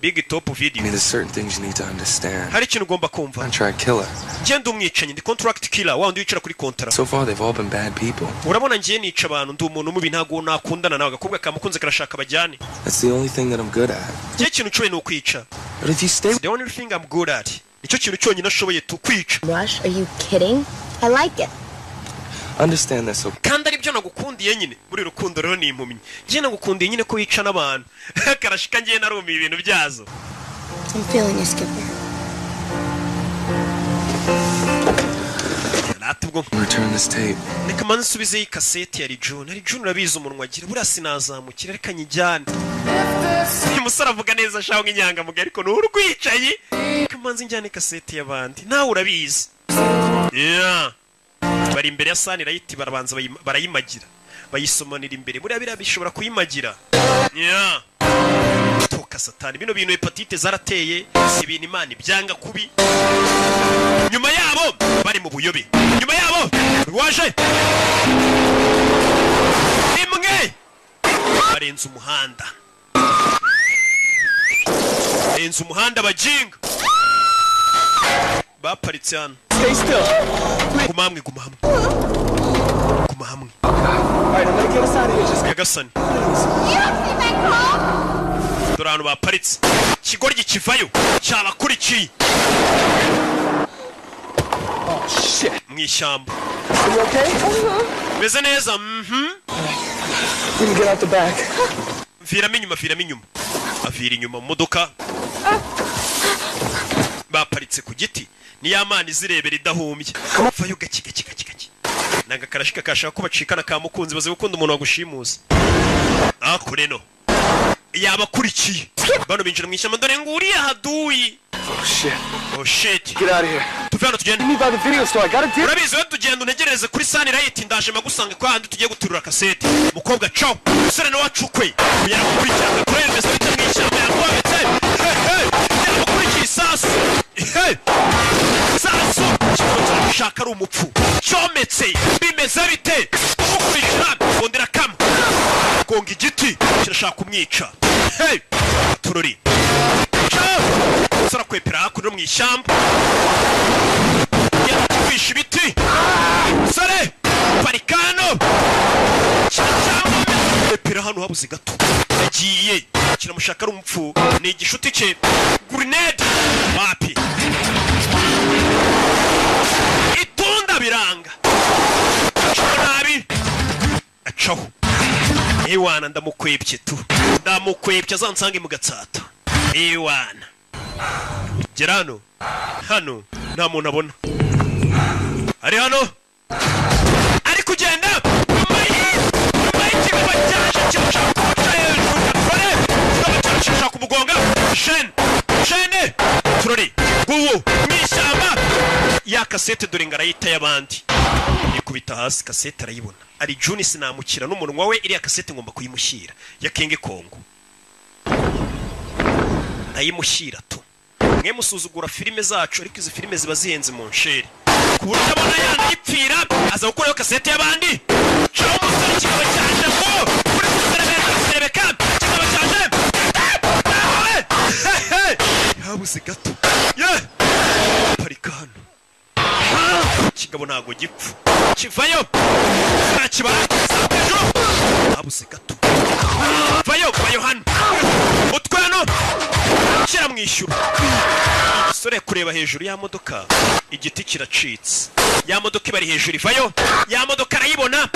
Big Top I Video. mean, there's certain things you need to understand. Hari ikintu ugomba kumva. Contract killer. Ngenda umwicanyi, ndi contract killer, wa wundi wicara kuri kontara. So far, they've all been bad people. Urabona, ngiye nica abantu, ndi umuntu mubi, ntabwo nakundana nawe. Agakobwa kamukunze karashaka bajyane. That's the only thing that I'm good at. Ngiye ikintu nshoboye ni ukwica. But if you stay The only thing I'm good at, nicyo kintu cyonyine ashoboye tu, kwica. Rush, are you kidding? I like it. Understand this, okay? Kandi aribyo nagukundiye nyine muri rukundo. Rero ni impumyi, ngiye nagukundiye nyine ko wica n'abantu. Karashika, ngiye narumiye ibintu byazo. I'm feeling you, Skipper. Rata ubwo. Return this tape. Reka manze nsubizeyo ikaseti ya Rijuni. Rijuni, urabizi umunwa agira, buriya sinazamukira, reka nyijyane. Uyu musore avuga neza ashaka nk'inyangamugayo, ariko ni urwicaye. Reka manze njyane kaseti y'abandi, nawe urabizi. Yeah. Bari imbere ya Sunlight, barabanza barayimagira, bayisomanira imbere. Buriya biriya bishobora kuyimagira. Yeah. Toka satani, bino bintu hepatite zarateye, ibintu Imana ibyanga kubi. Nyuma yabo bari mu buyobe, nyuma yabo rwaje imwe, barenze umuhanda, barenze umuhanda. Bajinga baparitse hano. Stay still. Guma hamwe, guma hamwe, guma hamwe. All right, I'm gonna get us out of here. Just Nyagasani, dore ahantu baparitse. Ikigoryi kivayo cyabakurikiye. Oh shit. Mu ishyamba. Are you okay? Meze neza. We can get out the back. Viramo inyuma, viramo inyuma. Avira inyuma mu modoka. Baparitse ku giti, ni ya mana izirebera idahumbye. Vayo gake gake gake gake. Nanga karashika kashaka ko bacikana ka mukunzi, baze gukunda umuntu wagushimuza. Akure no yabakurikiye. Bano binjira mu ishyamba, dore nguriya haduyi. Oh shit. Oh shit. Get out of here. Tuve hano tugende. Meet me by the video store. I got a deal. Urabizi we, tugenda untegereze kuri Sunlight, ndaje magusanga kwa handi tugiye guturura kasete. Mukobwa caw, umusore nawe wacukwe yaramukurikirana kurembeza bita mu ishyamba. Yamwometse yamukurikiye isasu. Hey! Sasu kikaba kiramushaka ari umupfu cyometse. Bimeze bite kumukurikira? Bondera kama gonga igiti, kirashaka kumwica. Hey! Turori ciao, umusore akwepera hakuno mu ishyamba, kwisha ibiti. Sore parikano cyangwa hano habuze gato, yagiye kiramushaka ari umupfu. Ni igishuti cye. Grenade wapi, itunda biranga, acaho nabi, acaho. Ewana, ndamukwebye tu, ndamukwebye, azansange mu Gatsata. Ewana, gera hano, hano nta muntu abona ari hano, ari kugenda nyuma y'ikigabo cyaje kimushaka kumuca hejuru. Gatore kikaba cyashaka kumugonga. Shene shene turori ngubu mu ishyamba. Ya kasete dore ngo arayita y'abandi, ikubita hasi kasete arayibona. Ari Juni, sinamukira n'umunwa we. Iriya kasete ngomba kuyimushyira ya King Kong, ndayimushyira tu. Mwe musuzugura filime zacu, ariko izi filime ziba zihenze mu nsheri, ku buryo abona yanayipfira aza gukuraho kasete y'abandi. Caho umusore, kikaba cyaje ngo uri guserebeka serebeka, kikaba cyaje habuze gato. Ye parika hano, kigabo ntabwo gipfa, kivayo ntakibara hejuru, habuze gato. Vayo, vayo hano, utwe hano kiramwishyura. Umusore kureba hejuru ya modoka, igiti kiracitse, ya modoka ibari hejuru ivayo. Ya modoka arayibona,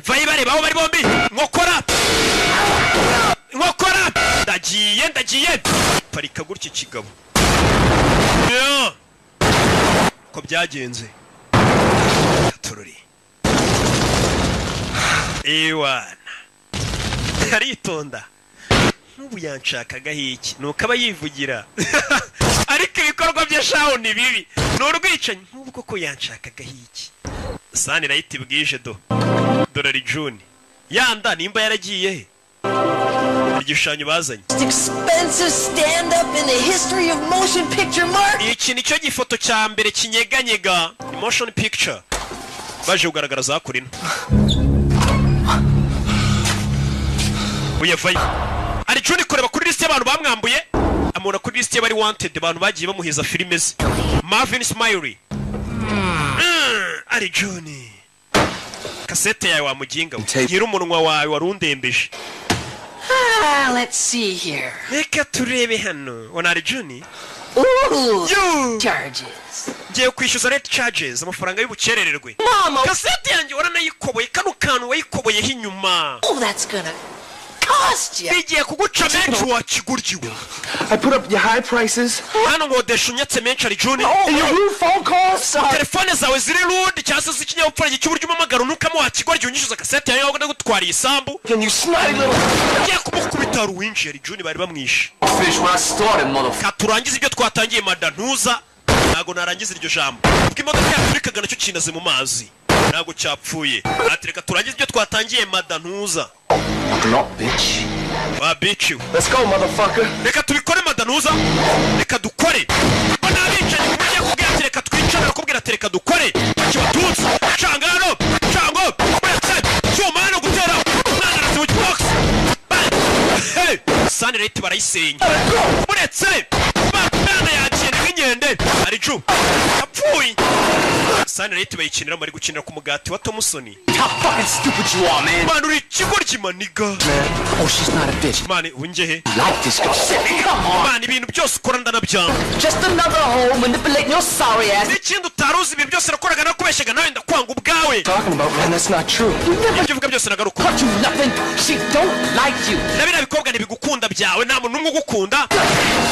vayo ibareba aho bari bombi. Nkokora nkokora, ndagiye ndagiye. Parika gutya ikigabo. Yeah. Ko byagenze tururi ewana, aritonda nk'ubu yanshakagaho iki? Nuko aba yivugira, ariko ibikorwa bye shaho ni bibi, ni urwicanyi. Nk'ubu koko yanshakagaho iki? Sunlight bwije do, dore Juni yanda nimba yaragiye he? Igishushanyo bazanye. Expensive stand-up in the history of motion picture marketing. Iki nicyo gifoto cya mbere kinyeganyega motion picture baje kugaragara za kurino. Uyavayo ari Juni kureba kuri lisiti y'abantu bamwambuye, amubona kuri lisiti y'abari wanted, abantu bagiye bamuheza filime ze. Marvin Smiley. Ari Juni, kasete yawe wamuginga we, gira umunwa wawe wari undembeje. Ah, let's see here. Reka turebe hano, ona ari Juni. Ooh, Yo! Charges. Ngiye kwishyuza late charges, amafaranga y'ubukerererwe. Mama. Kasete yanjye waranayikoboye, kano kantu wayikoboyeho inyuma. Oh, that's gonna cost you. Bigiye kuguca menshi wakiguryiwe. I put up your high prices. Hano nkodesha unyatse menshi, ari Juni. And your rude phone calls. Sorry. Telefone zawe ziri rude cyangwa se z'ikinyabupfura cy'uburyo umpamagara unukamo, wakigoryi, unyishyuza kasete yawe ndagutwariye isambu. And you snotty little. Ngiye kumukubita. Hari uwinjiye, ari Juni, bari bamwishe. Finish what I started, motherfucker. Ka turangize ibyo twatangiye, mada ntuza, ntabwo narangiza iryo jambo. Ubwo imodoka yaturikaga nacyo kinaze mu mazi, ntabwo cyapfuye. Ati reka turangize ibyo twatangiye, mada ntuza. Not, bitch. Wa bitch we. Let's go, motherfucker. Reka tubikore, mada ntuza, reka dukore. Bo n'abicanyi kumujya kubwira ati reka twicane, arakubwira ati reka dukore. Kibatutsi canga hano, cango uretse cyuma hano gutera umwana arasiba box. Hey! Sunlight barayisenya, uretse mwana yagiye nk'inkende, ari ju apfuye. Sunlight bayikinira, bari gukinira ku mugati wa Thompson. How fucking stupid you are, man. Man, uri ikigoryi, my nigga. Man. Oh, she's not a bitch. Man, ungehe. Like this girl. Shit, come on. Man, ibintu byose ukora ndanabyanga. Just another hoe manipulating your sorry ass. N'ikindi utaruzi, ibintu byose nakoraga nakubeshyaga, nawe ndakwanga ubwawe. Talking about, man, that's not true. Ibyo uvuga byose nagaruka. Cut you nothing. She don't like you. Na biriya bikobwa ntibigukunda byawe, nta muntu n'umwe ugukunda.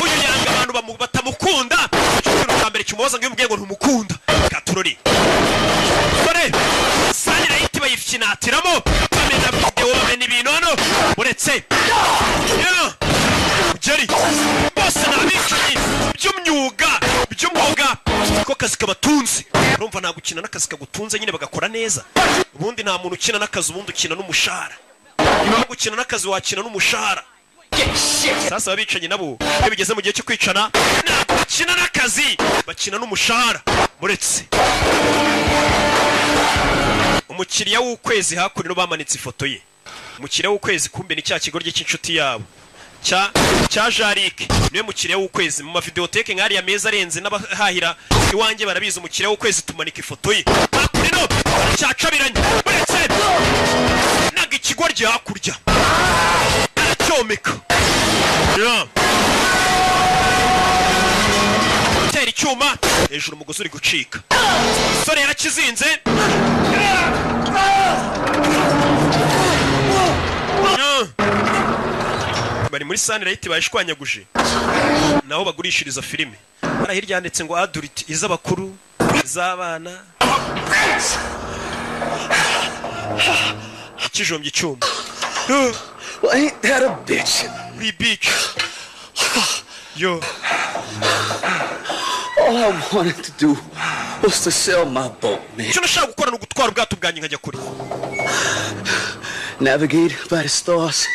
Uyu yanga abantu batamukunda. Icyo kintu cya mbere kimubaza ngo iyo umubwiye ngo ntumukunda. Katurori dore Sunlight bayifyinatiramo, bamena videwo, bamena ibintu hano. Uretse Yeah. Jerry bose ni abicanyi by'umwuga, by'umwuga ko kazi kabatunze. Urumva nta gukina n'akazi kagutunze nyine bagakora neza. Ubundi nta muntu ukina n'akazi, ubundi ukina n'umushahara. Nyuma yo gukina n'akazi wakina n'umushahara. Sasa abicanyi nabo iyo bigeze mu gihe cyo kwicana ntabwo bakina n'akazi, bakina n'umushahara. Muretse umukiriya w'ukwezi hakuno bamanitse ifoto ye. Umukiriya w'ukwezi kumbe ni cya kigoryi cy'inshuti yabo cya Jarike, niwe mukiriya w'ukwezi mu mavideoteke nk'ariya meza arenze. N'abahahira iwanjye barabizi, umukiriya w'ukwezi tumanika ifoto ye hakuno. Cyacabiranye, uretse naga ikigoryi hakurya aracyomeka. Yeah. Tera icyuma hejuru, umugozi uri gucika, umusore yarakizinze. Yeah. Bari muri Sunlight bayishwanyaguje, naho bagurishiriza filime. Hariya hirya handitse ngo adult, iz'abakuru, iz'abana. Ikijombye icyuma. Well, ain't that a bitch? Uri bitch yo. All I wanted to do was to sell my boat, man. Icyo nashaka gukora ni ugutwara ubwato bwanjye nkajya kure. Navigate by the stars.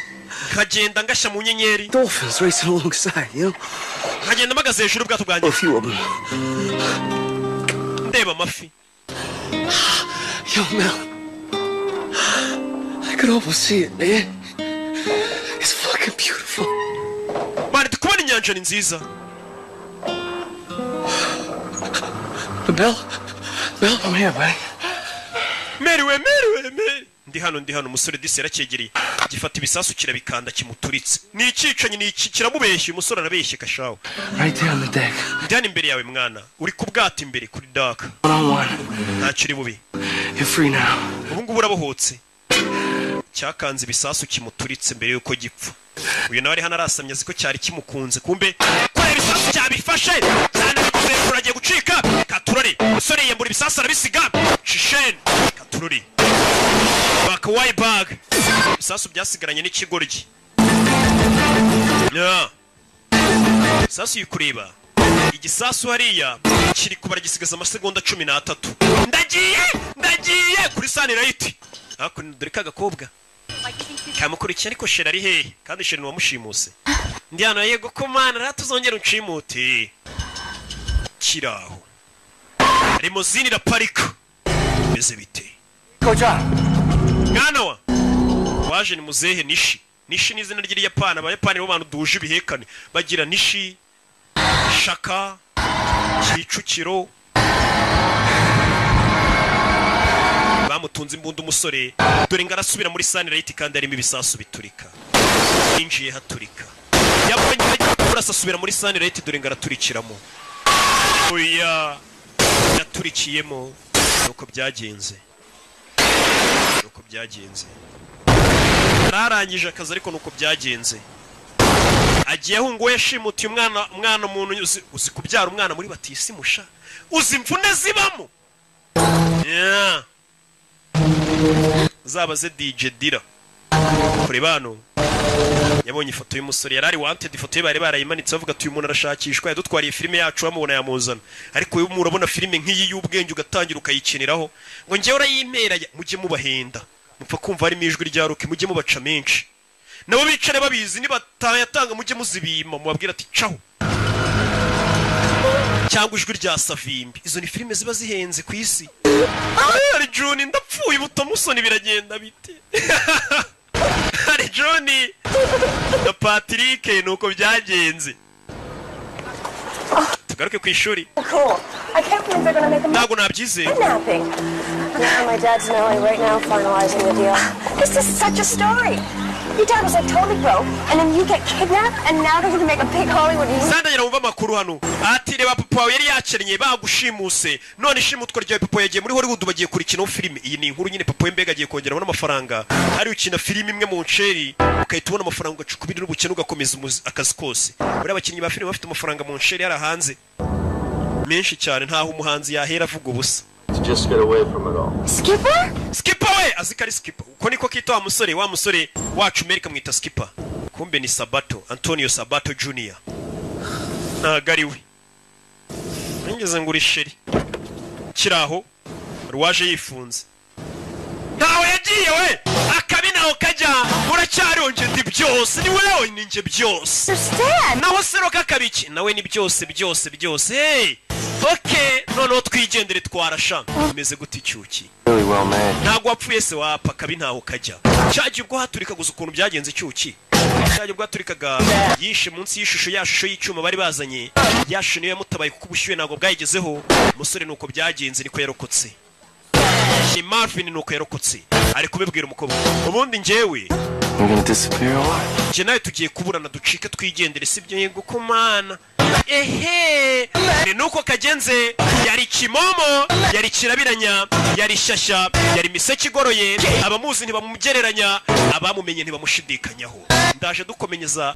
Nkagenda ngashya mu nyenyeri. Dolphins racing alongside. Nkagenda mpagaze hejuru y'ubwato bwanjye. A few of them. Ndeba amafi. Yo, Mel. I could almost see it, man. It's fucking beautiful. Man, ndi kubona inyanja ni nziza. But Mel, Mel, I'm here, buddy. Mary we, Mary we, Mary, ndi hano, ndi hano. Umusore disi yaracyegereye, gifata ibisasu kirabikanda kimuturitse. Ni icyicanyi, ni iki kiramubeshya? Uyu musore arabeshye kashawe. Right there on the deck. Ndi hano imbere yawe mwana, uri ku bwato imbere kuri deck. One on one. Ntacyo uri bubi. You're free now. Ubu ngubu urabohotse. Cyakanze ibisasu kimuturitse mbere y'uko gipfa. Uyu nawe ari hano arasamye, azi ko cyari kimukunze, kumbe kubera ibisasu cyabifashe cyane hejuru agiye gucika. Katurori, umusore yiyambura ibisasu arabisiga. Shisheni katurori bakawayi bag, ibisasu byasigaranye n'ikigoryi. Yeah. Ibisasu yikureba igisasu hariya kiri kubara, gisigaza amasegonda 13. Ndagiye, ndagiye kuri Sunlight hakuno. Dore ka gakobwa kamukurikiye, ariko sheri ari hehe? Kandi sheri wamushimuse. Ndi hano, yego ko mana rero tuzongera unshimute. Kiraho limousine iraparika, bimeze bite? Koja. Mwana wa waje ni muzehe nishi. Nishi ni izina ry'Iriyapani. Abayapani bo bantu duhuje ibihekane, bagira Nishi, Shaka, Kicukiro. Bamutunze imbunda umusore, dore ngo arasubira muri Sunlight kandi harimo ibisasu biturika. Yinjiye haturika, yabonye bagiye kurasa, asubira muri Sunlight, dore ngo araturikiramo. Oya, yaturikiyemo. Nuko byagenze, nuko byagenze. Yararangije akazi, ariko nuko byagenze. Agiye ahunga uwo yashimutiye umwana. Umwana, umuntu uzi kubyara umwana muri batisimusha, uzi imvune zibamo. Yeah. Zabaze DJ Dira kure bano. Yabonye ifoto y'umusore yari ari wanted, ifoto ye bari barayimanitse bavuga ati: "Uyu muntu arashakishwa, yadutwariye filime yacu, bamubona yamuzana." Ariko uyu murabona filime nk'iyi y'ubwenge, ugatangira ukayikiniraho ngo njyewe urayimpera. Mujye mubahenda, mupfa kumva harimo ijwi rya Rocky, mujye mubaca menshi, nabo bicare babizi. Nibatayatanga mujye muzibima, mubabwira ati caho, cyangwa ijwi rya Savimbi. Izo ni filime ziba zihenze ku isi. Hari Juni, ndapfuye ubutamusoni, biragenda bite? Hari Juni na Patrick, nuko byagenze. Tugaruke ku ishuri. Cool. I can't believe they're gonna make a Ntabwo nabyizeye. kidnapping. Yeah, my dad's in LA right now finalizing the deal. This is such a story. Your dad was like totally broke, and then you get kidnapped, and now they're gonna make a big Hollywood movie. Sandagira wumva amakuru hano, ati reba papa wawe yari yakennye, bagushimuse, none ishimutwa ryawe papa yagiye muri Hollywood, bagiye kurikinaho filime. Iyi ni inkuru nyine. Papa we mbega agiye kongeramo n'amafaranga. Hari ukina filime imwe mu nsheri, ugahita ubona amafaranga, ugaca ukubiri n'ubukene, ugakomeza akazi kose. Buriya abakinnyi ba filime bafite amafaranga mu nsheri yari hanze menshi cyane, ntaho umuhanzi yahera avuga ubusa. To just get away from it all. Skipper? Skipper we, azi ko ari Skipper, uko niko kita wa musore, wa musore wacu Amerika mwita Skipper, kumbe ni Sabato, Antonio Sabato Junior, ntago ari we. Nigeze ngo uri chéri kiraho ruwaje yifunze, ntawe yagiye we, akabi naho kajya. Uracyariho, nje ndi byose, ni wewe, ni nje byose. Naho seroka akabiki nawe ni byose byose byose. Hey, okay, noneho twigendere, twarasha. Bimeze gute icyuki? Really well made. Ntabwo wapfuye se? Wapfa, akabi ntaho kajya. Cyagiye ubwo haturika gusa, ukuntu byagenze icyuki cyagiye ubwo haturikaga, yishe munsi y'ishusho, ya shusho y'icyuma bari bazanye. Ya shusho niyo yamutabaye, kuko ubushyuhe ntabwo bwayigezeho umusore. Nuko byagenze, niko yarokotse. Ni Marvin, nuko yarokotse. Ari kubibwira umukobwa: ubundi njyewe We're gonna disappear or what? Njye nawe tugiye kuburana, ducike twigendere, sibyo? Yego kumana. Ehe, ni nuko kagenze. Yari kimomo, yari kirabiranya, yari shyashya, yari miseke igoroye. Abamuzi ntibamugereranya, abamumenye ntibamushidikanyaho. Ndaje dukomenyeza.